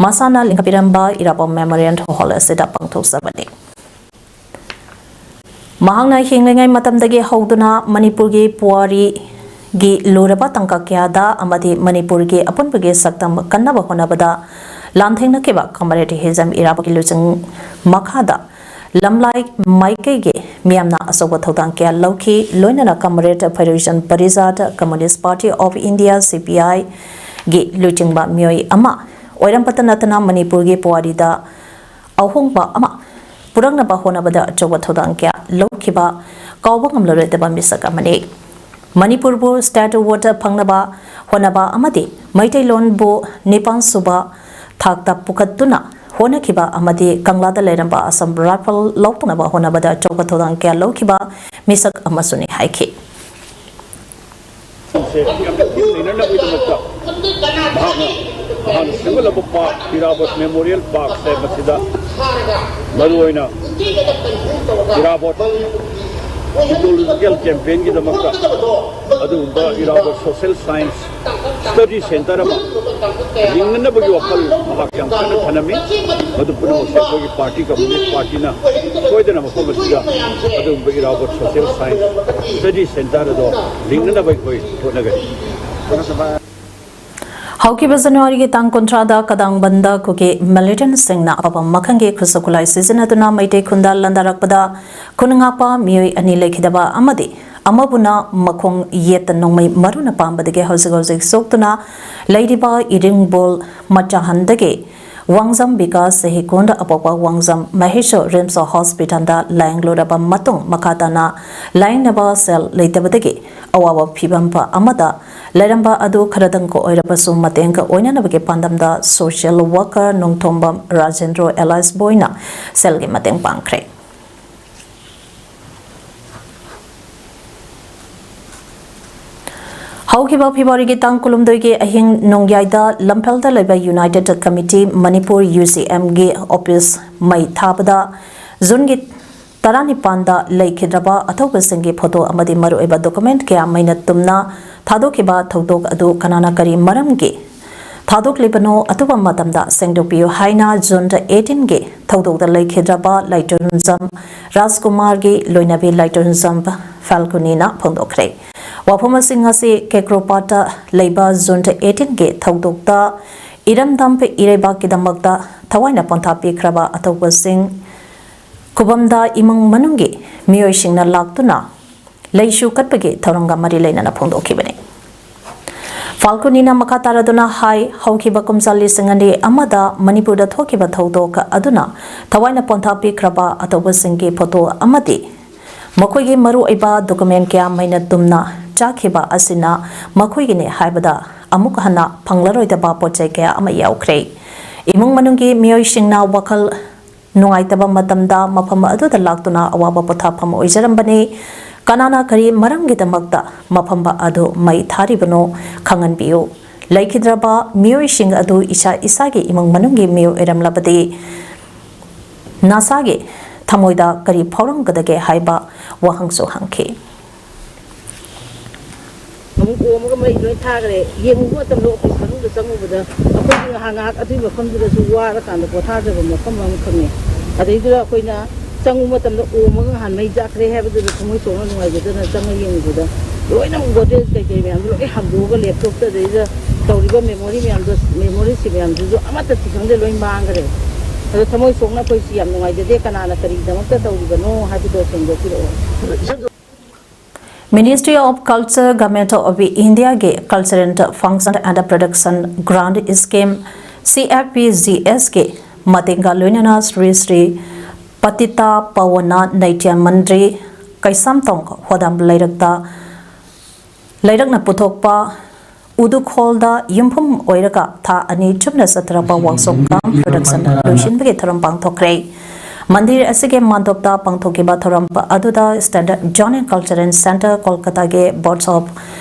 ꯃꯁꯥꯅ ꯂꯤꯡꯈꯠꯄꯤꯔꯝꯕ ꯏꯔꯥꯕꯣꯠ ꯃꯦꯃꯣꯔꯤꯌꯦꯜ ꯍꯣꯜ ꯑꯁꯤꯗ ꯄꯥꯡꯊꯣꯛꯆꯕꯅꯤ꯫ ꯃꯍꯥꯛꯅ ꯍꯤꯡꯂꯤꯉꯩ ꯃꯇꯝꯗꯒꯤ ꯍꯧꯗꯨꯅ ꯃꯅꯤꯄꯨꯔꯒꯤ ꯄꯨꯋꯥꯔꯤꯒꯤ ꯂꯨꯔꯕ ꯇꯥꯡꯀꯛ ꯀꯌꯥꯗ ꯑꯃꯗꯤ ꯃꯅꯤꯄꯨꯔꯒꯤ ꯑꯄꯨꯟꯕꯒꯤ ꯁꯛꯇꯝ ꯀꯟꯅꯕ ꯍꯣꯠꯅꯕꯗ ꯂꯥꯟꯊꯦꯡꯅꯈꯤꯕ ꯀꯝꯔꯦꯗ ꯍꯤꯖꯝ ꯏꯔꯥꯕꯣꯠꯀꯤ ꯂꯨꯆꯤꯡ ꯃꯈꯥꯗ ꯂꯝꯂꯥꯏ ꯃꯥꯏꯀꯩꯒꯤ ꯃꯤꯌꯥꯝꯅ ꯑꯆꯧꯕ ꯊꯧꯗꯥꯡ ꯀꯌꯥ ꯂꯧꯈꯤ꯫ ꯂꯣꯏꯅꯅ ꯀꯝꯔꯦꯗ ꯐꯩꯔꯣꯏꯆꯟ ꯄꯔꯤꯖꯥꯠ, Communist Party of India, C P I ꯒꯤ ꯂꯨꯆꯤꯡꯕ ꯃꯤꯑꯣꯏ ꯑꯃ ꯑꯣꯏꯔꯝꯕꯇ ꯅꯠꯇꯅ ꯃꯅꯤꯄꯨꯔꯒꯤ ꯄꯨꯋꯥꯔꯤꯗ ꯑꯍꯣꯡꯕ ꯑꯃ ꯄꯨꯔꯛꯅꯕ ꯍꯣꯠꯅꯕꯗ ꯑꯆꯧꯕ ꯊꯧꯗꯥꯡ ꯀꯌꯥ ꯂꯧꯈꯤꯕ ꯀꯥꯎꯕ ꯉꯝꯂꯔꯣꯏꯗꯕ ꯃꯤꯁꯛ ꯑꯃꯅꯤ꯫ ꯃꯅꯤꯄꯨꯔꯕꯨ statehood ꯐꯪꯅꯕ ꯍꯣꯠꯅꯕ ꯑꯃꯗꯤ ꯃꯩꯇꯩꯂꯣꯟꯕꯨ ꯅꯤꯄꯥꯟ ꯁꯨꯕ ꯊꯥꯛꯇ ꯄꯨꯈꯠꯇꯨꯅ ꯍꯣꯠꯅꯈꯤꯕ ꯑꯃꯗꯤ ꯀꯪꯂꯥꯗ ꯂꯩꯔꯝꯕ ꯑꯁꯥꯝ ꯔꯥꯏꯐꯜ ꯂꯧꯊꯣꯛꯅꯕ ꯍꯣꯠꯅꯕꯗ ꯑꯆꯧꯕ ꯊꯧꯗꯥꯡ ꯀꯌꯥ ꯂꯧꯈꯤꯕ ꯃꯤꯁꯛ ꯑꯃꯁꯨꯅꯤ ꯍꯥꯏꯈꯤ꯫ ꯁꯦ ꯌꯥꯝꯅ ꯊꯤꯅ ꯅꯩꯅꯅꯕꯒꯤꯗꯃꯛꯇ ꯃꯍꯥꯛꯅ ꯃꯍꯥꯛꯅ ꯁꯦꯝꯒꯠꯂꯕ park, ꯏꯔꯥꯕꯣꯠ Memorial Park ꯁꯦ ꯃꯁꯤꯗ ꯃꯔꯨꯑꯣꯏꯅ ꯏꯔꯥꯕꯣꯠ ideological campaign ꯒꯤꯗꯃꯛꯇ ꯑꯗꯨꯒꯨꯝꯕ ꯏꯔꯥꯕꯣꯠ social science study centre ꯑꯃ ꯂꯤꯡꯅꯅꯕꯒꯤ ꯋꯥꯈꯜ ꯃꯍꯥꯛ ꯌꯥꯝ ꯀꯟꯅ ꯊꯅꯝꯃꯤ꯫ ꯃꯗꯨ ꯄꯨꯝꯅꯃꯛꯁꯦ ꯑꯩꯈꯣꯏꯒꯤ party, Communist Party ꯅ ꯁꯣꯏꯗꯅ ꯃꯐꯝ ꯑꯁꯤꯗ ꯑꯗꯨꯒꯨꯝꯕ ꯏꯔꯥꯕꯣꯠ social science study centre ꯑꯗꯣ ꯂꯤꯡꯅꯅꯕ ꯑꯩꯈꯣꯏ ꯍꯣꯠꯅꯒꯅꯤ꯫ ꯍꯧꯈꯤꯕ ꯖꯅꯋꯥꯔꯤꯒꯤ ꯇꯥꯡ ꯀꯨꯟꯊ꯭ꯔꯥꯗ ꯀꯗꯥꯡꯕꯟꯗ ꯀꯨꯀꯤ ꯃꯤꯂꯤꯇꯦꯟꯠꯁꯤꯡꯅ ꯑꯐꯕ ꯃꯈꯜꯒꯤ ꯈꯨꯠꯁꯨ ꯈꯨꯠꯂꯥꯏ ꯁꯤꯖꯤꯟꯅꯗꯨꯅ ꯃꯩꯇꯩ ꯈꯨꯟꯗ ꯂꯥꯟꯗꯥꯔꯛꯄꯗ ꯈꯨꯟ ꯉꯥꯛꯄ ꯃꯤꯑꯣꯏ ꯑꯅꯤ ꯂꯩꯈꯤꯗꯕ ꯑꯃꯗꯤ ꯑꯃꯕꯨꯅ ꯃꯈꯣꯡ ꯌꯦꯠꯇ ꯅꯣꯡꯃꯩ ꯃꯔꯨꯅ ꯄꯥꯟꯕꯗꯒꯤ ꯍꯧꯖꯤꯛ ꯍꯧꯖꯤꯛ ꯁꯣꯛꯇꯨꯅ ꯂꯩꯔꯤꯕ ꯏꯔꯤꯡꯕꯣꯜ ꯃꯆꯥꯍꯟꯗꯒꯤ ꯋꯥꯡꯖꯝ ꯕꯤꯀꯥꯁ ꯆꯍꯤ ꯀꯨꯟꯗ ꯑꯄꯣꯛꯄ ꯋꯥꯡꯖꯝ ꯃꯍꯦꯁꯁꯨ ꯔꯤꯝꯁ ꯍꯣꯁꯄꯤꯇꯥꯜꯗ ꯂꯥꯌꯦꯡꯂꯨꯔꯕ ꯃꯇꯨꯡ ꯃꯈꯥ ꯇꯥꯅ ꯂꯥꯌꯦꯡꯅꯕ ꯁꯦꯜ ꯂꯩꯇꯕꯗꯒꯤ ꯑꯋꯥꯕ ꯐꯤꯕꯝ ꯑꯃꯗ ꯂꯩꯔꯝꯕ ꯑꯗꯨ ꯈꯔꯗꯪ ꯑꯣꯏꯔꯕꯁꯨ ꯃꯇꯦꯡ ꯑꯣꯏꯅꯅꯕꯒꯤ ꯄꯥꯟꯗꯝꯗ social worker Nongthombam Rajendro alias ꯕꯣꯏꯅ ꯁꯦꯜꯒꯤ ꯃꯇꯦꯡ ꯄꯥꯡꯈ꯭ꯔꯦ꯫ ꯍꯧꯈꯤꯕ ꯐꯦꯕ꯭ꯔꯨꯋꯥꯔꯤꯒꯤ ꯇꯥꯡ ꯀꯨꯟꯍꯨꯝꯗꯣꯏꯒꯤ ꯑꯍꯤꯡ ꯅꯣꯡꯌꯥꯏꯗ ꯂꯝꯐꯦꯜꯗ ꯂꯩꯕ ꯌꯨꯅꯥꯏꯇꯦꯗ ꯀꯃꯤꯇꯤ ꯃꯅꯤꯄꯨꯔ, ꯌꯨ ꯁꯤ ꯑꯦꯝꯒꯤ ꯑꯣꯐꯤꯁ ꯃꯩ ꯊꯥꯕꯗ ꯖꯨꯟꯒꯤ ꯇꯔꯥꯅꯤꯄꯥꯟꯗ ꯂꯩꯈꯤꯗ꯭ꯔꯕ ꯑꯊꯧꯕꯁꯤꯡꯒꯤ ꯐꯣꯇꯣ ꯑꯃꯗꯤ ꯃꯔꯨꯑꯣꯏꯕ ꯗꯣꯀꯨꯃꯦꯟꯠ ꯀꯌꯥ ꯃꯩꯅ ꯇꯨꯝꯅ ꯊꯥꯗꯣꯛꯈꯤꯕ ꯊꯧꯗꯣꯛ ꯑꯗꯨ ꯀꯅꯥꯅ ꯀꯔꯤ ꯃꯔꯝꯒꯤ ꯊꯥꯗꯣꯛꯂꯤꯕꯅꯣ? ꯑꯊꯨꯕ ꯃꯇꯝꯗ ꯁꯦꯡꯗꯣꯛꯄꯤꯌꯨ ꯍꯥꯏꯅ ꯖꯨꯟ ꯑꯩꯠꯇꯤꯟꯒꯤ ꯊꯧꯗꯣꯛꯇ ꯂꯩꯈꯤꯗ꯭ꯔꯕ ꯂꯥꯏꯇꯣꯟꯖꯝ ꯔꯥꯖꯀꯨꯃꯥꯔꯒꯤ ꯂꯣꯏꯅꯕꯤ ꯂꯥꯏꯇꯣꯟꯖꯝ ꯐꯥꯜꯒꯨꯅꯤꯅ ꯐꯣꯡꯗꯣꯛꯈ꯭ꯔꯦ꯫ ꯋꯥꯐꯝꯁꯤꯡ ꯑꯁꯤ ꯀꯦꯀ꯭ꯔꯣꯄꯥꯠꯇ ꯂꯩꯕ ꯖꯨꯟ ꯑꯩꯠꯇꯤꯟꯒꯤ ꯊꯧꯗꯣꯛꯇ ꯏꯔꯝꯗꯝ ꯏꯔꯩꯕꯥꯛꯀꯤꯗꯃꯛꯇ ꯊꯋꯥꯏꯅ ꯄꯣꯟꯊꯥ ꯄꯤꯈ꯭ꯔꯕ ꯑꯊꯧꯕꯁꯤꯡ ꯈꯨꯕꯝꯗ ꯏꯃꯨꯡ ꯃꯅꯨꯡꯒꯤ ꯃꯤꯑꯣꯏꯁꯤꯡꯅ ꯂꯥꯛꯇꯨꯅ ꯂꯩꯁꯨ ꯀꯠꯄꯒꯤ ꯊꯧꯔꯝꯒ ꯃꯔꯤ ꯂꯩꯅꯅ ꯐꯣꯡꯗꯣꯛꯈꯤꯕꯅꯤ꯫ ꯐꯥꯜꯒꯨꯅꯤꯅ ꯃꯈꯥ ꯇꯥꯔꯗꯨꯅ ꯍꯥꯏ, ꯍꯧꯈꯤꯕ ꯀꯨꯝꯖꯥ ꯂꯤꯁꯤꯡ ꯑꯅꯤ ꯑꯃꯗ ꯃꯅꯤꯄꯨꯔꯗ ꯊꯣꯛꯈꯤꯕ ꯊꯧꯗꯣꯛ ꯑꯗꯨꯅ ꯊꯋꯥꯏꯅ ꯄꯣꯟꯊꯥ ꯄꯤꯈ꯭ꯔꯕ ꯑꯊꯧꯕꯁꯤꯡꯒꯤ ꯐꯣꯇꯣ ꯑꯃꯗꯤ ꯃꯈꯣꯏꯒꯤ ꯃꯔꯨꯑꯣꯏꯕ ꯗꯣꯀꯨꯃꯦꯟ ꯀꯌꯥ ꯃꯩꯅ ꯇꯨꯝꯅ ꯆꯥꯈꯤꯕ ꯑꯁꯤꯅ ꯃꯈꯣꯏꯒꯤꯅꯤ ꯍꯥꯏꯕꯗ ꯑꯃꯨꯛ ꯍꯟꯅ ꯐꯪꯂꯔꯣꯏꯗꯕ ꯄꯣꯠ ꯆꯩ ꯀꯌꯥ ꯑꯃ ꯌꯥꯎꯈ꯭ꯔꯦ꯫ ꯏꯃꯨꯡ ꯃꯅꯨꯡꯒꯤ ꯃꯤꯑꯣꯏꯁꯤꯡꯅ ꯋꯥꯈꯜ ꯅꯨꯡꯉꯥꯏꯇꯕ ꯃꯇꯝꯗ ꯃꯐꯝ ꯑꯗꯨꯗ ꯂꯥꯛꯇꯨꯅ ꯑꯋꯥꯕ ꯄꯣꯊꯥꯐꯝ ꯑꯣꯏꯖꯔꯝꯕꯅꯤ꯫ ꯀꯅꯥꯅ ꯀꯔꯤ ꯃꯔꯝꯒꯤꯗꯃꯛꯇ ꯃꯐꯝ ꯑꯗꯨ ꯃꯩ ꯊꯥꯔꯤꯕꯅꯣ ꯈꯪꯍꯟꯕꯤꯌꯨ꯫ ꯂꯩꯈꯤꯗ꯭ꯔꯕ ꯃꯤꯑꯣꯏꯁꯤꯡ ꯑꯗꯨ ꯏꯁꯥ ꯏꯁꯥꯒꯤ ꯏꯃꯨꯡ ꯃꯅꯨꯡꯒꯤ ꯃꯤꯑꯣꯏ ꯑꯣꯏꯔꯝꯂꯕꯗꯤ ꯅꯁꯥꯒꯤ ꯊꯃꯣꯏꯗ ꯀꯔꯤ ꯐꯥꯎꯔꯝꯒꯗꯒꯦ ꯍꯥꯏꯕ ꯋꯥꯍꯪꯁꯨ ꯍꯪꯈꯤ꯫ ꯑꯃꯨꯛ ꯑꯣꯝꯃꯒ ꯃꯩ ꯂꯣꯏ ꯊꯥꯈ꯭ꯔꯦ꯫ ꯌꯦꯡꯉꯨꯕ ꯃꯇꯝꯗ ꯑꯣꯐꯤꯁ ꯃꯅꯨꯡꯗ ꯆꯪꯉꯨꯕꯗ ꯑꯩꯈꯣꯏꯒꯤ ꯉꯥꯏꯍꯥꯛ ꯉꯥꯏꯍꯥꯛ ꯑꯗꯨꯒꯤ ꯃꯐꯝꯗꯨꯗꯁꯨ ꯋꯥꯔꯀꯥꯟꯗ ꯄꯣꯊꯥꯖꯕ ꯃꯐꯝ ꯑꯃ ꯈꯪꯉꯦ꯫ ꯑꯗꯩꯗꯨꯗ ꯑꯩꯈꯣꯏꯅ ꯆꯪꯉꯨꯕ ꯃꯇꯝꯗ ꯑꯣꯝꯃꯒ ꯉꯍꯥꯟ ꯃꯩ ꯆꯥꯛꯈ꯭ꯔꯦ ꯍꯥꯏꯕꯗꯨꯗ ꯊꯃꯣꯏ ꯁꯣꯛꯅ ꯅꯨꯡꯉꯥꯏꯖꯗꯅ ꯆꯪꯉ ꯌꯦꯡꯉꯨꯕꯗ ꯂꯣꯏꯅꯃꯛ ꯒꯣꯗ꯭ꯔꯦꯖ ꯀꯩꯀꯩ ꯃꯌꯥꯝꯗꯣ ꯂꯣꯏ ꯍꯥꯡꯗꯣꯛꯑꯒ ꯂꯦꯞꯇꯣꯞꯇ ꯑꯗꯩꯗ ꯇꯧꯔꯤꯕ ꯃꯦꯃꯣꯔꯤ ꯃꯌꯥꯝꯗꯣ, ꯃꯦꯃꯣꯔꯤꯁꯤ ꯃꯌꯥꯝꯗꯨꯁꯨ ꯑꯃꯠꯇ ꯊꯤꯈꯪꯗꯦ, ꯂꯣꯏ ꯃꯥꯡꯈ꯭ꯔꯦ꯫ ꯑꯗꯣ ꯊꯃꯣꯏ ꯁꯣꯛꯅ ꯑꯩꯈꯣꯏꯁꯤ ꯌꯥꯝ ꯅꯨꯡꯉꯥꯏꯖꯗꯦ꯫ ꯀꯅꯥꯅ ꯀꯔꯤꯒꯤꯗꯃꯛꯇ ꯇꯧꯔꯤꯕꯅꯣ ꯍꯥꯏꯕꯗꯣ ꯁꯦꯡꯗꯣꯛꯄꯤꯔꯛꯑꯣ꯫ Ministry of Culture, Government of India ꯒꯤ Cultural Function and Production Grant Scheme, C F P G S ꯀꯤ ꯃꯇꯦꯡꯒ ꯂꯣꯏꯅꯅ ꯁ꯭ꯔꯤ ꯁ꯭ꯔꯤ ꯄꯇꯤꯇꯥ ꯄꯥꯋꯅ ꯅꯩꯇ꯭ꯌ ꯃꯟꯗ꯭ꯔꯤ, ꯀꯩꯁꯥꯝꯊꯣꯡ ꯍꯣꯗꯝ ꯂꯩꯔꯛꯇ, ꯂꯩꯔꯛꯅ ꯄꯨꯊꯣꯛꯄ ꯎꯗꯨꯈꯣꯜꯗ ꯌꯨꯝꯐꯝ ꯑꯣꯏꯔꯒ ꯊꯥ ꯑꯅꯤ ꯆꯨꯞꯅ ꯆꯠꯊꯔꯛꯄ workshop cum production ꯂꯣꯏꯁꯤꯟꯕꯒꯤ ꯊꯧꯔꯝ ꯄꯥꯡꯊꯣꯛꯈ꯭ꯔꯦ꯫ ꯃꯟꯗꯤꯔ ꯑꯁꯤꯒꯤ ꯃꯥꯟꯗꯣꯞꯇ ꯄꯥꯡꯊꯣꯛꯈꯤꯕ ꯊꯧꯔꯝ ꯑꯗꯨꯗ Standard Zone and Cultural Centre ꯀꯣꯜꯀꯇꯥꯒꯤ Board of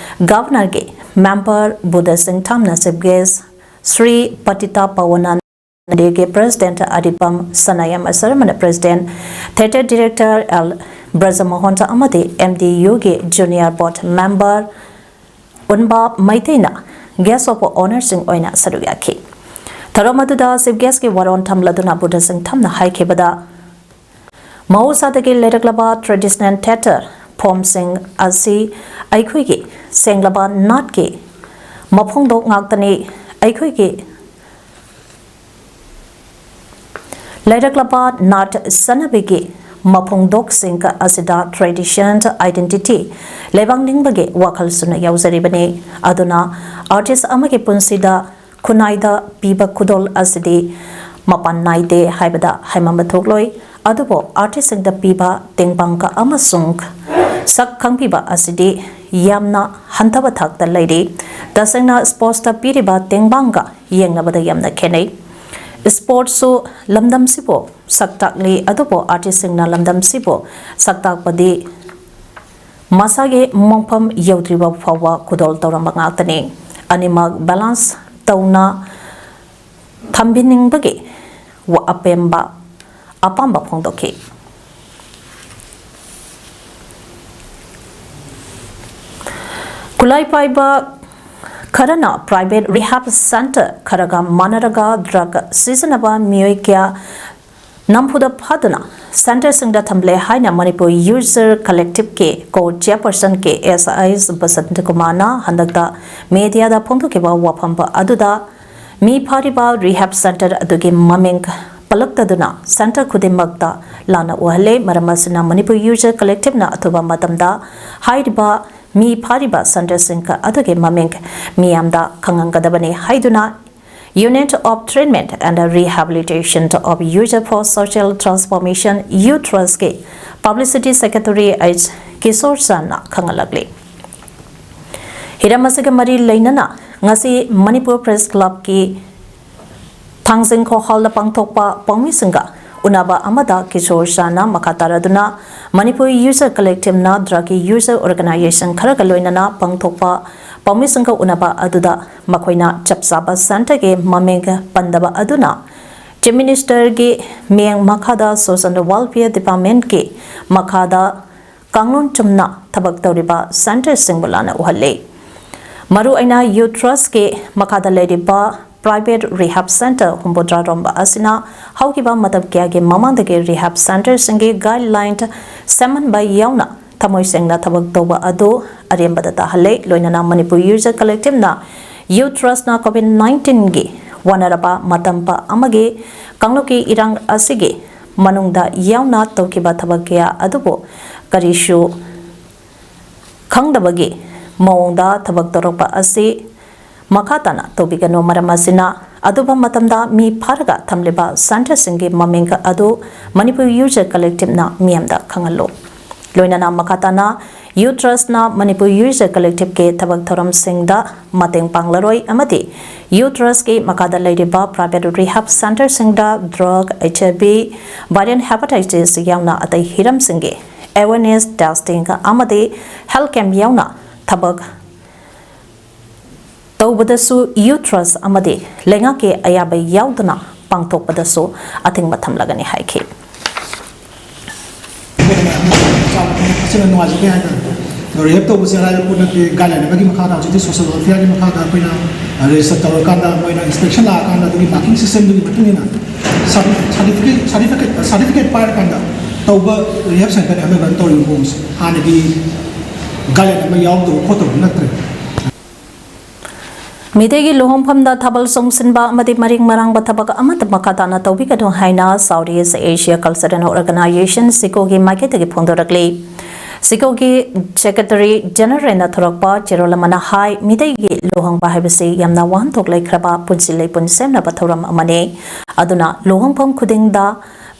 Governor ꯒꯤ member ꯕꯨꯙ ꯁꯤꯡ ꯊꯥꯝꯅ chief guest, Shri ꯄꯇꯤꯇꯥ ꯄꯥꯋꯅ ꯃꯟꯗꯤꯔꯒꯤ President ꯑꯔꯤꯄꯝ ꯁꯅꯥꯌꯥꯝ ꯁꯔꯃꯅ President, Theatre Director L Brajmohan ꯑꯃꯗꯤ M D U ꯒꯤ Junior Board Member ꯎꯟꯕꯥ ꯃꯩꯇꯩꯅ guest of honour ꯁꯤꯡ ꯑꯣꯏꯅ ꯁꯔꯨꯛ ꯌꯥꯈꯤ꯫ ꯊꯧꯔꯝ ꯑꯗꯨꯗ chief guest ꯀꯤ ꯋꯥꯔꯣꯜ ꯊꯝꯂꯗꯨꯅ ꯕꯨꯙ ꯁꯤꯡ ꯊꯥꯝꯅ ꯍꯥꯏꯈꯤꯕꯗ, ꯃꯍꯧꯁꯥꯗꯒꯤ ꯂꯩꯔꯛꯂꯕ traditional theatre form ꯁꯤꯡ ꯑꯁꯤ ꯑꯩꯈꯣꯏꯒꯤ ꯁꯦꯡꯂꯕ ꯅꯥꯠꯀꯤ ꯃꯐꯣꯡꯗꯣꯛ ꯉꯥꯛꯇꯅꯤ꯫ ꯑꯩꯈꯣꯏꯒꯤ ꯂꯩꯔꯛꯂꯕ ꯅꯥꯠ ꯆꯠꯅꯕꯤꯒꯤ ꯃꯐꯣꯡꯗꯣꯛꯁꯤꯡ ꯑꯁꯤꯗ tradition, identity ꯂꯩꯕꯥꯛ ꯅꯤꯡꯕꯒꯤ ꯋꯥꯈꯜꯁꯨꯅ ꯌꯥꯎꯖꯔꯤꯕꯅꯤ꯫ ꯑꯗꯨꯅ artist ꯑꯃꯒꯤ ꯄꯨꯟꯁꯤꯗ ꯈꯨꯟꯅꯥꯏꯗ ꯄꯤꯕ ꯈꯨꯗꯣꯜ ꯑꯁꯤꯗꯤ ꯃꯄꯥꯟ ꯅꯥꯏꯗꯦ ꯍꯥꯏꯕꯗ ꯍꯥꯏꯃꯟꯕ ꯊꯣꯛꯂꯣꯏ꯫ ꯑꯗꯨꯕꯨ artist ꯁꯤꯡꯗ ꯄꯤꯕ ꯇꯦꯡꯕꯥꯡꯒ ꯑꯃꯁꯨꯡ ꯁꯛ ꯈꯪꯕꯤꯕ ꯑꯁꯤꯗꯤ ꯌꯥꯝꯅ ꯍꯟꯊꯕ ꯊꯥꯛꯇ ꯂꯩꯔꯤ꯫ ꯇꯁꯦꯡꯅ sports ꯇ ꯄꯤꯔꯤꯕ ꯇꯦꯡꯕꯥꯡꯒ ꯌꯦꯡꯅꯕꯗ ꯌꯥꯝꯅ ꯈꯦꯠꯅꯩ꯫ Sports ꯁꯨ ꯂꯝꯗꯝꯁꯤꯕꯨ ꯁꯛ ꯇꯥꯛꯂꯤ, ꯑꯗꯨꯕꯨ artist ꯁꯤꯡꯅ ꯂꯝꯗꯝꯁꯤꯕꯨ ꯁꯛ ꯇꯥꯛꯄꯗꯤ ꯃꯁꯥꯒꯤ ꯃꯣꯡꯐꯝ ꯌꯧꯗ꯭ꯔꯤꯕ ꯐꯥꯎꯕ ꯈꯨꯗꯣꯜ ꯇꯧꯔꯝꯕ ꯉꯥꯛꯇꯅꯤ꯫ ꯑꯅꯤꯃꯛ balance ꯇꯧꯅ ꯊꯝꯕꯤꯅꯤꯡꯕꯒꯤ ꯋꯥ-, ꯑꯄꯦꯝꯕ, ꯑꯄꯥꯝꯕ ꯐꯣꯡꯗꯣꯛꯈꯤ꯫ ꯈꯨꯠꯂꯥꯏ ꯄꯥꯏꯕ ꯈꯔꯅ private rehab centre ꯈꯔꯒ ꯃꯥꯟꯅꯔꯒ drug ꯁꯤꯖꯤꯟꯅꯕ ꯃꯤꯑꯣꯏ ꯀꯌꯥ ꯅꯝꯐꯨꯗ ꯐꯥꯗꯨꯅ centreꯁꯤꯡꯗ ꯊꯝꯂꯦ ꯍꯥꯏꯅ ꯃꯅꯤꯄꯨꯔ ꯌꯨꯖꯔ ꯀꯂꯦꯛꯇꯤꯚꯀꯤ ꯀꯣ ꯆꯤꯌꯔꯄꯔꯁꯟ ꯀꯦ ꯑꯦꯁ ꯑꯥꯏ ꯕꯁꯟꯇ ꯀꯨꯃꯥꯔꯅ ꯍꯟꯗꯛꯇ ꯃꯦꯗꯤꯌꯥꯗ ꯐꯣꯡꯗꯣꯛꯈꯤꯕ ꯋꯥꯐꯝ ꯑꯗꯨꯗ ꯃꯤ ꯐꯥꯔꯤꯕ ꯔꯤꯍꯦꯕ ꯁꯦꯟꯇꯔ ꯑꯗꯨꯒꯤ ꯃꯃꯤꯡ ꯄꯜꯂꯛꯇꯗꯨꯅ ꯁꯦꯟꯇꯔ ꯈꯨꯗꯤꯡꯃꯛꯇ ꯂꯥꯟꯅ ꯎꯍꯜꯂꯦ꯫ ꯃꯔꯝ ꯑꯁꯤꯅ ꯃꯅꯤꯄꯨꯔ ꯌꯨꯖꯔ ꯀꯂꯦꯛꯇꯤꯚꯅ ꯑꯊꯨꯕ ꯃꯇꯝꯗ ꯍꯥꯏꯔꯤꯕ ꯃꯤ ꯐꯥꯔꯤꯕ ꯁꯦꯟꯇꯔꯁꯤꯡ ꯑꯗꯨꯒꯤ ꯃꯃꯤꯡ ꯃꯤꯌꯥꯝꯗ ꯈꯪꯍꯟꯒꯗꯕꯅꯤ ꯍꯥꯏꯗꯨꯅ Unit of Treatment and Rehabilitation of User for Social Transformation, U ꯇ꯭ꯔꯁꯀꯤ ꯄꯕ꯭ꯂꯤꯁꯤꯇꯤ ꯁꯦꯀ꯭ꯔꯦꯇꯔꯤ ꯑꯩꯆ ꯀꯤꯁꯣꯔ ꯁꯥꯅ ꯈꯪꯍꯜꯂꯛꯂꯤ꯫ ꯍꯤꯔꯝ ꯑꯁꯤꯒ ꯃꯔꯤ ꯂꯩꯅꯅ ꯉꯁꯤ ꯃꯅꯤꯄꯨꯔ ꯄ꯭ꯔꯦꯁ ꯀ꯭ꯂꯕꯀꯤ ꯊꯥꯡꯖꯤꯡ ꯈꯣ ꯍꯣꯜꯗ ꯄꯥꯡꯊꯣꯛꯄ ꯄꯥꯎꯃꯤꯁꯤꯡꯒ ꯎꯅꯕ ꯑꯃꯗ ꯀꯤꯁꯣꯔ ꯁꯥꯅ ꯃꯈꯥ ꯇꯥꯔꯗꯨꯅ ꯃꯅꯤꯄꯨꯔ ꯌꯨꯖꯔ ꯀꯂꯦꯛꯇꯤꯚꯅ ꯗ꯭ꯔꯒꯀꯤ ꯌꯨꯖꯔ ꯑꯣꯔꯒꯅꯥꯏꯖꯦꯁꯟ ꯈꯔꯒ ꯂꯣꯏꯅꯅ ꯄꯥꯡꯊꯣꯛꯄ ꯄꯥꯎꯃꯤꯁꯤꯡꯒ ꯎꯅꯕ ꯑꯗꯨꯗ ꯃꯈꯣꯏꯅ ꯆꯞ ꯆꯥꯕ ꯁꯦꯟꯇꯔꯒꯤ ꯃꯃꯤꯡ ꯄꯟꯗꯕ ꯑꯗꯨꯅ ꯆꯤꯐ ꯃꯤꯅꯤꯁꯇꯔꯒꯤ ꯃꯤꯠꯌꯦꯡ ꯃꯈꯥꯗ ꯁꯣꯁꯤꯌꯦꯜ ꯋꯦꯜꯐꯤꯌꯔ ꯗꯤꯄꯥꯔꯠꯃꯦꯟꯠꯀꯤ ꯃꯈꯥꯗ ꯀꯥꯡꯂꯣꯟ ꯆꯨꯝꯅ ꯊꯕꯛ ꯇꯧꯔꯤꯕ ꯁꯦꯟꯇꯔꯁꯤꯡꯕꯨ ꯂꯥꯟꯅ ꯎꯍꯜꯂꯤ꯫ ꯃꯔꯨꯑꯣꯏꯅ ꯌꯨ ꯇ꯭ꯔꯁꯀꯤ ꯃꯈꯥꯗ ꯂꯩꯔꯤꯕ ꯄ꯭ꯔꯥꯏꯚꯦꯠ ꯔꯤꯍꯦꯕ ꯁꯦꯟꯇꯔ ꯍꯨꯝꯐꯨꯇꯔꯥ ꯔꯣꯝꯕ ꯑꯁꯤꯅ ꯍꯧꯈꯤꯕ ꯃꯇꯝ ꯀꯌꯥꯒꯤ ꯃꯃꯥꯡꯗꯒꯤ ꯔꯤꯍꯦꯕ ꯁꯦꯟꯇꯔꯁꯤꯡꯒꯤ ꯒꯥꯏꯗꯂꯥꯏꯟ ꯁꯦꯝꯍꯟꯕ ꯌꯥꯎꯅ ꯊꯃꯣꯏ ꯁꯦꯡꯅ ꯊꯕꯛ ꯇꯧꯕ ꯑꯗꯨ ꯑꯔꯦꯝꯕꯗ ꯇꯥꯍꯜꯂꯦ꯫ ꯂꯣꯏꯅꯅ ꯃꯅꯤꯄꯨꯔ ꯌꯨꯖꯔ ꯀꯂꯦꯛꯇꯤꯚꯅ ꯌꯨ ꯇ꯭ꯔꯁꯅ ꯀꯣꯚꯤꯗ ꯅꯥꯏꯟꯇꯤꯟꯒꯤ ꯋꯥꯅꯔꯕ ꯃꯇꯝ ꯑꯃꯒꯤ ꯀꯥꯡꯂꯨꯞꯀꯤ ꯏꯔꯥꯡ ꯑꯁꯤꯒꯤ ꯃꯅꯨꯡꯗ ꯌꯥꯎꯅ ꯇꯧꯈꯤꯕ ꯊꯕꯛ ꯀꯌꯥ ꯑꯗꯨꯕꯨ ꯀꯔꯤꯁꯨ ꯈꯪꯗꯕꯒꯤ ꯃꯑꯣꯡꯗ ꯊꯕꯛ ꯇꯧꯔꯛꯄ ꯑꯁꯤ ꯃꯈꯥ ꯇꯥꯅ ꯇꯧꯕꯤꯒꯅꯨ꯫ ꯃꯔꯝ ꯑꯁꯤꯅ ꯑꯗꯨꯕ ꯃꯇꯝꯗ ꯃꯤ ꯐꯥꯔꯒ ꯊꯝꯂꯤꯕ ꯁꯦꯟꯇꯔꯁꯤꯡꯒꯤ ꯃꯃꯤꯡ ꯑꯗꯨ ꯃꯅꯤꯄꯨꯔ ꯌꯨꯖꯔ ꯀꯂꯦꯛꯇꯤꯚꯅ ꯃꯤꯌꯥꯝꯗ ꯈꯪꯍꯜꯂꯨ꯫ ꯂꯣꯏꯅꯅ ꯃꯈꯥ ꯇꯥꯅ ꯌꯨ ꯇ꯭ꯔꯁꯅ ꯃꯅꯤꯄꯨꯔ ꯌꯨꯖꯔ ꯀꯂꯦꯛꯇꯤꯚꯀꯤ ꯊꯕꯛ ꯊꯧꯔꯝꯁꯤꯡꯗ ꯃꯇꯦꯡ ꯄꯥꯡꯂꯔꯣꯏ ꯑꯃꯗꯤ ꯌꯨ ꯇ꯭ꯔꯁꯀꯤ ꯃꯈꯥꯗ ꯂꯩꯔꯤꯕ ꯄ꯭ꯔꯥꯏꯚꯦꯠ ꯔꯤꯍꯦꯕ ꯁꯦꯟꯇꯔꯁꯤꯡꯗ ꯗ꯭ꯔꯒ, ꯑꯩꯆ ꯑꯥꯏ ꯚꯤ, ꯚꯥꯏꯔꯦꯜ ꯍꯦꯄꯥꯇꯥꯏꯇꯤꯁ ꯌꯥꯎꯅ ꯑꯇꯩ ꯍꯤꯔꯝꯁꯤꯡꯒꯤ ꯑꯦꯋꯦꯔꯅꯦꯁ ꯇꯦꯁꯇꯤꯡ ꯑꯃꯗꯤ ꯍꯦꯜꯊ ꯀꯦꯝꯞ ꯌꯥꯎꯅ ꯊꯕꯛ ꯇꯧꯕꯗꯁꯨ ꯌꯨ ꯇ꯭ꯔꯁ ꯑꯃꯗꯤ ꯂꯩꯉꯥꯛꯀꯤ ꯑꯌꯥꯕ ꯌꯥꯎꯗꯅ ꯄꯥꯡꯊꯣꯛꯄꯗꯁꯨ ꯑꯊꯤꯡꯕ ꯊꯝꯂꯒꯅꯤ ꯍꯥꯏꯈꯤ꯫ ꯑꯁꯤꯅ ꯅꯨꯡꯉꯥꯏꯖꯗꯦ ꯍꯥꯏꯇꯥꯔꯦ꯫ ꯔꯤꯍꯦꯞ ꯇꯧꯕꯁꯦ ꯑꯔꯥꯏꯕ ꯄꯣꯠ ꯅꯠꯇꯦ꯫ ꯒꯥꯏꯗꯂꯥꯏꯟ ꯑꯃꯒꯤ ꯃꯈꯥꯗ ꯍꯧꯖꯤꯛꯇꯤ ꯁꯣꯁꯤꯌꯦꯜ ꯋꯦꯜꯐꯤꯌꯥꯔꯒꯤ ꯃꯈꯥꯗ ꯑꯩꯈꯣꯏꯅ ꯔꯦꯖꯤꯁꯇꯔ ꯇꯧꯔꯀꯥꯟꯗ ꯃꯣꯏꯅ ꯏꯟꯁꯄꯦꯛꯁꯟ ꯂꯥꯛꯑꯀꯥꯟꯗ ꯑꯗꯨꯒꯤ ꯃꯥꯔꯀꯤꯡ ꯁꯤꯁꯇꯦꯝꯗꯨꯒꯤ ꯃꯇꯨꯡ ꯏꯟꯅ ꯁꯥꯔꯇꯤꯐꯤꯀꯦꯠ ꯁꯥꯔꯇꯤꯐꯤꯀꯦꯠ ꯁꯥꯔꯇꯤꯐꯤꯀꯦꯠ ꯄꯥꯏꯔꯀꯥꯟꯗ ꯇꯧꯕ ꯔꯤꯍꯦꯞ ꯁꯦꯟꯇꯔꯅꯤ ꯍꯟꯗꯛ ꯔꯟ ꯇꯧꯔꯤꯕ ꯃꯑꯣꯡꯁꯦ꯫ ꯍꯥꯟꯅꯒꯤ ꯒꯥꯏꯗꯂꯥꯏꯟ ꯑꯃ ꯌꯥꯎꯗꯕ ꯈꯣꯠꯇꯕ ꯅꯠꯇ꯭ꯔꯦ꯫ ꯃꯤꯇꯩꯒꯤ ꯂꯨꯍꯣꯡꯐꯝꯗ ꯊꯥꯕꯜ ꯆꯣꯡꯁꯤꯟꯕ ꯑꯃꯗꯤ ꯃꯔꯤꯡ ꯃꯔꯥꯡꯕ ꯊꯕꯛ ꯑꯃꯠꯇ ꯃꯈꯥ ꯇꯥꯅ ꯇꯧꯕꯤꯒꯅꯨ ꯍꯥꯏꯅ South East Asia Cultural Organization, ꯁꯤꯀꯣꯒꯤ ꯃꯥꯏꯀꯩꯗꯒꯤ ꯐꯣꯡꯗꯣꯔꯛꯂꯤ꯫ ꯁꯤꯀꯣꯒꯤ ꯁꯦꯀ꯭ꯔꯦꯇꯔꯤ ꯖꯦꯅꯔꯦꯜꯅ ꯊꯣꯔꯛꯄ ꯆꯦꯔꯣꯜ ꯑꯃꯅ ꯍꯥꯏ, ꯃꯤꯇꯩꯒꯤ ꯂꯨꯍꯣꯡꯕ ꯍꯥꯏꯕꯁꯤ ꯌꯥꯝꯅ ꯋꯥꯍꯟꯊꯣꯛ ꯂꯩꯈ꯭ꯔꯕ ꯄꯨꯟꯁꯤ ꯂꯩꯄꯨꯟ ꯁꯦꯝꯅꯕ ꯊꯧꯔꯝ ꯑꯃꯅꯤ꯫ ꯑꯗꯨꯅ ꯂꯨꯍꯣꯡꯐꯝ ꯈꯨꯗꯤꯡꯗ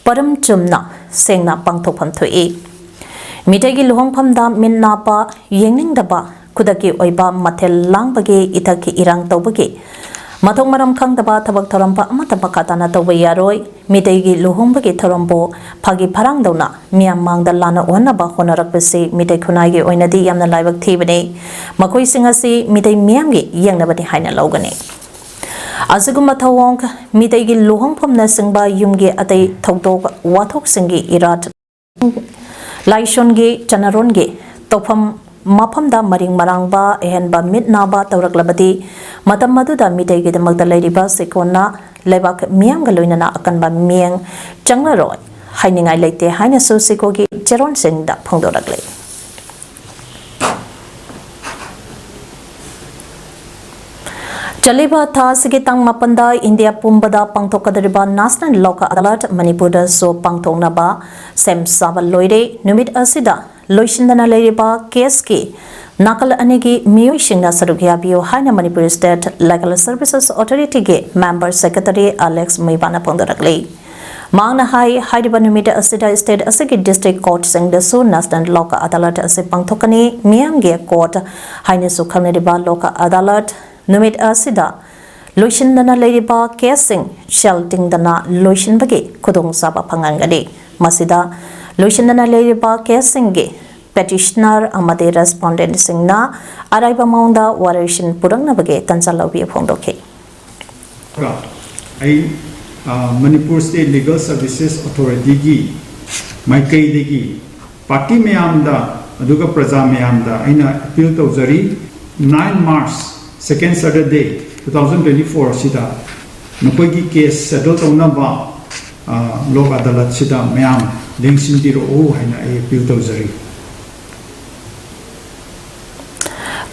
ꯄꯔꯝ ꯆꯨꯝꯅ ꯁꯦꯡꯅ ꯄꯥꯡꯊꯣꯛꯐꯝ ꯊꯣꯛꯏ꯫ ꯃꯤꯇꯩꯒꯤ ꯂꯨꯍꯣꯡꯐꯝꯗ ꯃꯤꯠ ꯅꯥꯄ ꯌꯦꯡꯅꯤꯡꯗꯕ ꯈꯨꯗꯛꯀꯤ ꯑꯣꯏꯕ ꯃꯊꯦꯜ ꯂꯥꯡꯕꯒꯤ ꯏꯊꯛꯀꯤ ꯏꯔꯥꯡ ꯇꯧꯕꯒꯤ ꯃꯊꯣꯡ ꯃꯔꯝ ꯈꯪꯗꯕ ꯊꯕꯛ ꯊꯧꯔꯝ ꯑꯃꯠꯇ ꯃꯈꯥ ꯇꯥꯅ ꯇꯧꯕ ꯌꯥꯔꯣꯏ꯫ ꯃꯤꯇꯩꯒꯤ ꯂꯨꯍꯣꯡꯕꯒꯤ ꯊꯧꯔꯝꯕꯨ ꯐꯥꯒꯤ ꯐꯔꯥꯡꯗꯧꯅ ꯃꯤꯌꯥꯝ ꯃꯥꯡꯗ ꯂꯥꯟꯅ ꯎꯍꯟꯅꯕ ꯍꯣꯠꯅꯔꯛꯄꯁꯤ ꯃꯤꯇꯩ ꯈꯨꯟꯅꯥꯏꯒꯤ ꯑꯣꯏꯅꯗꯤ ꯌꯥꯝꯅ ꯂꯥꯏꯕꯛ ꯊꯤꯕꯅꯤ꯫ ꯃꯈꯣꯏꯁꯤꯡ ꯑꯁꯤ ꯃꯤꯇꯩ ꯃꯤꯌꯥꯝꯒꯤ ꯌꯦꯡꯅꯕꯅꯤ ꯍꯥꯏꯅ ꯂꯧꯒꯅꯤ꯫ ꯑꯁꯤꯒꯨꯝꯕ ꯊꯧꯑꯣꯡ ꯃꯤꯇꯩꯒꯤ ꯂꯨꯍꯣꯡꯐꯝꯅꯆꯤꯡꯕ ꯌꯨꯝꯒꯤ ꯑꯇꯩ ꯊꯧꯗꯣꯛ ꯋꯥꯊꯣꯛꯁꯤꯡꯒꯤ ꯏꯔꯥꯠ ꯂꯥꯏꯁꯣꯟꯒꯤ ꯆꯠꯅꯔꯣꯟꯒꯤ ꯇꯧꯐꯝ ꯃꯐꯝꯗ ꯃꯔꯤꯡ ꯃꯔꯥꯡꯕ ꯑꯍꯦꯟꯕ ꯃꯤꯠ ꯅꯥꯕ ꯇꯧꯔꯛꯂꯕꯗꯤ ꯃꯇꯝ ꯑꯗꯨꯗ ꯃꯤꯇꯩꯒꯤꯗꯃꯛꯇ ꯂꯩꯔꯤꯕ ꯁꯤꯀꯣꯟꯅ ꯂꯩꯕꯥꯛ ꯃꯤꯌꯥꯝꯒ ꯂꯣꯏꯅꯅ ꯑꯀꯟꯕ ꯃꯤꯠꯌꯦꯡ ꯆꯪꯂꯔꯣꯏ ꯍꯥꯏꯅꯤꯡꯉꯥꯏ ꯂꯩꯇꯦ ꯍꯥꯏꯅꯁꯨ ꯁꯤꯀꯣꯒꯤ ꯆꯦꯔꯣꯟꯁꯤꯡꯗ ꯐꯣꯡꯗꯣꯔꯛꯂꯤ꯫ ꯆꯠꯂꯤꯕ ꯊꯥ ꯑꯁꯤꯒꯤ ꯇꯥꯡ ꯃꯥꯄꯟꯗ ꯏꯟꯗꯤꯌꯥ ꯄꯨꯝꯕꯗ ꯄꯥꯡꯊꯣꯛꯀꯗꯧꯔꯤꯕ National Lok Adalat ꯃꯅꯤꯄꯨꯔꯗꯁꯨ ꯄꯥꯡꯊꯣꯛꯅꯕ ꯁꯦꯝ ꯁꯥꯕ ꯂꯣꯏꯔꯦ꯫ ꯅꯨꯃꯤꯠ ꯑꯁꯤꯗ ꯂꯣꯏꯁꯤꯟꯗꯅ ꯂꯩꯔꯤꯕ ꯀꯦꯁꯀꯤ ꯅꯥꯀꯜ ꯑꯅꯤꯒꯤ ꯃꯤꯑꯣꯏꯁꯤꯡꯅ ꯁꯔꯨꯛ ꯌꯥꯕꯤꯌꯨ ꯍꯥꯏꯅ Manipur State Legal Services Authorityꯒꯤ member secretary Alex ꯃꯩꯕꯥꯅ ꯐꯣꯡꯗꯣꯔꯛꯂꯤ꯫ ꯃꯍꯥꯛꯅ ꯍꯥꯏ, ꯍꯥꯏꯔꯤꯕ ꯅꯨꯃꯤꯠ ꯑꯁꯤꯗ state ꯑꯁꯤꯒꯤ district courtꯁꯤꯡꯗꯁꯨ National Lok Adalat ꯑꯁꯤ ꯄꯥꯡꯊꯣꯛꯀꯅꯤ꯫ ꯃꯤꯌꯥꯝꯒꯤ court ꯍꯥꯏꯅꯁꯨ ꯈꯪꯅꯔꯤꯕ Lok Adalat ꯅꯨꯃꯤꯠ ꯑꯁꯤꯗ ꯂꯣꯏꯁꯤꯟꯗꯅ ꯂꯩꯔꯤꯕ ꯀꯦꯁꯁꯤꯡ ꯁꯦꯜ ꯇꯤꯡꯗꯅ ꯂꯣꯏꯁꯤꯟꯕꯒꯤ ꯈꯨꯗꯣꯡꯆꯥꯕ ꯐꯪꯍꯟꯒꯅꯤ꯫ ꯃꯁꯤꯗ ꯂꯣꯏꯁꯤꯟꯗꯅ ꯂꯩꯔꯤꯕ ꯀꯦꯁꯁꯤꯡꯒꯤ petitioner ꯑꯃꯗꯤ respondentꯁꯤꯡꯅ ꯑꯔꯥꯏꯕ ꯃꯑꯣꯡꯗ ꯋꯥꯔꯣꯏꯁꯤꯟ ꯄꯨꯔꯛꯅꯕꯒꯤ ꯇꯥꯟꯖꯥ ꯂꯧꯕꯤꯌꯨ ꯐꯣꯡꯗꯣꯛꯈꯤ꯫ ꯑꯩ ꯃꯅꯤꯄꯨꯔ ꯁ꯭ꯇꯦꯠ ꯂꯤꯒꯜ ꯁꯔꯚꯤꯁꯦꯁ ꯑꯣꯊꯣꯔꯤꯇꯤꯒꯤ ꯃꯥꯏꯀꯩꯗꯒꯤ ꯄꯥꯔꯇꯤ ꯃꯌꯥꯝꯗ ꯑꯗꯨꯒ ꯄ꯭ꯔꯖꯥ ꯃꯌꯥꯝꯗ ꯑꯩꯅ ꯑꯄꯤꯜ ꯇꯧꯖꯔꯤ, nine March, second Saturday, two thousand twenty four ꯑꯁꯤꯗ ꯅꯈꯣꯏꯒꯤ ꯀꯦꯁ ꯁꯦꯇꯜ ꯇꯧꯅꯕ, ꯑ, ꯂꯣꯛ ꯑꯗꯥꯂꯠꯁꯤꯗ ꯃꯌꯥꯝ ꯂꯦꯡꯁꯤꯟꯕꯤꯔꯛꯎ ꯍꯥꯏꯅ ꯑꯩ ꯑꯄꯤꯜ ꯇꯧꯖꯔꯤ꯫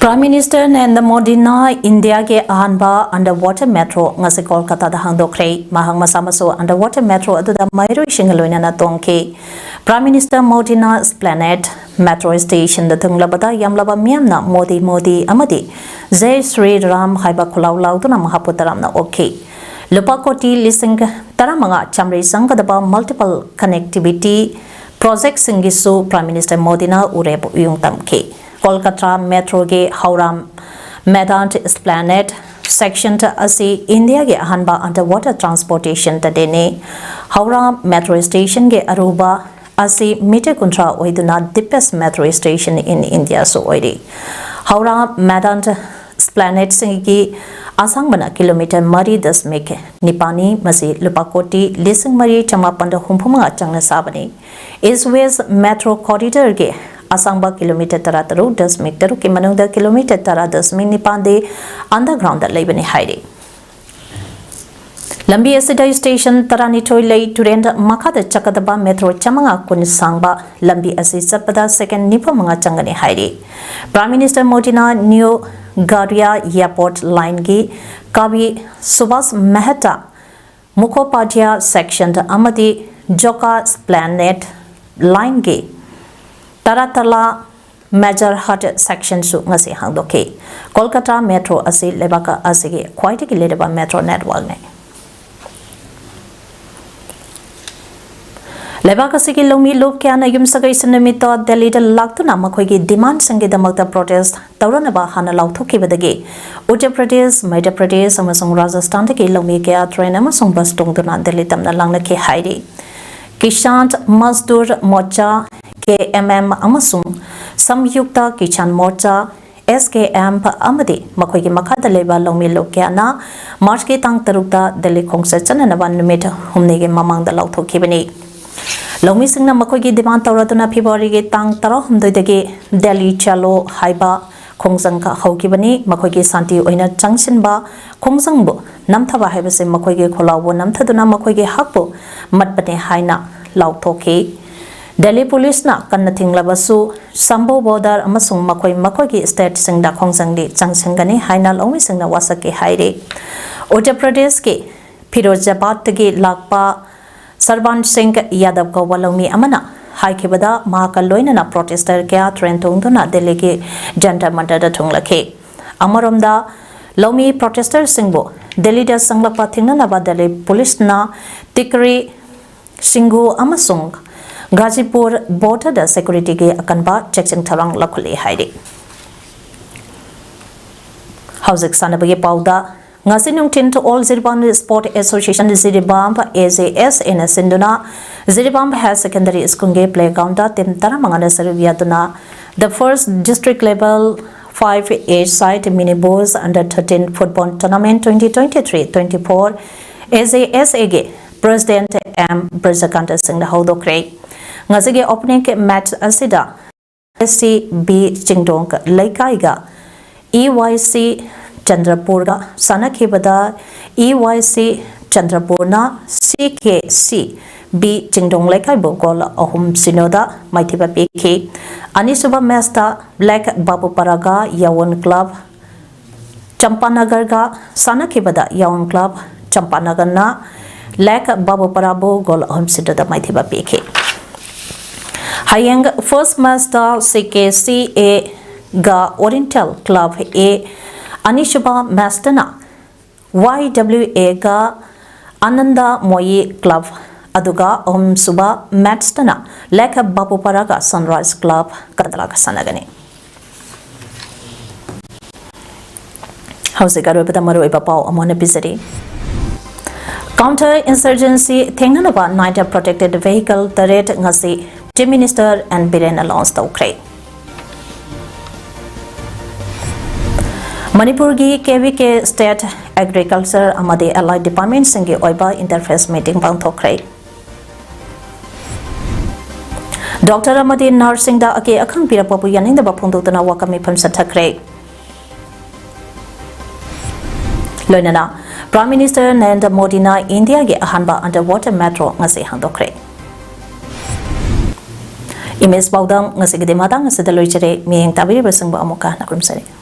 Prime Minister Narendra Modi ꯅ ꯏꯟꯗꯤꯌꯥꯒꯤ ꯑꯍꯥꯟꯕ underwater metro ꯉꯁꯤ ꯀꯣꯜꯀꯇꯥꯗ ꯍꯥꯡꯗꯣꯛꯈ꯭ꯔꯦ꯫ ꯃꯍꯥꯛ ꯃꯁꯥꯃꯛꯁꯨ underwater metro ꯑꯗꯨꯗ ꯃꯍꯩꯔꯣꯏꯁꯤꯡꯒ ꯂꯣꯏꯅꯅ ꯇꯣꯡꯈꯤ꯫ Prime Minister ꯃꯣꯗꯤꯅ Esplanade metro stationꯗ ꯊꯨꯡꯂꯕꯗ ꯌꯥꯝꯂꯕ ꯃꯤꯌꯥꯝꯅ "ꯃꯣꯗꯤ, ꯃꯣꯗꯤ" ꯑꯃꯗꯤ "ꯖꯩ ꯁ꯭ꯔꯤ ꯔꯥꯝ" ꯍꯥꯏꯕ ꯈꯨꯜꯂꯥꯎ ꯂꯥꯎꯗꯨꯅ ꯃꯍꯥꯛꯄꯨ ꯇꯔꯥꯝꯅ ꯑꯣꯛꯈꯤ꯫ ꯂꯨꯄꯥ ꯀꯣꯇꯤ ꯂꯤꯁꯤꯡ ꯇꯔꯥꯃꯉꯥ ꯆꯥꯃꯔꯤ ꯆꯪꯒꯗꯕ multiple connectivity projectꯁꯤꯡꯒꯤꯁꯨ Prime Minister ꯃꯣꯗꯤꯅ ꯎꯔꯦꯞ ꯎꯌꯨꯡ ꯇꯝꯈꯤ꯫ ꯀꯣꯜꯀꯇꯥ metroꯒꯤ ꯍꯧꯔꯥ ꯃꯦꯗꯥꯟ Esplanade section ꯑꯁꯤ ꯏꯟꯗꯤꯌꯥꯒꯤ ꯑꯍꯥꯟꯕ underwater transportation ꯇꯅꯦ꯫ ꯍꯧꯔꯥ metro stationꯒꯤ ꯑꯔꯨꯕ ꯑꯁꯤ meter ꯀꯨꯟꯊ꯭ꯔꯥ ꯑꯣꯏꯗꯨꯅ deepest metro station in Indiaꯁꯨ ꯑꯣꯏꯔꯤ꯫ ꯍꯧꯔꯥ ꯃꯦꯗꯥꯟ Esplanadeꯁꯤꯡꯒꯤ ꯑꯁꯥꯡꯕꯅ kilometre ꯃꯔꯤ ꯗꯁꯃꯤꯛ ꯅꯤꯄꯥꯜꯅꯤ꯫ ꯃꯁꯤ ꯂꯨꯄꯥ ꯀꯣꯇꯤ ꯂꯤꯁꯤꯡ ꯃꯔꯤ ꯆꯃꯥꯄꯟꯗ ꯍꯨꯝꯐꯨ ꯃꯉꯥ ꯆꯪꯅ ꯁꯥꯕꯅꯤ꯫ East West metro corridorꯒꯤ ꯑꯁꯥꯡꯕ kilometre ꯇꯔꯥ ꯇꯔꯨꯛ ꯗꯁꯃꯤꯛ ꯇꯔꯨꯛꯀꯤ ꯃꯅꯨꯡꯗ kilometre ꯇꯔꯥ ꯗꯁꯃꯤꯛ ꯅꯤꯄꯥꯜꯗꯤ undergroundꯗ ꯂꯩꯕꯅꯤ ꯍꯥꯏꯔꯤ꯫ ꯂꯝꯕꯤ ꯑꯁꯤꯗ station ꯇꯔꯥꯅꯤꯊꯣꯏ ꯂꯩ꯫ ꯇꯨꯔꯦꯟ ꯃꯈꯥꯗ ꯆꯠꯀꯗꯕ metre ꯆꯥꯃꯉꯥ ꯀꯨꯟ ꯁꯥꯡꯕ ꯂꯝꯕꯤ ꯑꯁꯤ ꯆꯠꯄꯗ second ꯅꯤꯐꯨ ꯃꯉꯥ ꯆꯪꯒꯅꯤ ꯍꯥꯏꯔꯤ꯫ Prime Minister ꯃꯣꯗꯤꯅ New Garia Airport lineꯒꯤ ꯀꯕꯤ ꯁꯨꯚꯥꯁ ꯃꯦꯍꯇꯥ ꯃꯨꯈꯣꯄꯥꯙ꯭ꯌꯥ section ꯑꯃꯗꯤ ꯖꯣꯀꯥ Esplanade lineꯒꯤ ꯇꯔꯥꯇꯂꯥ Major Haat sectionꯁꯨ ꯉꯁꯤ ꯍꯥꯡꯗꯣꯛꯈꯤ꯫ ꯀꯣꯜꯀꯇꯥ metro ꯑꯁꯤ ꯂꯩꯕꯥꯛ ꯑꯁꯤꯒꯤ ꯈ꯭ꯋꯥꯏꯗꯒꯤ ꯂꯤꯔꯕ metro networkꯅꯤ꯫ ꯂꯩꯕꯥꯛ ꯑꯁꯤꯒꯤ ꯂꯧꯃꯤ ꯂꯨꯞ ꯀꯌꯥꯅ ꯌꯨꯝꯁꯀꯩꯁ ꯅꯨꯃꯤꯠꯇ ꯗꯦꯜꯂꯤꯗ ꯂꯥꯛꯇꯨꯅ ꯃꯈꯣꯏꯒꯤ demandꯁꯤꯡꯒꯤꯗꯃꯛꯇ protest ꯇꯧꯔꯅꯕ ꯍꯥꯟꯅ ꯂꯥꯎꯊꯣꯛꯈꯤꯕꯗꯒꯤ ꯎꯠꯇꯔ ꯄ꯭ꯔꯗꯦꯁ, ꯃꯙ꯭ꯌ ꯄ꯭ꯔꯗꯦꯁ ꯑꯃꯁꯨꯡ ꯔꯥꯖꯁꯊꯥꯟꯗꯒꯤ ꯂꯧꯃꯤ ꯀꯌꯥ train ꯑꯃꯁꯨꯡ bus ꯇꯣꯡꯗꯨꯅ ꯗꯦꯜꯂꯤ ꯇꯝꯅ ꯂꯥꯡꯅꯈꯤ ꯍꯥꯏꯔꯤ꯫ ꯀꯤꯁꯥꯟ ꯃꯖꯗꯨꯔ ꯃꯣꯔꯆꯥ, ꯀꯦ ꯑꯦꯝ ꯑꯦꯝ, ꯑꯃꯁꯨꯡ ꯁꯝꯌꯨꯛꯇ ꯀꯤꯁꯥꯟ ꯃꯣꯔꯆꯥ, ꯑꯦꯁ ꯀꯦ ꯑꯦꯝ, ꯑꯃꯗꯤ ꯃꯈꯣꯏꯒꯤ ꯃꯈꯥꯗ ꯂꯩꯕ ꯂꯧꯃꯤ ꯂꯨꯞ ꯀꯌꯥꯅ ꯃꯥꯔꯆꯀꯤ ꯇꯥꯡ ꯇꯔꯨꯛꯇ ꯗꯦꯜꯂꯤ ꯈꯣꯡꯆꯠ ꯆꯠꯅꯅꯕ ꯅꯨꯃꯤꯠ ꯍꯨꯝꯅꯤꯒꯤ ꯃꯃꯥꯡꯗ ꯂꯥꯎꯊꯣꯛꯈꯤꯕꯅꯤ꯫ ꯂꯧꯃꯤꯁꯤꯡꯅ ꯃꯈꯣꯏꯒꯤ demand ꯇꯧꯔꯗꯨꯅ ꯐꯦꯕ꯭ꯔꯨꯋꯥꯔꯤꯒꯤ ꯇꯥꯡ ꯇꯔꯥꯍꯨꯝꯗꯣꯏꯗꯒꯤ ꯗꯦꯜꯂꯤ ꯆꯂꯣ ꯍꯥꯏꯕ ꯈꯣꯡꯖꯪ ꯍꯧꯈꯤꯕꯅꯤ꯫ ꯃꯈꯣꯏꯒꯤ ꯁꯥꯟꯇꯤ ꯑꯣꯏꯅ ꯆꯪꯁꯤꯟꯕ ꯈꯣꯡꯖꯪꯕꯨ ꯅꯝꯊꯕ ꯍꯥꯏꯕꯁꯤ ꯃꯈꯣꯏꯒꯤ ꯈꯣꯜꯂꯥꯎꯕꯨ ꯅꯝꯊꯗꯨꯅ ꯃꯈꯣꯏꯒꯤ ꯍꯛꯄꯨ ꯃꯠꯄꯅꯤ ꯍꯥꯏꯅ ꯂꯥꯎꯊꯣꯛꯈꯤ꯫ ꯗꯦꯜꯂꯤ ꯄꯨꯂꯤꯁꯅ ꯀꯟꯅ ꯊꯤꯡꯂꯕꯁꯨ ꯁꯝꯚꯣ ꯕꯣꯔꯗꯔ ꯑꯃꯁꯨꯡ ꯃꯈꯣꯏ ꯃꯈꯣꯏꯒꯤ stateꯁꯤꯡꯗ ꯈꯣꯡꯖꯪꯗꯤ ꯆꯪꯁꯤꯟꯒꯅꯤ ꯍꯥꯏꯅ ꯂꯧꯃꯤꯁꯤꯡꯅ ꯋꯥꯁꯛꯀꯤ ꯍꯥꯏꯔꯤ꯫ ꯎꯠꯇꯔ ꯄ꯭ꯔꯗꯦꯁꯀꯤ ꯐꯤꯔꯣꯖꯥꯕꯥꯗꯇꯒꯤ ꯂꯥꯛꯄ ꯁꯔꯕꯥꯟ ꯁꯤꯡ ꯌꯥꯗꯕ ꯀꯧꯕ ꯂꯧꯃꯤ ꯑꯃꯅ ꯍꯥꯏꯈꯤꯕꯗ, ꯃꯍꯥꯛꯀ ꯂꯣꯏꯅꯅ protester ꯀꯌꯥ train ꯇꯣꯡꯗꯨꯅ ꯗꯦꯜꯂꯤꯒꯤ ꯖꯟꯇꯔ ꯃꯟꯇꯔꯗ ꯊꯨꯡꯂꯛꯈꯤ꯫ ꯑꯃꯔꯣꯝꯗ, ꯂꯧꯃꯤ protesterꯁꯤꯡꯕꯨ ꯗꯦꯜꯂꯤꯗ ꯆꯪꯂꯛꯄ ꯊꯤꯡꯅꯅꯕ ꯗꯦꯜꯂꯤ ꯄꯨꯂꯤꯁꯅ ꯇꯤꯀꯔꯤ, ꯁꯤꯡꯒꯨ ꯑꯃꯁꯨꯡ ꯒꯥꯖꯤꯄꯨꯔ borderꯗ securityꯒꯤ ꯑꯀꯟꯕ ꯆꯦꯛꯁꯤꯟ ꯊꯧꯔꯥꯡ ꯂꯧꯈꯠꯂꯤ ꯍꯥꯏꯔꯤ꯫ ꯍꯧꯖꯤꯛ ꯁꯥꯟꯅꯕꯒꯤ ꯄꯥꯎꯗ, ꯉꯁꯤ ꯅꯨꯡꯊꯤꯜ All Jiribam Sport Association Jiribam, AJSAꯅ ꯁꯤꯟꯗꯨꯅ ꯖꯤꯔꯤꯕꯥꯝ Higher Secondary Schoolꯒꯤ playgroundꯗ team ꯇꯔꯥꯃꯉꯥꯅ ꯁꯔꯨꯛ ꯌꯥꯗꯨꯅ the first district level five age side mini boys under thirteen football tournament twenty twenty-three twenty-four AJSAꯒꯤ president M ꯕ꯭ꯔꯖꯀꯥꯟꯇ ꯁꯤꯡꯅ ꯍꯧꯗꯣꯛꯈ꯭ꯔꯦ꯫ ꯉꯁꯤꯒꯤ opening match ꯑꯁꯤꯗ C B ꯆꯤꯡꯗꯣꯡ ꯂꯩꯀꯥꯏꯒ EYC ꯆꯟꯗ꯭ꯔꯄꯨꯔꯒ ꯁꯥꯟꯅꯈꯤꯕꯗ EYC ꯆꯟꯗ꯭ꯔꯄꯨꯔꯅ CKCB ꯆꯤꯡꯗꯣꯡ ꯂꯩꯀꯥꯏꯕꯨ goal ꯑꯍꯨꯝ ꯁꯤꯅꯣꯗ ꯃꯥꯏꯊꯤꯕ ꯄꯤꯈꯤ꯫ ꯑꯅꯤꯁꯨꯕ matchꯇ Black ꯕꯥꯕꯨꯄꯥꯔꯥꯒ ꯌꯥꯋꯣꯟ club ꯆꯝꯄꯥꯅꯒꯔꯒ ꯁꯥꯟꯅꯈꯤꯕꯗ ꯌꯥꯋꯣꯟ club ꯆꯝꯄꯥꯅꯒꯔꯅ Black ꯕꯥꯕꯨꯄꯥꯔꯥꯕꯨ goal ꯑꯍꯨꯝ ꯁꯤꯅꯣꯗ ꯃꯥꯏꯊꯤꯕ ꯄꯤꯈꯤ꯫ ꯍꯌꯦꯡ first matchꯇ CKCAꯒ Oriental club A, ꯑꯅꯤꯁꯨꯕ matchꯇꯅ YWAꯒ ꯑꯅꯟꯗ ꯃꯣꯌꯤ club, ꯑꯗꯨꯒ ꯑꯍꯨꯝꯁꯨꯕ matchꯇꯅ Black ꯕꯥꯕꯨꯄꯥꯔꯥꯒ Sunrise club ꯀꯗꯂꯥꯒ ꯁꯥꯟꯅꯒꯅꯤ꯫ ꯍꯧꯖꯤꯛ ꯑꯔꯣꯏꯕꯗ ꯃꯔꯨꯑꯣꯏꯕ ꯄꯥꯎ ꯑꯃꯨꯛ ꯍꯟꯅ ꯄꯤꯖꯔꯤ꯫ Counter insurgency ꯊꯦꯡꯅꯅꯕ night protected vehicle ꯇꯔꯦꯠ ꯉꯁꯤ Chief Minister N ꯕꯤꯔꯦꯟꯅ launch ꯇꯧꯈ꯭ꯔꯦ꯫ ꯃꯅꯤꯄꯨꯔꯒꯤ KVK State Agriculture ꯑꯃꯗꯤ Allied Departmentꯁꯤꯡꯒꯤ ꯑꯣꯏꯕ interface meeting ꯄꯥꯡꯊꯣꯛꯈ꯭ꯔꯦ꯫ ꯗꯣꯛꯇꯔ ꯑꯃꯗꯤ ꯅꯔꯁꯁꯤꯡꯗ ꯑꯀꯦ ꯑꯈꯪ ꯄꯤꯔꯛꯄꯕꯨ ꯌꯥꯅꯤꯡꯗꯕ ꯐꯣꯡꯗꯣꯛꯇꯨꯅ ꯋꯥꯀꯝ ꯃꯤꯐꯝ ꯆꯠꯊꯈ꯭ꯔꯦ꯫ ꯂꯣꯏꯅꯅ Prime Minister ꯅꯔꯦꯟꯗ꯭ꯔ ꯃꯣꯗꯤꯅ ꯏꯟꯗꯤꯌꯥꯒꯤ ꯑꯍꯥꯟꯕ underwater metro ꯉꯁꯤ ꯍꯥꯡꯗꯣꯛꯈ꯭ꯔꯦ꯫ Image ꯄꯥꯎꯗꯝ ꯉꯁꯤꯒꯤꯗꯤ ꯃꯇꯥꯡ ꯑꯁꯤꯗ ꯂꯣꯏꯖꯔꯦ꯫ ꯃꯤꯠꯌꯦꯡ ꯇꯥꯕꯤꯔꯤꯕꯁꯤꯡꯕꯨ ꯑꯃꯨꯛꯀ ꯍꯟꯅ ꯈꯨꯔꯨꯝꯖꯔꯤ꯫